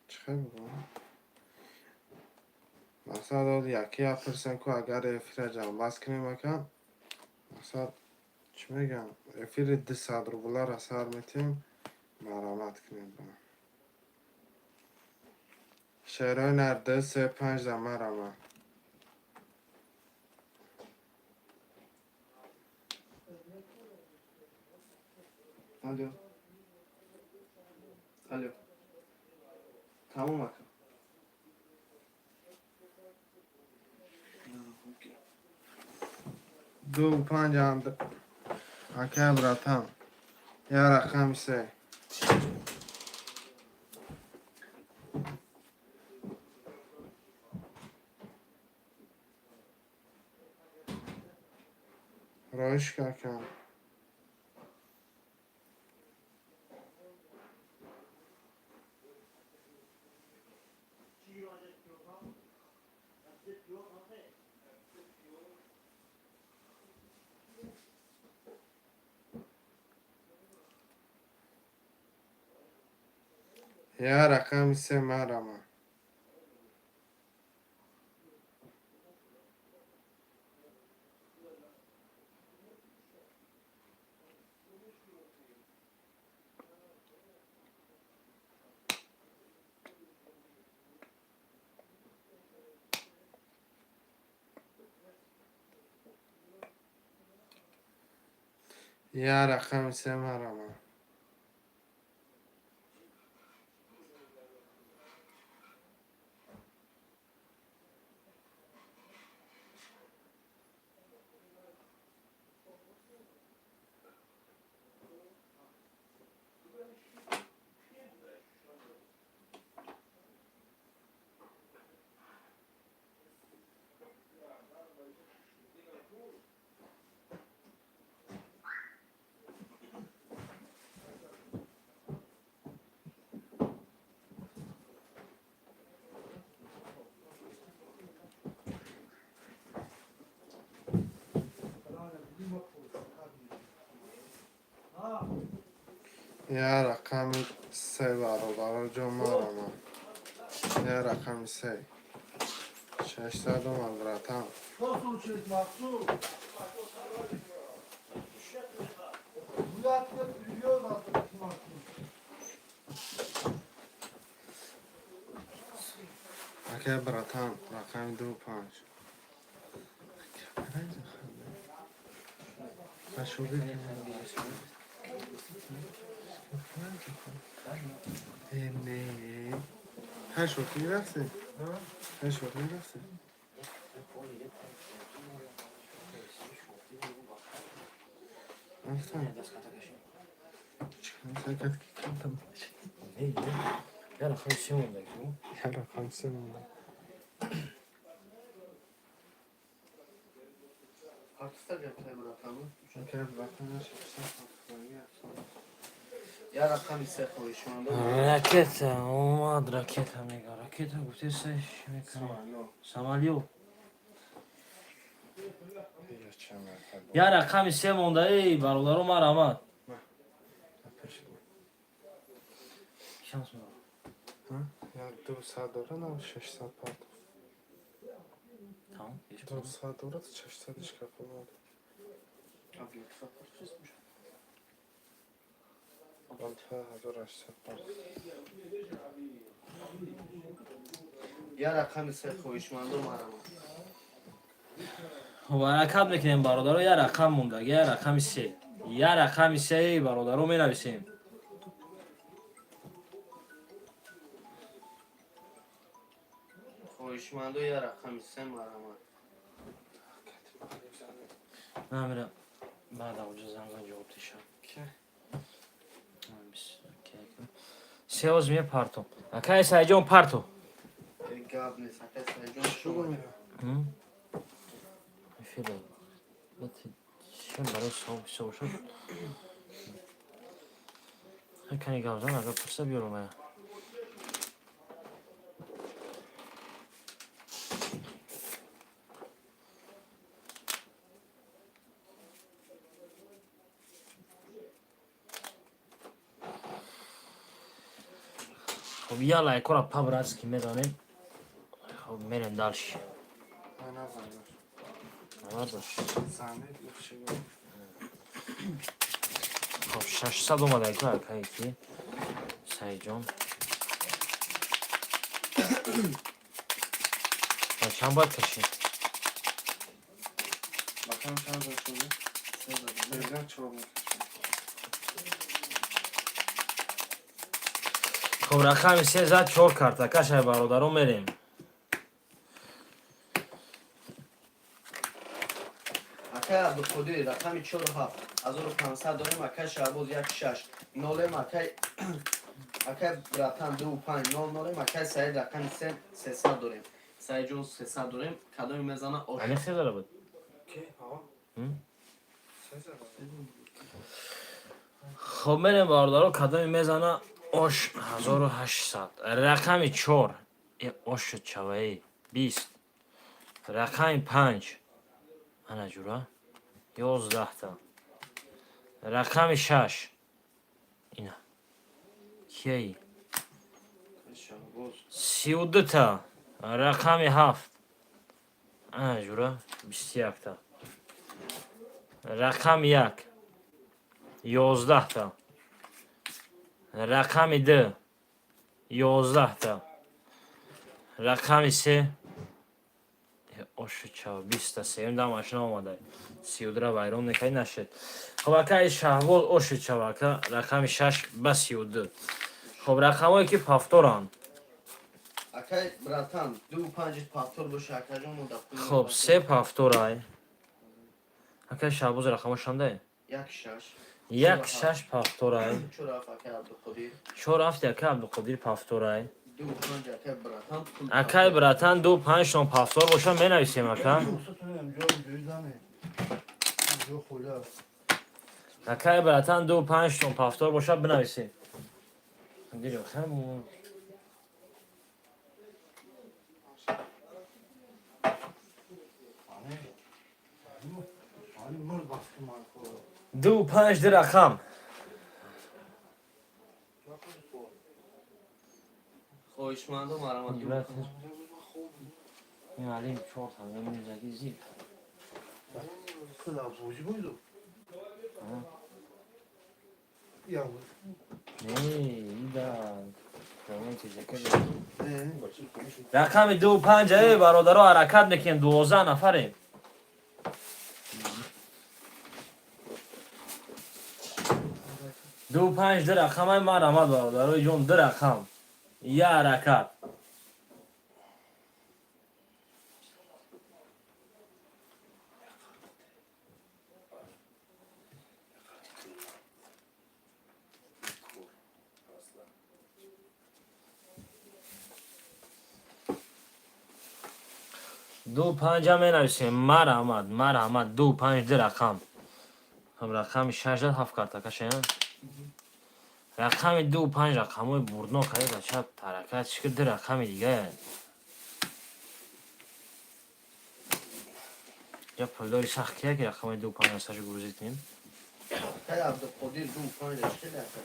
чӣ хел бугӯм? Мақсад, оди яке пурсем, ку агар эфира ҷамъбаст кунем, ака, мақсад, чӣ мегӯям, эфири 200 рублара сар метиҳем, маромат кунем ба шеърҳои нар ду се панҷ да марама. Алло. Алло. Тамом, ака. Ду панҷ ака, братан, я рақами се. Роиш ака. Я рақами се, марама. Я рақами се, марама. Я рақами се, бародароҷон, марама. Я рақами се. 600 омад, братан. Что случилось, Максут? Я тебя привез, а ты Максут. Ака, братан, рақами ду панҷ. Ашуги. Э, не. Ҳай, шӯхӣ рафтӣ? Ҳай, шӯхӣ рафтӣ? Рафтам. Чӣ кард ки камтам? Я рақами се монда. Я рақами се монда. Артиста гаптай, братан. Ака, братан, 600. Я рақами се, хоҳишмандо. Ракета омад, ракета мега, ракета гуфтеса, чӣ мекунам? Самолёт. Я рақами се монда, эй, бародаро, марамад. Шанс. Я 200 дора, на 600 партов. Тамом. 200 дора, 600 шкаф омад. 1800 партов. Я рақами се, хоҳишмандо, марама. Ҳаракат мекунем, бародаро, я рақам монда, я рақами се. Я рақами се, эй, бародаро, менависем. Хоҳишмандо, я рақами се, марама. Намира. Баъд ауҷа занг зан, ҷавоб теша. Ке? Се оз мепартом. Акай Сайҷон, парто. Э, гап нест, ака Сайҷон. Шугу мера. Эфира. Мекашем барои савоб бисёр шуд. Кани гап зан, агар пурса биёрам. Хоб, я лайкора по-братски мезанем. Хоб, мерем дальше. Назар. Навардаш. Занед чӣ? Хоб, 600 омада ку, акае ки Саидҷон. Ба чанд бояд кашӣ? Бакам чанд зад шуда? Сеза чор мекашам. Хоб, рақами се зад, чор карта кашай, бародаро, мерем. Акай Абдуқодир рақами чору ҳафт 1500 дорем, акай Шаҳбоз як шаш нолем, акай братан ду панҷ нол нолем, акай Саид рақами се 300 дорем, Саидҷон 300 дорем, кадоме мезана ош. Ани се зада буд. Ки? Ҳа? М? Се зада буд. Хоб, мерем, бародаро, кадоме мезана ош 1800. Рақами чор. Э, ош шуд чаваи. 20. Рақами панҷ. Ана ҷура. 11-та. Рақами шаш. Ина. Кияи? Шаҳбоз. 32-та. Рақами ҳафт. Ана ҷура. 21-та. Рақами як. 11-та. Рақами ду. 11-та. Рақами се. Э, ошу чав, 20-та. Сеюм да машина омада. 32-ра вайрон мекаи нашед. Хоб, акаи Шаҳбоз, ошу чав, ака. Рақами шаш ба 32. Хоб, рақамҳое ки повторанд. Акай братан ду панҷ повтор боша, акаҷон, мо да пул. Хоб, се повторай. Акаи Шаҳбоз, рақамҳо шандае? Як шаш. Як шаш повторай. Чор ҳафт, акай Абдуқодир. Чор ҳафт, акаи Абдуқодир, повторай. Ду панҷ, акай братан пул. Акай братан, ду панҷтон повтор боша, менависем, ака. Сотунем ҷо ҷӯйдане. Ҷо хуля. Акай братан, ду панҷтон повтор боша, бинависем. Дило, хамун. Ани. Ани мурд баски ман хӯро. Ду панҷ ду рақам. Хоҳишмандо, марамат. Ин алим чор та мемизаги зир. Худа бозӣ буду. Я буд. Не, ида. Замон чизака. Э. Рақами ду панҷ, э, бародаро, ҳаракат мекунем, 12 нафарем. Ду панҷ ду рақамай, марамат, бародарои ҷон, ду рақам. Я ҳаракат. Ду панҷа менависем, марҳамат, марҳамат, ду панҷ ду рақам. Хоб, рақами шаш дад, ҳафт карта кашем. Рақами ду панҷ рақамҳои бурднок ай, бача, ҳаракат чӣ ки ду рақами дига. Я пулдори сахт кия ки рақамҳои ду панҷ асташ грузить кунем? Акай Абдуқодир ду панҷ хеле ака.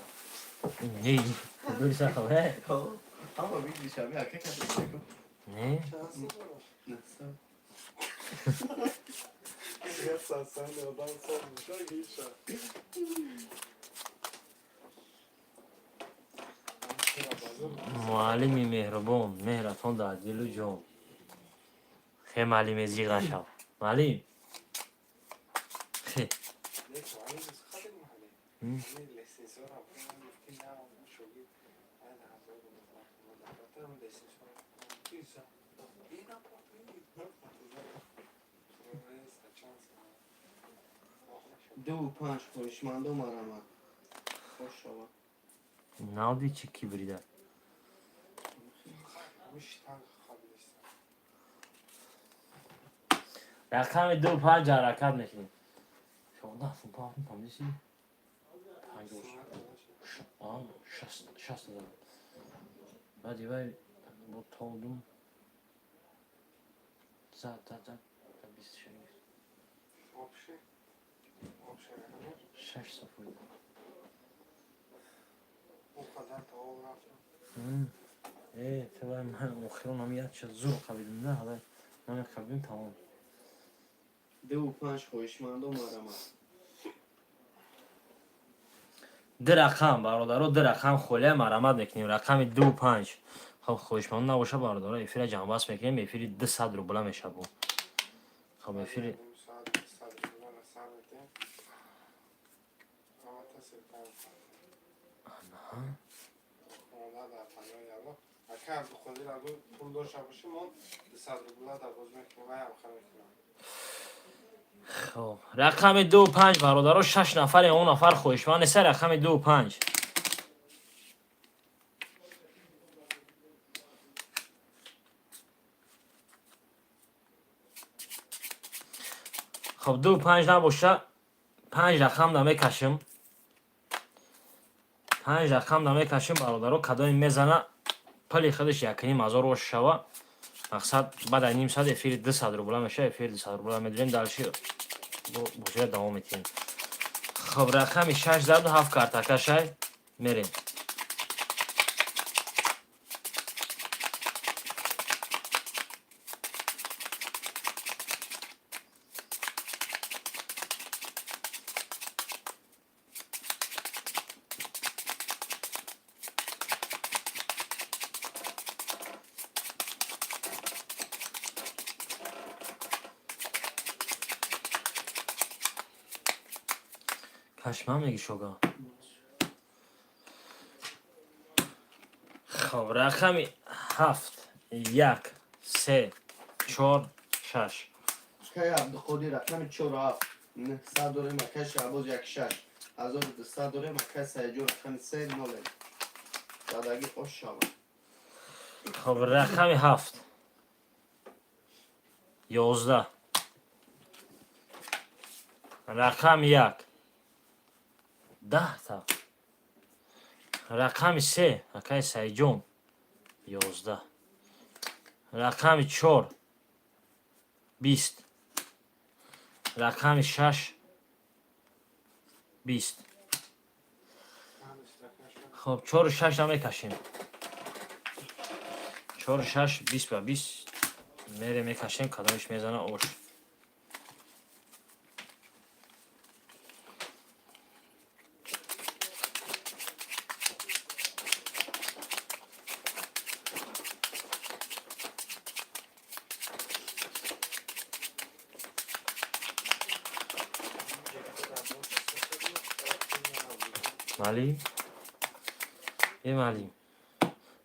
Не, пулдори сахт, э? Ҳама видишами ака каса. Не? Наса. Сасан одам сом меша гиша. Муаллими меҳрубон, меҳратон дар дилу ҷон. Хе, муаллиме, зиғ нашав. Муаллим. Хе. М? Ду панҷ, хоҳишмандо, марамат. Хош шавад. Навди чӣ кибрида. Рақами ду панҷ ҳаракат мекунем. 15 сум пафтум, фаҳмидиси? 60 ҳазор. Баъди вай бо тобдум, зад, зад, зад, бист. Общий? Общий рақам? 600 фоида. O kadar da olmaz. Э, ту вай ман охирон ҳам як чиз зур қабидим, на ҳалай ман қабидим, тамом. 2 у 5, хоҳишмандо, марҳамат. Ду рақам, бародаро, ду рақам холия, марҳамат мекунем, рақами 2 у 5. Хоб, хоҳишманд набоша, бародаро, эфира ҷамъбаст мекунем. Эфири 200 рубла мешавад. Хоб, эфири Ним соат 100 рубла сар метем. Ама та сирка. Хонда дар паноҳи Аллоҳ. Ака Абдуқодир, агар пул дошта бошӣ, мо 200 рубла да боз мекунем, вай ҳам хар мекунам. Хоб, рақами 2 у 5, бародаро, шаш нафар, он нафар хоҳишманд неста, рақами 2 у 5. Хоб, 2 у 5 набоша, панҷ рақам да мекашем, панҷ рақам да мекашем, бародаро. Кадоме мезана, пули худаш 1,5 ҳазор ош шава. Мақсад, баъд аз ним соат эфири 200 рубла меша. Эфири 200 рубла медорем, дальше бозира давом метиҳем. Хоб, рақами шаш заду, ҳафт картакашай, мерем. Кашма меги, шога. Хоб, рақами ҳафт, як, се, чор, шаш. Акай Абдуқодир рақами 4 у 7, 900 дорем. Акай Шаҳбоз 1 6, 1200 дорем. Акай Саидҷон рақами се, ноле задаги, ош шавад. Хоб, рақами ҳафт, 11, рақами як, 10 та, рақами се, акай Саидҷон, 11, рақами чор, 20, рақами шаш, 20. Хоб, чору шаш намекашем. Чору шаш, 20 ба 20 мере, мекашем, кадомиш мезана, ош. Малим эмалим.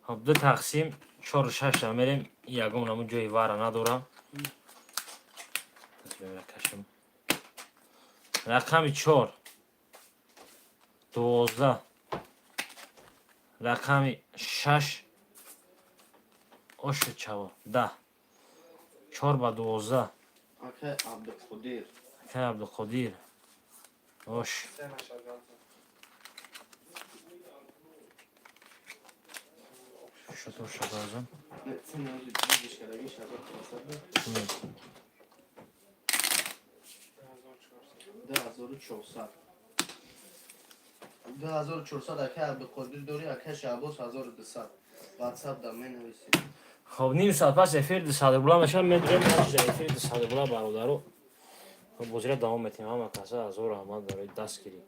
Хоб, ду тақсим чору шашта мерем. Ягон наму ҷои вара надорам. Кашем. Рақами чор, 12, рақами шаш, ошу чаво, 10, чор ба 12. Акай Абдуқодир. Акай Абдуқодир, ош. Се нашад. Шутур шабазам. Се нази дишкадаги 1400. 2400, 2400, акай Абдуқодир дори. Акай Шаҳбоз 1200, ватсап да менависед. Хоб, ним соат пас эфир 200 рубла мешавад. Медурем эфири 200 рубла, бародаро. Хоб, бозира давом метиҳем. Ҳама каса ҳазор раҳмат барои дастгирӣ.